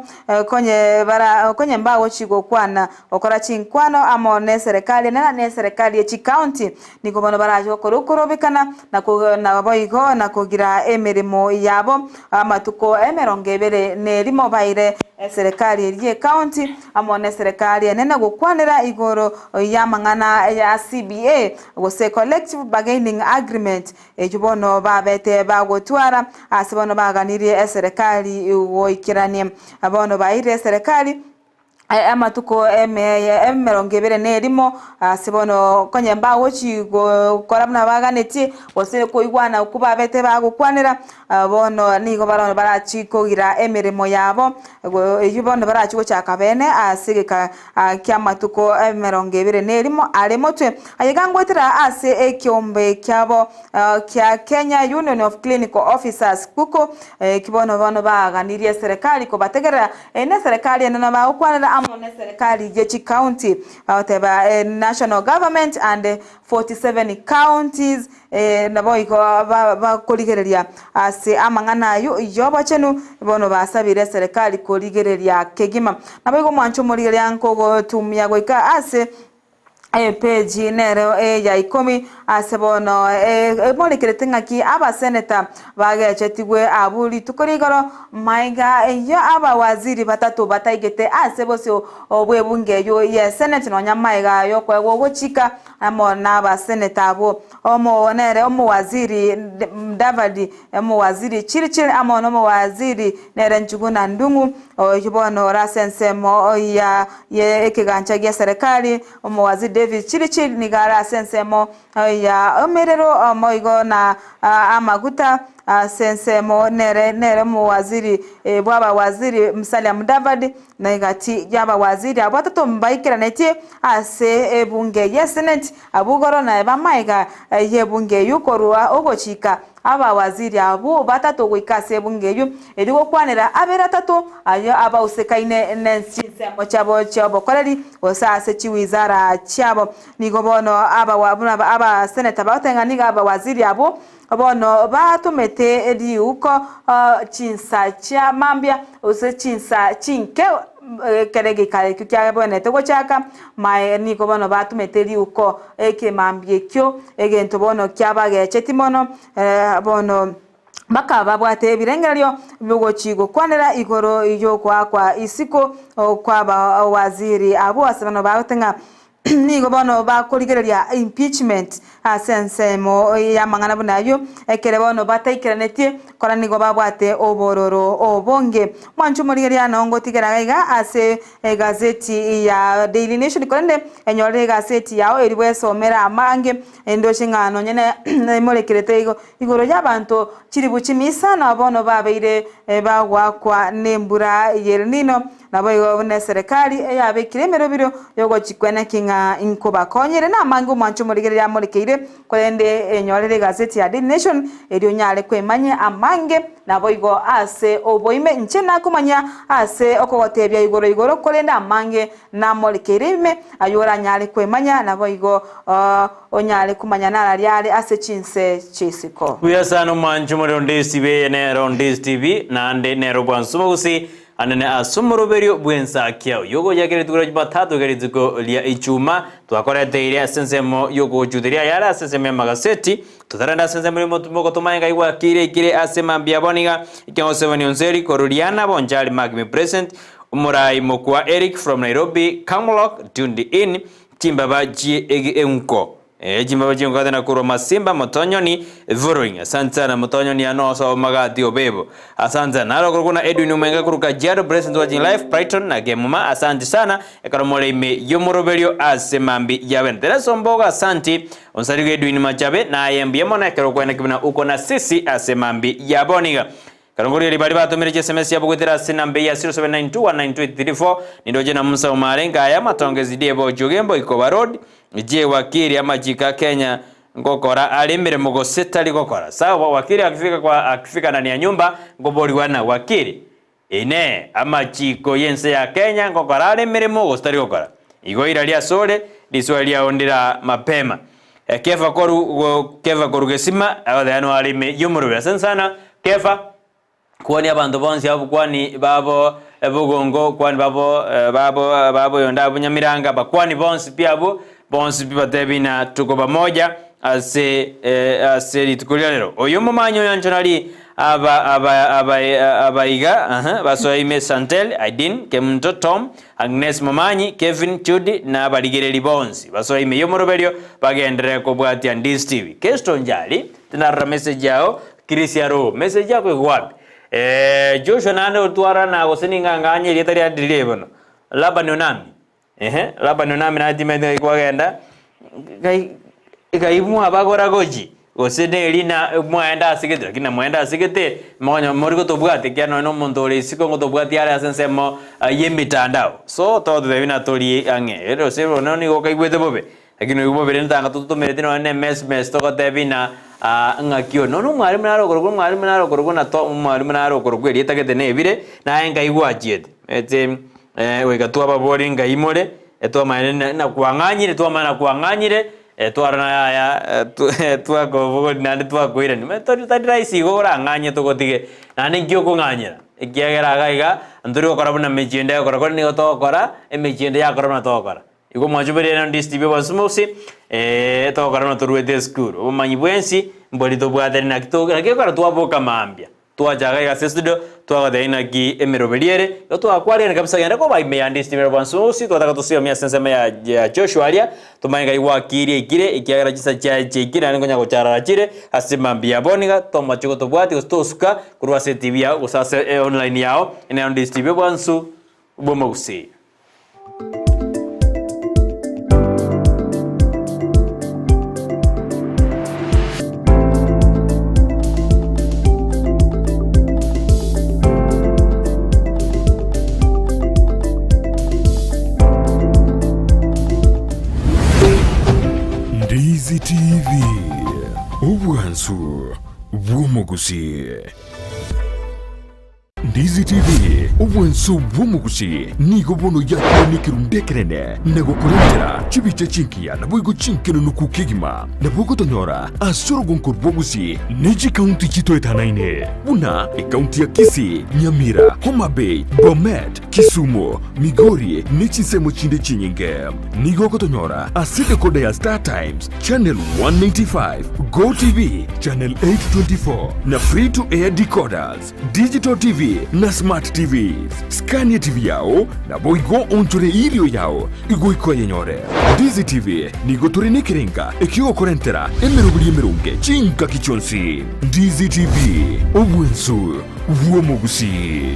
konye bara konye mbagochi gokwana Gokora chinkwano amo neserekari enene na eserekari ye chikaunti, nigo bono barache gokora okorobekana na naboigo na kogira emeremo yabo amatuko emerongo ebere nerimo baire eserekari eria y'ekaunti amo neserekari enene gokwanera igoro y'amang'ana ya CBA gose Collective Bargaining Agreement eyio bono babete bagotwara ase bono baganirie eserekari goikerania bono baire eserekari Amatuko emerongo ebere na erimo, ase bono konya mbagochi gokora buna baganetie, gose koigwana okwo babete bagokwanera, bono nigo barabwo barachi kogira emeremo yabo, eyio bono barachi gochaka bene ase egeka ki'amatuko emerongo ebere na erimo are motwe. Aye iga ngoetera ase ekeombe kiabo kia Kenya Union of Clinical Officers, KUCO, eki bono bono baganirie eserekari kobategerera Eye neserekari ende nabo bagokwanera amo neserekari ye chicounty bagoteba national government and 47 counties naboigo bakorigereria ase amang'ana ayio yobochenu bono basabire eserekari korigereria kegima. Naboigo omwancho omorigereria nkogotumia goika ase. Epeji nero eya ikomi ase bono emorekerete ng'aki abaseneta bagechetigwe abwo rituko rigoro maiga eyio abawaziri batato bataigete ase bosio bw'ebunge eyio ye seneti nonya maiga yokoegwa ogochika amo nabaseneta abwo. Omo nere omowaziri Mudavadi, omowaziri Chirchir amo nomowaziri nere Njuguna Ndung'u, oyio bono ore ase ensemo ya ye ekegancha gia serikali, omowaziri David Chirchir nigo are ase ensemo ya emerero omoigo na amaguta ase ensemo nere nere omowaziri bw'abawaziri Musalia Mudavadi, na egati y'abawaziri abwo batato mbaikeranetie ase ebunge ye Senate Abwo igoro naye b'amaiga y'ebunge eyio korwa ogochika abawaziri abwo batato goika ase ebunge eyio, erio gokwanera abere atato ayio abausekaine ne chinsemo chiabo chi'obokoreri gose ase chiwizara chiabo. Nigo bono abawa buna abaseneta bagoteba ng'a nigo abawaziri abwo bono batomete riuko chinsa chia mambia gose chinsa chinke ekero egeikaro ekio kiabwenerete gochaka, mae nigo bono batomete riuko ekemambia ekio, egento bono kiabagecheti mono bono bakaba babwate ebirengererio biogochi gokwanera igoro y'okoakwa isiko kw'abawaziri abwo ase bono bagote ng'a Nigo bono bakorigereria impeachment ase ensemo y'amang'ana buna ayio, ekere bono bataikeranetie kora nigo babwate obororo obonge. Mwanche omorigereria nao ngotigera iga ase egazeti ya Daily Nation korende enyorere egaseti yao eria bwesomere amange ndoche ng'a nonye nemorekerete igo igoro y'abanto chilifu chimisano bono babeire bagoakwa nembura y'El Nino Naboigo buna eserekari eyabekire emerobiro y'ogochikwa naki ng'a inkobakonyere namange omwancho omorigereria amorekeire, korende enyorere egazeti ya Daily Nation erio onyare kwemanyia amange naboigo ase oboime inche nakomanyia ase okogotebia igoro igoro korende amange namorekeire ime ayio oranyare kwemanya naboigo onyare komanya nararia are ase chinse chi'isiko. Buya sana omwancho omorero ndesibe eye nero Ndisi TV naende nero bwansu mogusi Anene ase omoroberio bw'ensakia oy'ogochakera rituko ria Jumatatu goika rituko ria Ichuma, twakoreteire ase ensemo y'ogochuteria ayare ase ensemo y'amagaseti, totarenda ase ensemo y'omotumo enga igwakire ekire ase mambia bono iga, ekiagera Osebani Onseri korwa Riana Bonchari Mark me present, Omorai Mokua Eric from Nairobi, Kamlok, tuned in, chimbaba chie enko. Ee, chimbaba chi'omokate na korwa masimba motonyoni following. Asante sana motonyoni ano ase omagati obebo. Asante sana. Naro okorokwa na Edwin Omwenga korwa Kajiado Blessings Watching Live Brighton na Kemuma. Asante sana ekero more ime y'omoroberio ase mambi yabene. Teresa Ombogo asanti. Onsarigo Edwin Machabe naye mbuya mono ekero okweneki buna uko na sisi ase mambi ya bono iga. Karongorieri baria batomire chiSMS chiabo goetera ase enamba eye ya 0792192834, nindoche na Musa Omare Ngaya, Matonge Zidie Bochi Ogembo, Ikoba Road, Je wakili amachiko a Kenya ngokora are emeremo gose tari gokora? Sawa, wakili akifika kwa akifika ndani ya nyumba nkoboriwa na wakili inee amachiko y'ense ya Kenya ngokora are emeremo gose tari gokora? Igo iraria asore riswali riao ndira mapema. Kefa koru Kefa koru gesima agoteeba nigo are ime y'omorweri. Asante sana Kefa kwani abanto bonsi abwo kwani babo bogongo kwani babo babo babo oyonde abwo nyamiranga abakwani bonsi pi abwo bonsi pi batebi na tuko pamoja ase ase rituko ria rero. Oyo omomanyi oyo nchonari aba aba aba abaiga aha basoa ime Santel, Aidin, Kemunto, Tom, Agnes Momanyi, Kevin, Judy, na abarigereria bonsi basoe ime y'omoroberio bagenderere kobwatia Ndisi TV. Kesto Njali, tinarora message yao, Chris Aroo, message yako iko wapi? Eh, Joshua naende otwarana gose ning'ang'anye erieta riane riria bono. Laban Onami. Ehe, Laban Onami naye timanyeti ng'ai kwagenda, ng'ai ng'ai mwabagora gochi. Gose neri na mwaenda ase gete, lakini namwaenda ase gete, monya mori gotobwati ekiagera nonya na omonto ore isiko ngotobwati are ase ensemo y'emitandao. So togototebia buna tori ang'e, ere gose bono nigo okaigwete bobe, lakini oigwe bobe rende tanga tototomereti nonya na emesmes togotebia ng'a ng'aki oyo. Nonya omwalimu nare okorokwa omwalimu nare okorokwa na to omwalimu nare okorokwa erieta gete nebire, naye nkai gwachiete. Omanyete goika twababoria ngai more, twamanya nakwang'anyire twamanya nakwang'anyire. Twarora yaya twakobogoria naende twakoirania. Omanyete tori tari rahisi igo orang'anye togotige, naende nki okong'anyera? Ekiagera iga iga ntori gokora buna emechie ende egokora, korende nigo togokora emechie ende yakora buna togokora. Igo mwachubereire na Ndisi TV obosimosi, eh, togokora buna toruete esukuru. Obomanyi bwensi mbori tobwate naki to naki ekero twaboka mambia, twacha iga ase estudio, twagotebia naki emeroberi ere, igo twakwarire kabisa genda koba ime ya Ndisi TV obosimosi, twataka tosiomie ase ensemo ya ya Joshua aria, tomanye ngai gwakirie aikire, ekiagera chinsa chiaye chiaikire naende nkonya gocharara chire, ase mambia ya bono iga, tomoche gotobwatia gose tosuka korwa ase etibi yao gose ase eonline yao, ere Ndisi TV obwansu bw'omogusii. Ndizi TV, obwansu bw'omogusii. Ndizi TV, obwanso bw'omogusi, nigo bono yakire nekerundu ekenene na gokorentera chibicha chingiya naboigo chinkenenuku kegima. Nabo ogotonyora ase orogonko rw'obogusi ne chikaunti chitoetanaine buna ekaunti ya Kisii, Nyamira, Homa Bay, Bomet, Kisumu, Migori ne chinsemo chinde chinyinge. Nigo ogotonyora ase decoder ya Star Times, Channel 195, Go TV, Channel 824 na Free to Air decoders. Digital TV na Smart TVs. Skania TV yao naboigo onchore irio yao igoika oyenyore. Ndizi TV nigo tore nekerenga ekiogokorentera emeroberi emeronge chingaki chionsi. Ndizi TV, obwensu bw'omogusii.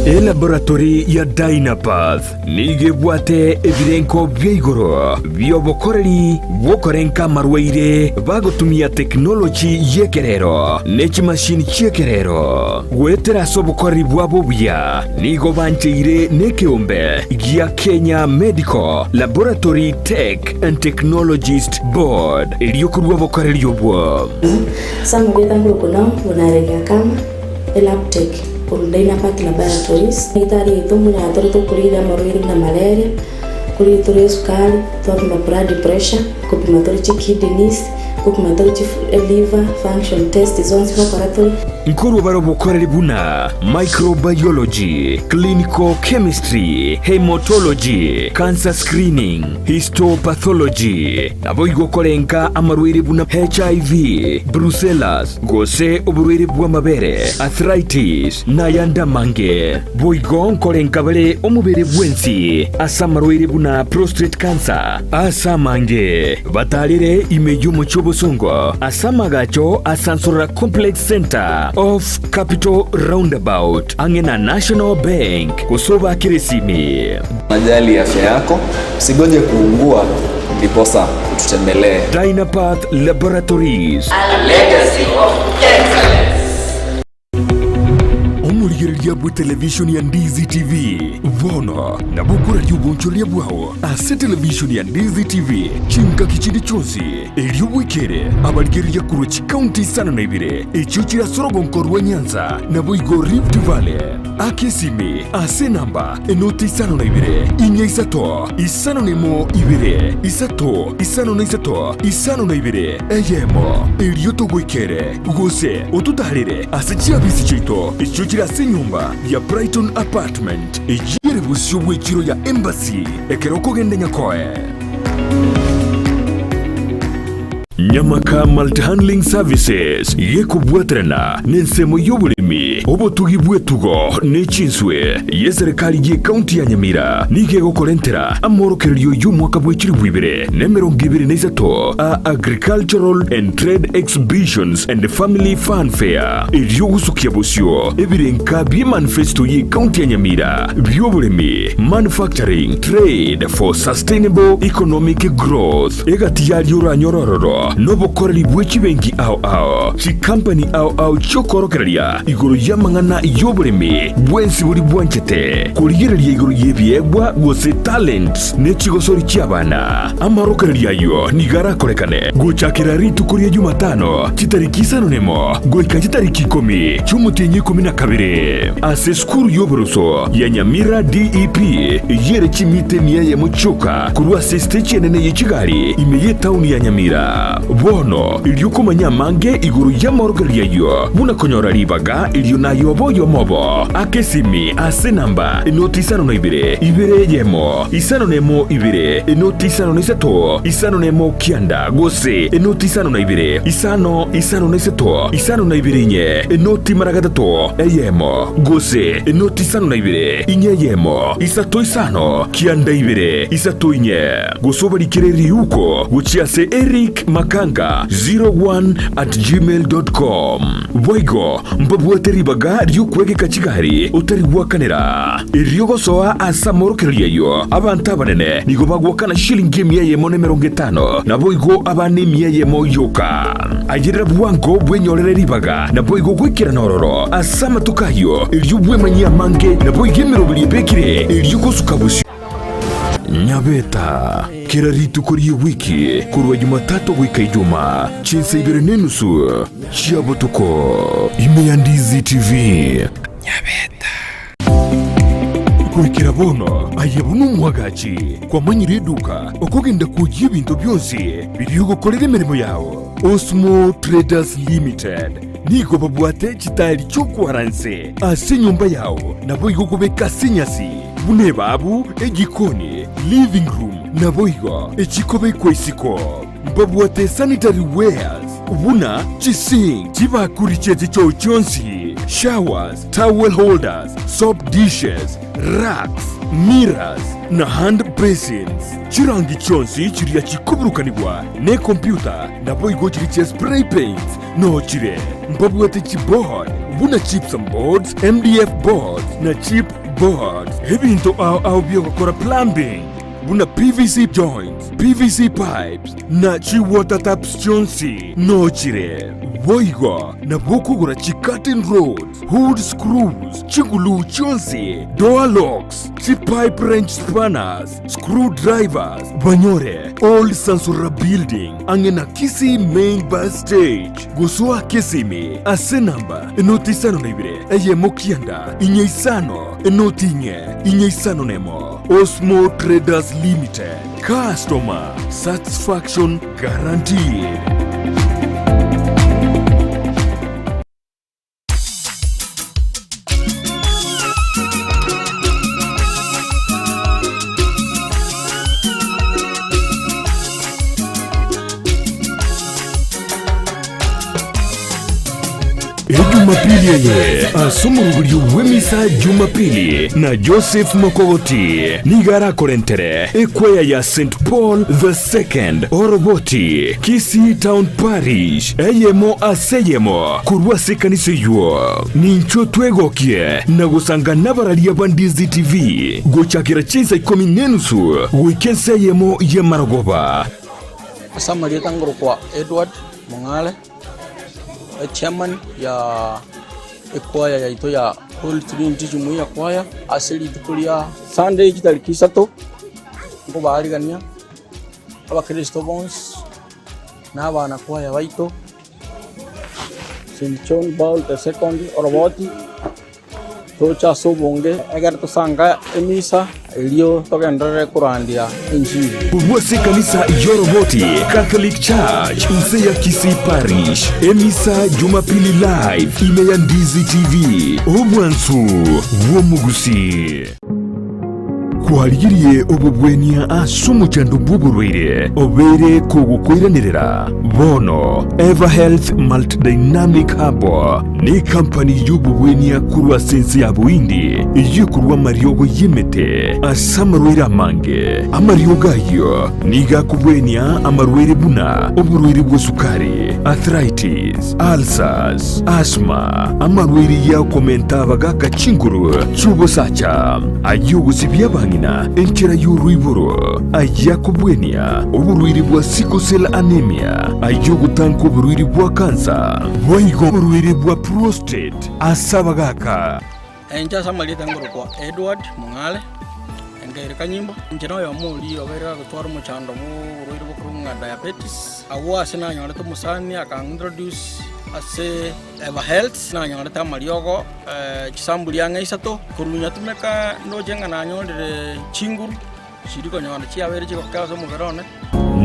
Elaboratory ya Dynapath Nigo ebwate ebirenko bia igoro bi'obokoreri bw'okorenka amarwaire bagotumia tekinoloji y'ekerero ne chimashini chi'ekerero. Goetera ase obokoreri bwabo obuya, nigo bancheire nekeombe gia Kenya Medical Laboratory Tech and Technologist Board erio korua obokoreri obwo. Samugweta nkorokwa nao buna Kama. Elabtech, korwa Dynapath Laboratories. Daktari oito mbuna tore tokorigia amarwaire buna malaria, korigia tore esukari, twapima blood pressure, kopima tore chikidneys, kopima tore chi liver function test zonsi gokora tore. Nkorwa bare obokoreri buna microbiology, clinical chemistry, haematology, cancer screening, histopathology, naboigo korenka amarwaire buna HIV, brucellas, gose oborwaire bw'amabere, arthritis, na ayande amange. Boigo nkorenka bare omobere bwensi ase amarwaire buna prostate cancer. Ase amange batarire ime y'omochie obosongo ase amagacho a Sansorora Complex Centre off Capital Roundabout ang'e na National Bank gose obakere esimi. Unajali afya yako, usigoje kuugua ndiposa ututembelee. Dynapath Laboratories. A legacy of excellence. Omorigereria bw'etelevishoni ya Ndizi TV bono nabo okoraria obonchoreria bwao ase televishoni ya Ndizi TV chingaki chinde chionsi erio bwekere abarigereria korwa chikaunti isano na ibere echio chire ase orogonko rwa Nyanza naboigo Rift Valley. Aka esimi ase enamba enoti isano na ibere, inya isato, isano na emo ibere, isato, isano na isato, isano na ibere, eyemo, erio togoikere, gose ototaarere ase chiabisi chiaito echio chire ase enyomba ya Brighton Apartment, eyio ere bosio bw'echiro ya Embassy ekero okogenda Nyakoe. Nyamaka Multihandling Services gekobwaterana nensemo y'oboremi, obotugi bw'etugo ne chinswe y'eserekari y'ecounty ya Nyamira nigo egokorentera amorokererio y'omwaka bwe chilifu ibere na emerongo ebere na isato a Agricultural and Trade Exhibitions and Family Fun Fair erio gosukia bosio ebirenka bi'emanifesto y'ecounty ya Nyamira bi'oboremi, Manufacturing, Trade for Sustainable Economic Growth. Egati yaria oranyore ororo nobokoreri bwe chibenki ao ao, chikampani ao ao chi'okorokereria igoro y'amang'ana y'oboremi bwensi boria bwanchete korigereria igoro y'ebiegwa gose talents ne chigosori chi'abana. Amarokererio ayio nigo arakorekane gochakera rituko ria Jumatano chitariki isano nemo goika chitariki ikomi chi'omotienyi ikomi na kabere ase esukuru y'oboroso ya Nyamira DEP eyio ere chimita emia eyemo chioka Korwa ase esitechi enene ye chigari ime y'etauni ya Nyamira. Bono erio komanya amange igoro y'amorokererio ayio, buna konyora ribaga erio. naye obe oyomo obo. Aka esimi ase enamba enoti 52 ibere eyemo 51 ibere enoti 53 51 kianda gose enoti 52 5 53 52 inye enoti mara gatato eyemo gose enoti 52 inye eyemo 3 5 kianda ibere 3 inye gose obarikere riuko gochia ase Eric Makanga 01 at gmail dot com. Boigo mbabwate ribaga ri'okwegeka chigari otari gwakanera. Erio gosoa ase amorokererio ayio, abanto abanene nigo bagwakana chishilingi emia eyemo na emerongo etano, naboigo abana emia eyemo yoka. Ayerera bwango bwenyorere ribaga, naboigo goikerana ororo ase amatuko ayio, erio bwemanyie amange, naboigo emeroberi ebekire, erio gosuka bosio. Nyabeta, kera rituko ri'ewiki, korwa Jumatatu goika Ijumaa, chinsa ibere nenusu chia botuko, ime ya Ndizi TV. Nyabeta. Goikera bono, aye buna omwagachi, kwamanyire eduka okogenda kwoyia ebinto bionsi biria ogokorera emeremo yao. Osmo Traders Limited nigo babwate chitari chi'okwara nse ase enyomba yao naboigo kobeka ase enyasi buna ebabu, ejikoni, living room naboigo echikobekwa isiko. Mbabwate sanitary wares buna chisink, chibakuri chie chichoo chionsi, showers, towel holders, soap dishes, racks, mirrors na hand basins. Chirangi chionsi chiria chikoburukanigwa nekompyuta naboigo chiria chia spray paints noo chire. Mbabwate chiboard buna gypsum boards, MDF boards na chip boards. Ebinto ao ao biogokora plumbing buna PVC joints, PVC pipes na chi water taps chionsi noo chire. Boigo nabo okogora chi curtain rods, hood screws, chiguluu chionsi, door locks, chi pipe wrench spanners, screw drivers, banyore Old Sansura Building ang'e na Kisii Main Bus Stage. Gosoa Kisimi ase namba enoti 52 eyemo kianda inye isano enoti inye inye isano nemo. Osmo Traders Limited, customer satisfaction guaranteed. Ejumapili eye ase omoroberio bw'emisa Jumapili na Joseph Mokogoti nigo arakorentere ekwaya ya St Paul the Second Oroboti Kisii Town Parish eyemo ase eyemo korwa ase ekanisa eywo. Ninchwo twegokie na gosanga nabararia ba Ndizi TV gochakera chinsa ikomi nenusu goika ensa eyemo y'emarogoba. Ase amarieta ngorokwa Edward Mong'are, echairman ya ekwaya yaito ya Holy Trinity Jumuiya Choir ase rituko ria Sunday chitariki isato nkobaarigania abakristo bonsi na abana kwaya baito St John Paul the Second oroboti Toche ase obonge, ekero tosanga emisa, erio togenderere korandia enchili. Korwa ase ekanisa y'Oroboti Catholic Church inse ya Kisii Parish, emisa Jumapili Live ime ya Ndizi TV, obwansu bw'omogusii. Kwarigirie obobwenia ase omochando bw'oborwaire obeire kogokoiranerera? Bono Everhealth Multidynamic Herbal nekampani y'obobwenia korwa ase ense ya Bohindi eyio ekorwa amariogo y'emete ase amarwaire amange. Amariogo ayio nigo akobwenia amarwaire buna oborwaire bw'esukari, arthritis, ulcers, asthma, amarwaire y'okomenta abagaka chinguru chi'obosacha, ay'ogosibia abang'ina enchera y'oroiboro, ay'akobwenia oborwaire bwa sickle cell anemia, ay'ogotanka oborwaire bwa kansa, boigo oborwaire bwa prostate ase abagaka. Inche ase amarieta ngorokwa Edward Mong'are, enkaire Kanyimbo. Inche noyomo oria obeire gagotwara omochando bw'oborwaire bokorokwa ng'a diabetes. Agwo ase nanyorete omosani akang'introduce ase Eva Health, nanyorete amariogo chisamburi ang'e isato, korwa nyatumeka ndoche ng'a nanyorire chinguru. Chiri konyora chiabeire chigokea ase omobere one.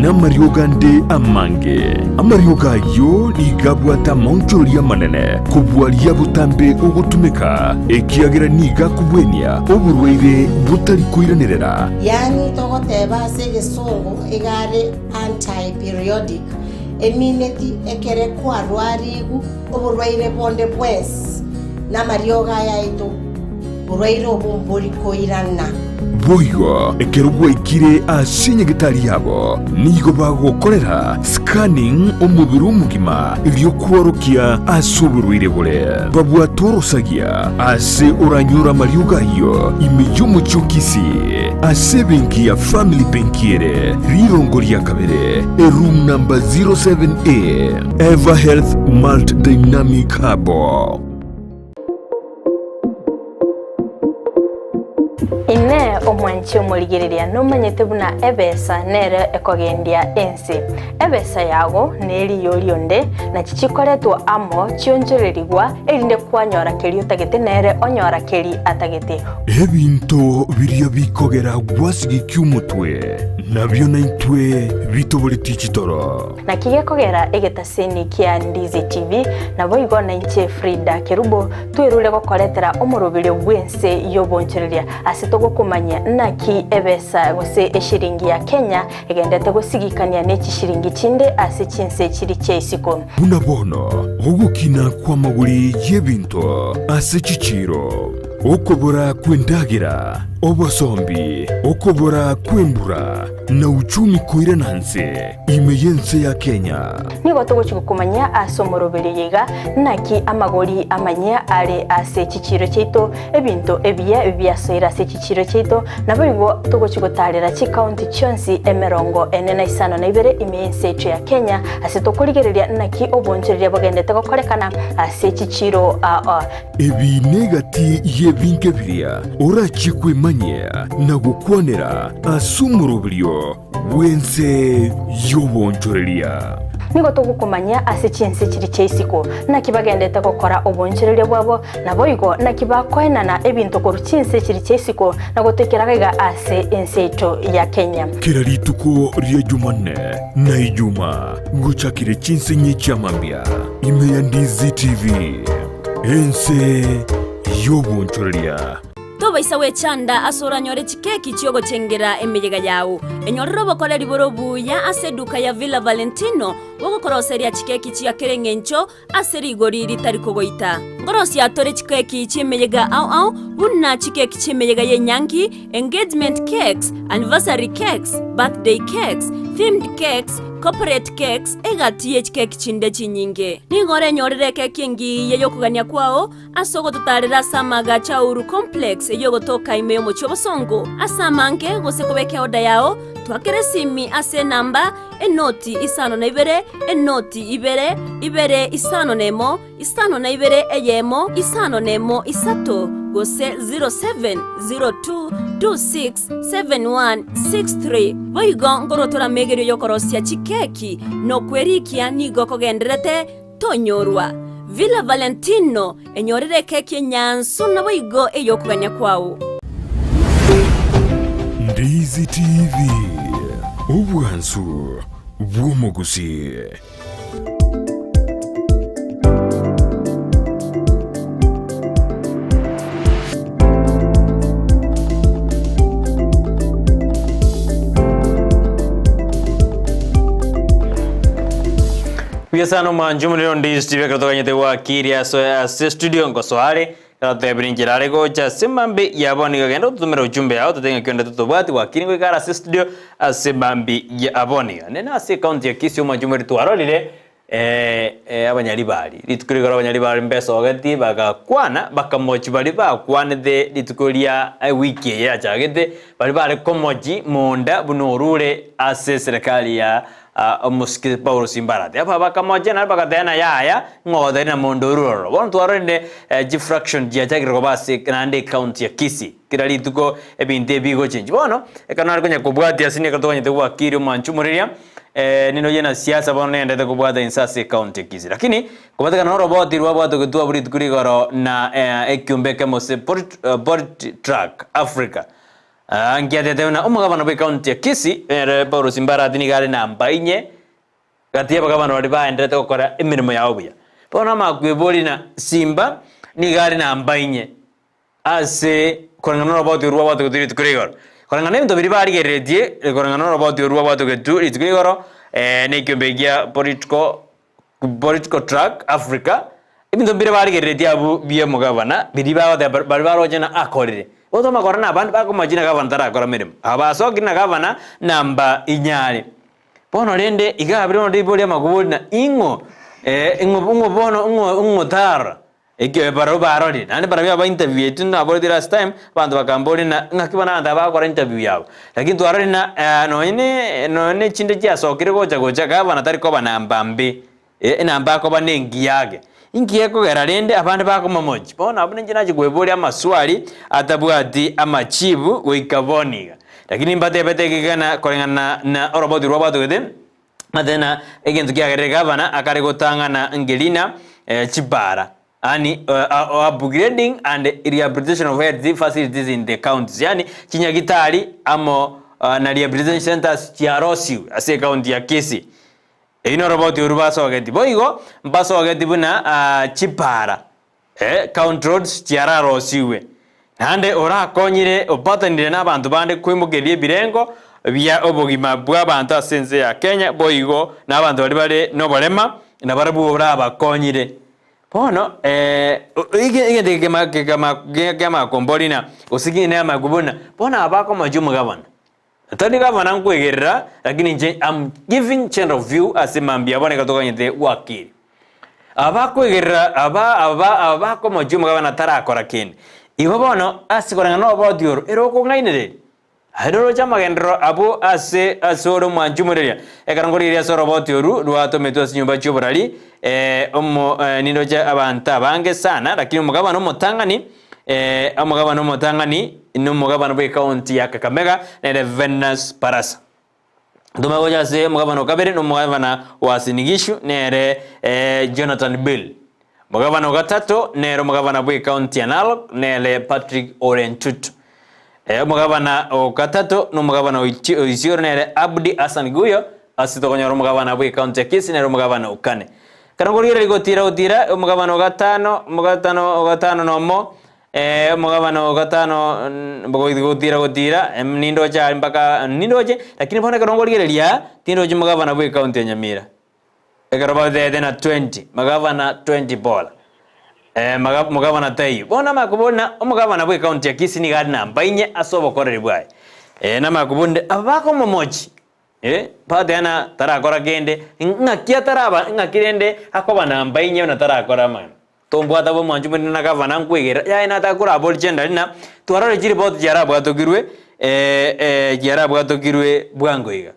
Namariogo ande amange. Amariogo ayio nigo abwate amaonchoreria amanene kobua aria botambe ogotumeka, ekiagera nigo akobwenia oborwaire botari koiranerera. Yaani togoteba ase egesongo iga are anti-periodic, emineti ekere kwarwarigu oborwaire bonde bwensi namariogo aya aito. Borwaire obo mbori koirana. Boigo ekero gwaikire ase enyagetari yabo, nigo bagokorera scanning omobere omogima erio kworokia ase oborwaire bore. Babwate orosagia ase oranyore amariogo ayio ime y'omochie o Kisii ase ebenki ya Family Benki ere rirongo ria kabere, eroom number 07A, Ever Health Malt Dynamic Herbal. Inee! Omwanchi omorigereria nomanyete buna ebesa nere ekogendia ense? Ebesa yago neriyo rionde, nachi chikoretwa amo chionchorerigwa, erinde kwanyora keria otagete nere onyora keri atagete. Ebinto biria bikogera gwasigikia omotwe, nabio naintwe bitoboretie chitoro. Naki gekogera egetaseni kia Ndizi TV, naboigo nainche Frida Kerubo twerure gokoretera omoroberio bw'ense y'obonchoreria ase togokomanyia naki ebesa gose eshiringi ya Kenya egendete gosigikania ne chishiringi chinde ase chinse chiri chia isiko. Buna bono ogokina kw'amagori y'ebinto ase chichiiro, okobora kw'endagera, obosombi, okobora kw'embura, na uchumi koirana nse. Ime y'ense ya Kenya. Nigo togochia gokomanyia ase omoroberio oyo iga, naki amagori amanyia are ase chichiiro chiaito, ebinto ebiya biasoire ase chichiiro chiaito, naboigo togochia gotaarera chikaunti chionsi emerongo ene na isano na ibere ime y'ense yaito ya Kenya, ase tokorigereria naki obonchoreria bogendete gokorekana ase chichiiro aa. Ebi negati y'ebinto biria orachie kwemanyia na gokwanera ase omoroberio bw'ense y'obonchoreria. Nigo togokomanyia ase chinse chiria chia isiko, naki bagendete gokora obonchoreria bwabo, naboigo naki bakoenana ebinto korwa chinse chiria chia isiko na gotoikera gaiga ase ense yaito ya Kenya. Kera rituko ria Jumanne na Ijuma gochakire chinse inye chia mambia ime ya Ndizi TV, ense y'obonchoreria. Tobaisa gwechanda ase oranyore chikeki chi'ogochengera emeyega yao. Enyorere obokoreri bore obuya ase eduka ya Villa Valentino bogokoroseria chikeki chia kera engencho ase rigori ritari kogoita. Nkorosia tore chikeki chi'emeyega ao ao buna chikeki chi'emeyega y'enyangi, engagement cakes, anniversary cakes, birthday cakes, themed cakes, corporate cakes, egati ye chikeki chinde chinyinge. Nigo orenyorere ekeki engiya y'okogania kwao Ase ogototaarera ase amaagacho a Uhuru Complex eyio egotoka ime y'omochie obosongo ase amange, gose kobeka eoda yao, twakere esimi ase enamba, enoti isano na ibere, enoti ibere, ibere isano na emo, isano na ibere eyemo, isano na emo isato, gose 0702267163. Boigo nkorwa tore amegerio y'okorosia chikeki na okwerikia nigo kogendererete Tonyorwa. Villa Valentino, enyorere ekeki enyansu naboigo ey'okogania kwao. Ndizi TV, obwansu bw'omogusii. Buya sana omwancho omonene onde Steve ekero toganyete gwakiri ase ase studio ngosoa are ekero atebire enchera are gocha ase mambi ya bono iga genda ototomere ujumbe yao totebe ng'aki onde totobwati gwakiri ngoika are ase studio ase mambi ya bono iga. Nene ase ecounty ya Kisii omwancho omoreri twarorire abanyaribari rituko rigoro abanyaribari mbesogeti bagakwana bakamochi baria bakwanete rituko ria ewiki eye yachagete baria bare komochi monda buna orure ase eserekari ya Omosike Paulo Simbarati. Aba bakamochia naende bagateba ng'a yaya, ng'a otari na monto orure ororo. Bono twarorire chifraction chiachakire koba ase naende ecounty ya Kisii. Kera rituko ebinto ebi bigochenchia. Bono, ekero nare konya kobwatia ase nigo tokonyete gwakiri omwancho omoriria, ninoyia na siasa bono nendete kobwata inse ase ecounty ya Kisii. Lakini, kobatekana na oroboti rwabwate goetwa rituko rigoro na ekiombe ekemo ase Port, Port Truck Africa. Ah, nkiatete buna omogabana bw'ecounty ya Kisii ere Paul Simbarati nigo are namba inye gati y'abagabana baria baenderete gokora emeremo yabo buya. Bono amakwebori na Simba nigo are namba inye ase koreng'ana noroboti orwo rwabwatogetwe rituko ria igoro. Koreng'ana nebinto biria barigereretie koreng'ana noroboti orwo rwabwatogetwe rituko ria igoro na ekiombe gia political political track Africa, ebinto mbire barigereretie abwo bia omogabana biria bagoteba baria baroche ng'a akorire. Gose amakora na abande bakomochia na gavana tarakora meremo. Aba basokire na gavana namba inyare. Bono rende iga abire bono ribori amakubori na ing'o ing'o ing'o bono ing'o ing'o tarora. Ekio barabwo barorire. Naende barabwo aba interview yaito naboreti last time, abanto bakamboria ng'a ng'aki bono abanto aba bagokora interview yabo. Lakini twarorire ng'a nonye ne nonye ne chinde chiasokire gocha gocha, gavana tari koba namba mbe, enamba akoba ne engiya ake. Inki gekogera rende abande bakomomochia? Bono abwo ninche nachia koeboria amaswali atabwati amachibu goika bono iga. Lakini mbatebete ekegena koreng'ana na oroboti rwabwatogete, Ase na egento kiagerire gavana akare gotang'ana ngerina chipara, yaani upgrading and rehabilitation of health facilities in the counties, yaani chinyagitari amo na rehabilitation centers chiarosiwe ase ecounty ya Kisii. Eyio noroboti orwo basogeti. Boigo mbasogeti buna chipara, county roads chiararosiwe. Naende orakonyire opatanire nabanto bande koimokereria ebirengo bia obogima bw'abanto ase ense ya Kenya, boigo nabanto baria bare noborema nabarabwo orabakonyire. Bono egento eke kiamakombori na gose kiamaku buna bono aba bakomochia omogabana, tari gavana nkwegerera lakini inche am giving general view ase mambia bono ekero tokonyete wakili. Abakwegerera aba aba aba bakomochia omogabana tarakora kende. Igo bono ase koreng'ana noboti oro, ere okong'ainereria. Aye noroche amagenderero abwo ase ase ore omwanchi omoreria. Ekero nkorigereria ase oroboti oru rwatometwe ase chinyomba chi'oborari, omo nindoche abanto abange sana, lakini omogabana omotang'ani, omogabana omotang'ani nomogabana bw'ecounty ya Kakamega, nere Venus Barasa. Ntome gocha ase omogabana o kabere, na omogabana o Uasin Gishu, nere Jonathan Bill. Omogabana o gatato nere omogabana bw'ecounty ya Narok, nere Patrick Ole Ntutu. Omogabana o gatato na omogabana o Isiolo nere Abdi Hassan Guyo, ase tokonyora omogabana bw'ecounty ya Kisii nere omogabana o kane. Ekero nkorigereria gotira gotira, omogabana o gatano, omogatano o gatano nomo, Omogabane o gatano gotira gotira, nindoche are mpaka nindoche, lakini bono ekero nkorigereria, tindochi omogabana bwa ecounty ya Nyamira. Ekero batebete na 20, magavana 20 bora, mogavana taiyo. Bono namakobori na omogabana bwa ecounty ya Kisii nigo are namba inye ase obokoreri bwaye. Namakobori aba bakomomochi, bateba na tarakora kende, ng'aki ataraba ng'aki rende akoba namba inye buna tarakora amang'ana. Tombwate abwo mwanche omonene na gavana nkwegerera, yaye nataka korabori chienda rina, twarore chiripoti chiarabwatokirwe chiarabwatokirwe bwango iga.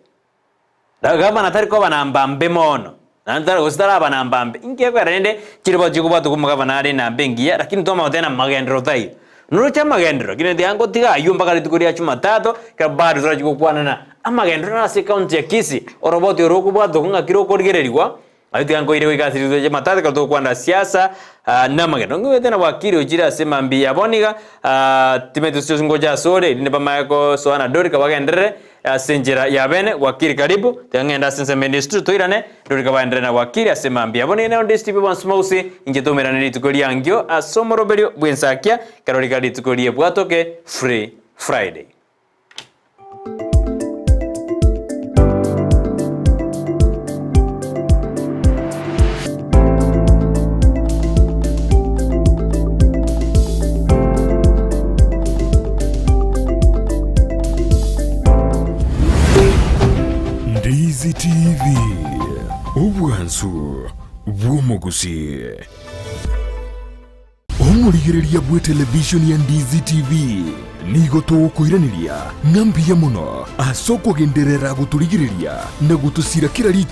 Na gavana tari koba namba mbe mono, naende tari gose taraba namba mbe, inki ekogera rende chiripoti chikobwatokwa omogavana are enamba engiya, lakini twamanya goteba magenderero taiyo. Noroche amagenderero, lakini tiga ngotiga aywo mpaka rituko ria jumatatu, ekero bado torachi gokwanana amagenderero naro ase ecounty ya Kisii, oroboti oro okobwatokwa ng'aki rokorigererigwa, Ayio tiga nkoire goika ase rituko ria Jumatatu ekero togokwana siasa namagena. Ong'igwete na bwakire ochire ase mambia ya bono iga, timanyeti gose ngocha asore, erinde bamanye kosoa na Dorika bagenderere ase enchera ya bene. Wakili karibu, tiga ng'ende ase ensemo ende yesutu toirane, Dorika bagenderere na wakili ase mambia ya bono iga. Nero Ndisibi bonsi mogusii, inche toumerane rituko riangio ase omoroberio bw'ensakia, ekero rikare rituko ri'ebwatoke, Free Friday. Ndizi TV, obwansu bw'omogusii. Omorigereria bw'etelevishoni ya Ndizi TV nigo togokoiraneria ng'a mbuya mono ase okogenderera gotorigereria na gotosira kera rituko.